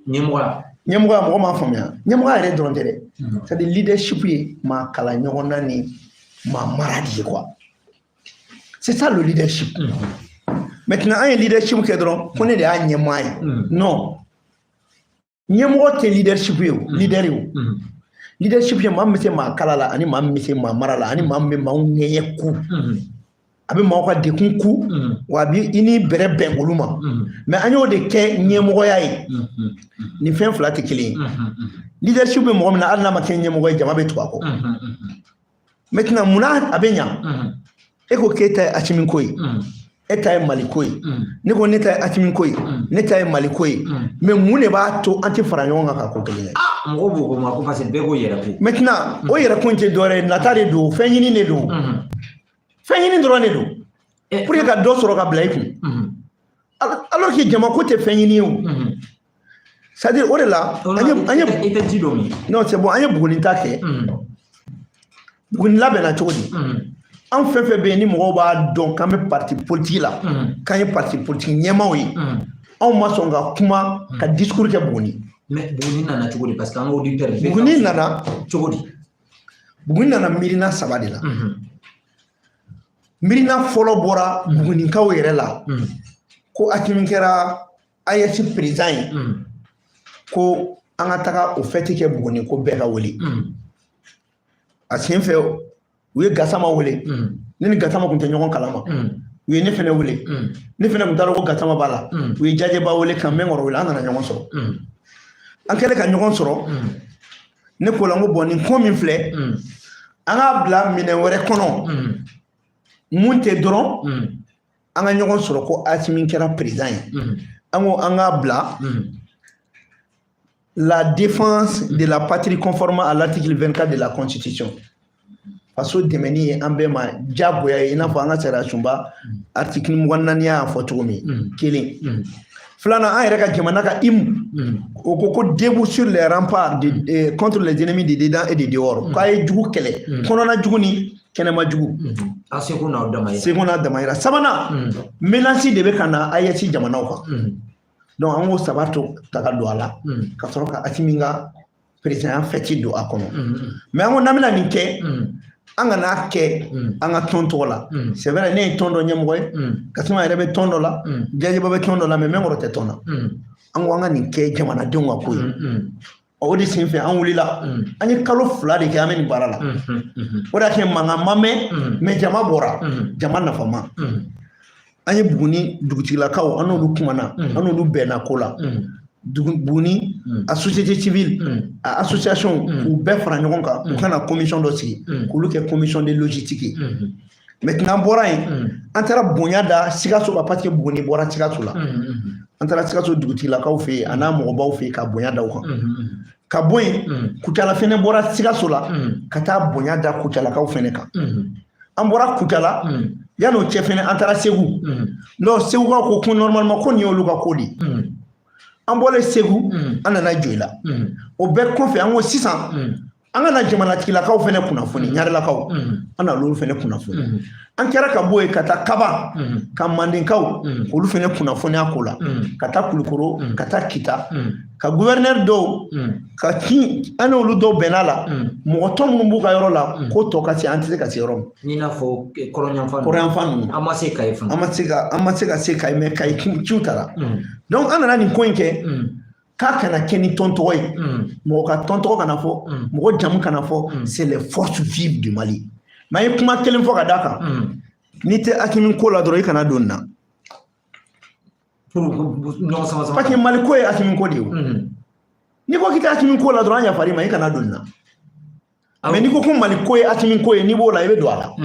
Ɲɛmɔgɔya. Ɲɛmɔgɔya, mɔgɔ m'a faamuya. Ɲɛmɔgɔya yɛrɛ dɔrɔn tɛ dɛ, c'est à dire leadership ye maa kalan ɲɔgɔn na ni maa mara de ye quoi. C'est ça le leadership. Maintenant, an ye leadership kɛ dɔrɔn ko ne de y'a ɲɛmaa ye. Non, ɲɛmɔgɔ tɛ leadership ye o, leader ye o. Leadership ye maa min bɛ se maa kala la, ani maa min bɛ se maa mara la, ani maa min bɛ maaw ŋɛɲɛ ku, a bɛ maaw ka dekun ku, wa a bɛ i ni bɛrɛ bɛn olu ma. Mais an y'o de kɛ ɲɛmɔgɔya ye. Nin fɛn fila tɛ kelen ye. Leadership bɛ mɔgɔ min na, hali n'a ma kɛ ɲɛmɔgɔ ye, jama bɛ tugu a kɔ. Maintenant, munna a bɛ ɲa? E ko k'e ta ye Assimi ko ye, e ta ye Mali ko ye. Ne ko ne ta ye Assimi ko ye, ne ta ye Mali ko ye. Mais mun de b'a to an tɛ fara ɲɔgɔn kan ka ko kelen kɛ? Mɔgɔw b'o ko ma ko parce que bɛɛ ko yɛrɛ ko. Maintenant, o yɛrɛ ko in tɛ dɔwɛrɛ ye, nata de don, fɛn ɲini de don, fɛn ɲini dɔrɔn de don pour que ka dɔ sɔrɔ ka bila i kun, alors que jama ko tɛ fɛn ɲini ye o. C'est à dire, o de la an ye I tɛ ji dɔ min? Non, c'est bon. An ye Buguni ta kɛ. Buguni labɛnna cogo di? An fɛn fɛn bɛ yen ni mɔgɔw b'a dɔn k'an bɛ parti politique la, k'an ye parti politique ɲɛmaaw ye, anw ma sɔn ka kuma ka discours kɛ Buguni. Mais Buguni nana cogo di? Parce que an ka auditeur bɛɛ Buguni nana cogo di? Buguni nana miirina saba de la. Miirina fɔlɔ bɔra Bugunikaw yɛrɛ la ko Assimi kɛra AES président ye, ko an ka taga o fête kɛ Buguni, ko bɛɛ ka wele. A sen fɛ, u ye Gasama wele. Ne ni Gasama kun tɛ ɲɔgɔn kalama. U ye ne fɛnɛ wele, ne fɛnɛ kun t'a dɔn ko Gasama b'a la. U ye Jajɛba wele ka Mɛnkɔrɔ wele. An nana ɲɔgɔn sɔrɔ. An kɛlen ka ɲɔgɔn sɔrɔ, ne ko la n ko bon, nin ko min filɛ, an k'a bila minɛn wɛrɛ kɔnɔ mun tɛ dɔrɔn an ka ɲɔgɔn sɔrɔ ko Assimi kɛra président ye. An ko an k'a bila la défense de la patrie conformément à l'article 24 de la Constitution. Faso dɛmɛni ye an bɛɛ ma diyagoya ye, i n'a fɔ an ka sariya sunba article 24 y'a fɔ cogo min. Kelen filanan, an yɛrɛ ka jamana ka hymne, o ko debout sur les remparts contre les ennemis de dedans et de dehors, k'a ye jugu kɛlɛ, kɔnɔna jugu ni kɛnɛma jugu. A seko n'aw damayira. Seko n'a damayira. Sabanan, menace de bɛ ka na AES jamanaw kan. Donc an k'o saba to ta ka don a la, ka sɔrɔ ka Asimi ka président fête don a kɔnɔ. Mais an ko n'an bɛna nin kɛ, an kana kɛ an ka tɔn tɔgɔ la. C'est vrai, ne ye tɔn dɔ ɲɛmɔgɔ ye, Kasuma yɛrɛ bɛ tɔn dɔ la, Jajeba bɛ tɔn dɔ la, mais Mɛnkɔrɔ tɛ tɔn na. An ko an ka nin kɛ jamanadenw ka ko ye. O de senfɛ an wulila, an ye kalo 2 de kɛ an bɛ nin baara la. O de y'a kɛ mankan ma mɛn, mais jama bɔra, jama nafama. An ye Buguni dugutigilakaw, an n'olu kumana, an n'olu bɛnna ko la. Buguni a société civile, a association, k'u bɛɛ fara ɲɔgɔn kan, u kana commission dɔ sigi, k'olu kɛ commission de logistique ye. Maintenant, an bɔra yen, an taara bonya da Sikaso kan, parce que Buguni bɔra Sikaso la. An taara Sikaso dugutigilakaw fɛ yen, a n'a mɔgɔbaw fɛ yen, ka bonya da u kan. Ka bɔ yen, Kucala fɛnɛ bɔra Sikaso la ka taa bonya da Kucalakaw fɛnɛ kan. An bɔra Kucala, yan'o cɛ fɛnɛ, an taara Segu. Donc Segukaw ko normalement ko nin y'olu ka ko de ye. An bɔlen Segu, an nana Joyila. O bɛɛ kɔfɛ, an ko sisan an ka na jamanatigilakaw fɛnɛ kunnafoni, Ɲarelakaw, an na olu fɛnɛ kunnafoni. An kɛra ka bɔ yen ka taa Kaba, ka Mandenkaw, olu fɛnɛ kunnafoni a ko la, ka taa Kulukoro, ka taa Kita, ka gouverneur dɔw ka ci, an n'olu dɔw bɛnna la, mɔgɔ tɔ minnu b'u ka yɔrɔ la, ko tɔ ka se, an tɛ se ka se yɔrɔ min. I n'a fɔ kɔrɔnyanfan. Kɔrɔnyanfan ninnu. An ma se Kayi fana. An ma se ka se Kayi, mais Kayi ciw taara. Donc an nana nin ko in kɛ k'a kana kɛ ni tɔn tɔgɔ ye, mɔgɔ ka tɔn tɔgɔ kana fɔ, mɔgɔ jamu kana fɔ, c'est les forces vives du Mali. Mais an ye kuma kelen fɔ ka d'a kan: n'i tɛ Asimi ko la dɔrɔn, i kana don nin na. Parce que Mali ko ye Asimi ko de ye o. N'i ko k'i tɛ Asimi ko la dɔrɔn, an yafar'i ma, i kana don nin na. Mais n'i ko ko Mali ko ye Asimi ko ye, n'i b'o la, i bɛ don a la.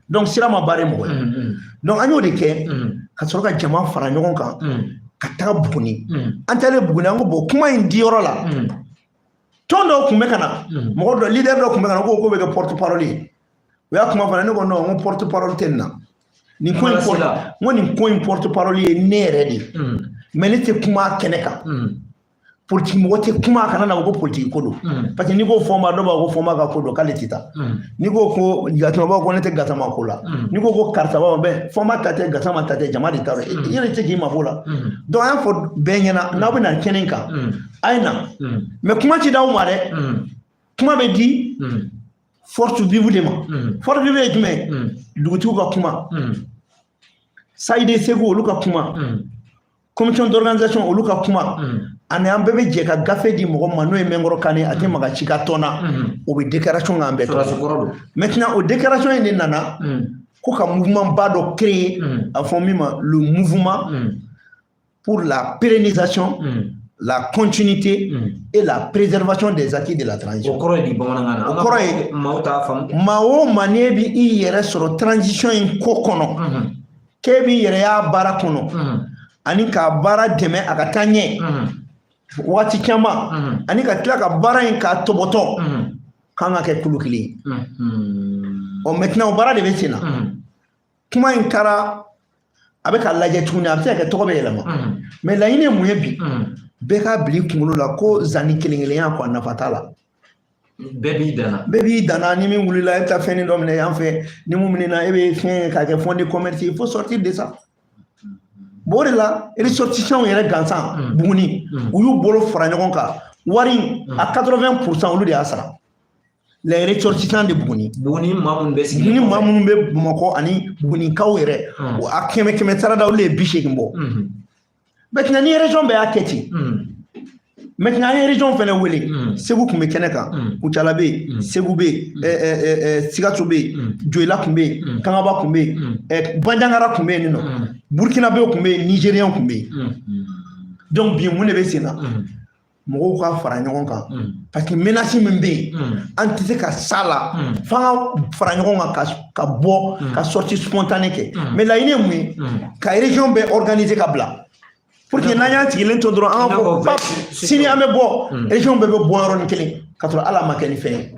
Donc sira ma barrer mɔgɔ ye. Donc an y'o de kɛ ka sɔrɔ ka jama fara ɲɔgɔn kan ka taga Buguni. An taalen Buguni, an ko bon, kuma in di yɔrɔ la, tɔn dɔw tun bɛ ka na, mɔgɔ dɔ, leader dɔ tun bɛ ka na, ko bɛ kɛ porte parole ye. U y'a kuma fana, ne ko non, n ko porte parole tɛ nin na. Nin ko in porte, n ko nin ko in porte parole ye ne yɛrɛ de ye. Mais ne tɛ kuma kɛnɛ kan. Politique mɔgɔ tɛ kuma a kana na ko politique ko don. Parce que n'i ko Fɔnba, dɔw b'a fɔ ko Fɔnba ka ko don, k'ale tɛ taa. N'i ko ko Gasama b'a fɔ ko ne tɛ Gasama ko la. N'i ko ko karisa b'a fɔ bɛn Fɔnba ta tɛ, Gasama ta tɛ, jama de ta don. I yɛrɛ tɛ k'i mabɔ la. Donc an y'a fɔ bɛɛ ɲɛna, n'aw bɛ na kɛnɛ in kan, a ye na. Mais kuma ti d'aw ma dɛ. Kuma bɛ di force vive de ma. Force vive ye jumɛn ye? Dugutigiw ka kuma, Sayide Segu olu ka kuma, commission d'organisation olu ka kuma, ani an bɛɛ bɛ jɛ ka gafe di mɔgɔ ma, n'o ye Mɛnkɔrɔ Kane, a tɛ maga ci ka tɔn na, o bɛ déclaration k'an bɛɛ tɔgɔ. Maintenant, o déclaration in de nana ko ka mouvement ba dɔ créer, a fɔ min ma le mouvement pour la pérennisation, la continuité et la préservation des acquis de la transition. O kɔrɔ ye di bamanankan na? O kɔrɔ ye maaw t'a faamu. Maa o maa, n'e bɛ i yɛrɛ sɔrɔ transition in ko kɔnɔ, k'e b'i yɛrɛ y'a baara kɔnɔ, ani ka baara dɛmɛ a ka taa ɲɛ waati caman, ani ka tila ka baara in k'a tɔbɔtɔ, k'an ka kɛ kulu kelen ye. Ɔ maintenant, o baara de bɛ sen na. Kuma in taara, a bɛ ka lajɛ tuguni, a bɛ se ka kɛ tɔgɔ bɛ yɛlɛma. Mais laɲini ye mun ye bi? Bɛɛ k'a bila i kunkolo la ko zanni kelen kelenya ko a nafa t'a la. Bɛɛ b'i danna. Bɛɛ b'i danna. Ni min wulila, e bɛ taa fɛnnin dɔ minɛ yan fɛ, ni mun minɛna, e bɛ fɛn k'a kɛ fonds de commerce. Il faut sortir de ça. Bon, o de la, ressortissants yɛrɛ gansan Buguni, u y'u bolo fara ɲɔgɔn kan, wari in a 80 %, olu de y'a sara, les ressortissants de Buguni. Buguni maa minnu bɛ sigi. Buguni maa minnu bɛ Bamakɔ ani Bugunikaw yɛrɛ, a kɛmɛ kɛmɛ sarada, olu de ye 80 bɔ. Maintenant, ni région bɛɛ y'a kɛ ten, maintenant an ye région fɛnɛ wele. Segu tun bɛ kɛnɛ kan, Kucala bɛ yen, Segu bɛ yen, Sikaso bɛ yen, Joyila tun bɛ yen, Kangaba tun bɛ yen, Banjagara tun bɛ yen nɔ, Burukinabew tun bɛ yen, Nigériens tun bɛ yen. Donc bi, mun de bɛ sen na? Mɔgɔw ka fara ɲɔgɔn kan, parce que menace min bɛ yen, an tɛ se ka s'a la f'an ka fara ɲɔgɔn kan, ka bɔ ka sortie spontanée kɛ. Mais laɲini ye mun ye? Ka région bɛɛ organiser ka bila, pour que n'an y'an sigilen to dɔrɔn, an ka fɔ pap, sini an bɛ bɔ, région bɛɛ bɛ bɔ yɔrɔnin kelen, ka sɔrɔ hali a ma kɛ ni fɛn ye.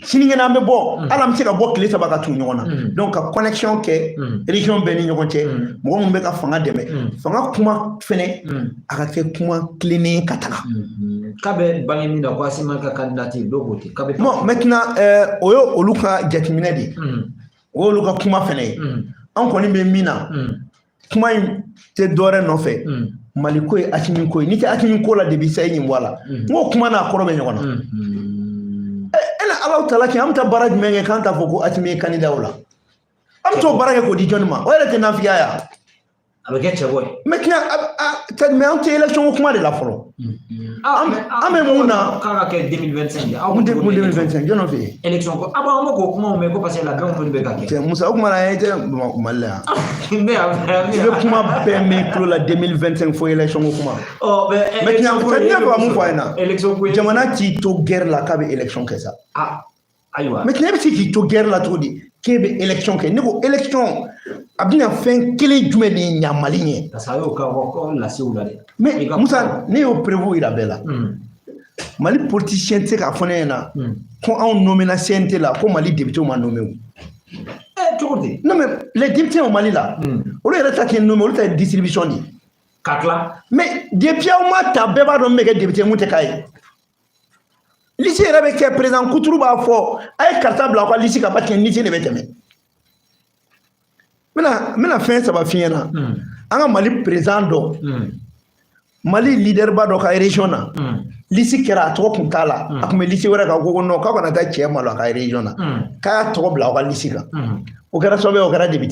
Sinikɛnɛ an bɛ bɔ, hali an bɛ se ka bɔ tile 3 ka tugu ɲɔgɔn na. Donc ka connexion kɛ région bɛɛ ni ɲɔgɔn cɛ, mɔgɔ minnu bɛ ka fanga dɛmɛ, fanga kuma fɛnɛ, a ka kɛ kuma tilennen ka taga. K'a bɛ bange min na ko Asimi ka candidature, dɔw ko ten k'a bɛ. Bon, maintenant, o ye olu ka jateminɛ de ye, o y'olu ka kuma fɛnɛ ye. An kɔni bɛ min na, kuma in tɛ dɔwɛrɛ nɔfɛ, Mali ko ye Asimi ko ye. N'i tɛ Asimi ko la de bi sa, i ɲin bɔ a la. N ko kuma n'a kɔrɔ bɛ ɲɔgɔn na. E ni Alahu taala cɛ, an bɛ taa baara jumɛn kɛ k'an t'a fɔ ko Asimi ye candidat o la? An bɛ t'o baara kɛ k'o di jɔnni ma? O yɛrɛ tɛ nafigiya ya? A bɛ kɛ cɛbɔ ye. Maintenant, mais an tɛ élection ko kuma de la fɔlɔ. An bɛ mun na? K'a ka kɛ 2025. Aw mun tɛ mun 2025? Jɔn fɛ yen? Élection ko, ah bon, an bɛ k'o kumaw mɛn ko parce que labɛnw fɛnɛ bɛ ka kɛ. Cɛ Musa, o kuma na, e tɛ Bamakɔ, Mali la yan. Mais I bɛ kuma bɛɛ mɛn tulo la 2025 fo élection ko kuma. Ɔ, mais Maintenant, ne bɛ ka mun fɔ a ɲɛna? Élection ko ye. Jamana t'i to guerre la k'a bɛ élection kɛ sa. Ah, ayiwa. Maintenant, e bɛ se k'i to guerre la cogo di k'e bɛ élection kɛ? Ne ko élection a bɛna fɛn kelen jumɛn de ɲa Mali ɲɛ? Parce que a y'o ka ko lasew la dɛ. Mais Musa, ne y'o prévu yira bɛɛ la. Mali politicien tɛ se k'a fɔ ne ɲɛna ko anw nommé na CNT la, ko Mali député ma nommé o. Eh, cogo di? Non, mais les députés au Mali là, olu yɛrɛ ta tɛ nommé, olu ta ye distribution de ye. Ka tila. Mais depuis aw ma ta, bɛɛ b'a dɔn min bɛ kɛ député, mun tɛ k'a ye. Liste yɛrɛ bɛ kɛ, président Kuturu b'a fɔ a ye karisa bila aw ka liste kan, parce que liste de bɛ tɛmɛ. N bɛna fɛn saba f'i ɲɛna. An ka Mali président dɔ, Mali leader ba dɔ ka région na, liste kɛra, a tɔgɔ kun t'a la, a kun bɛ liste wɛrɛ kan. Ko non, k'aw kana taa cɛ malo a ka région na, k'a y'a tɔgɔ bila aw ka liste kan. O kɛra sababu ye o kɛra député.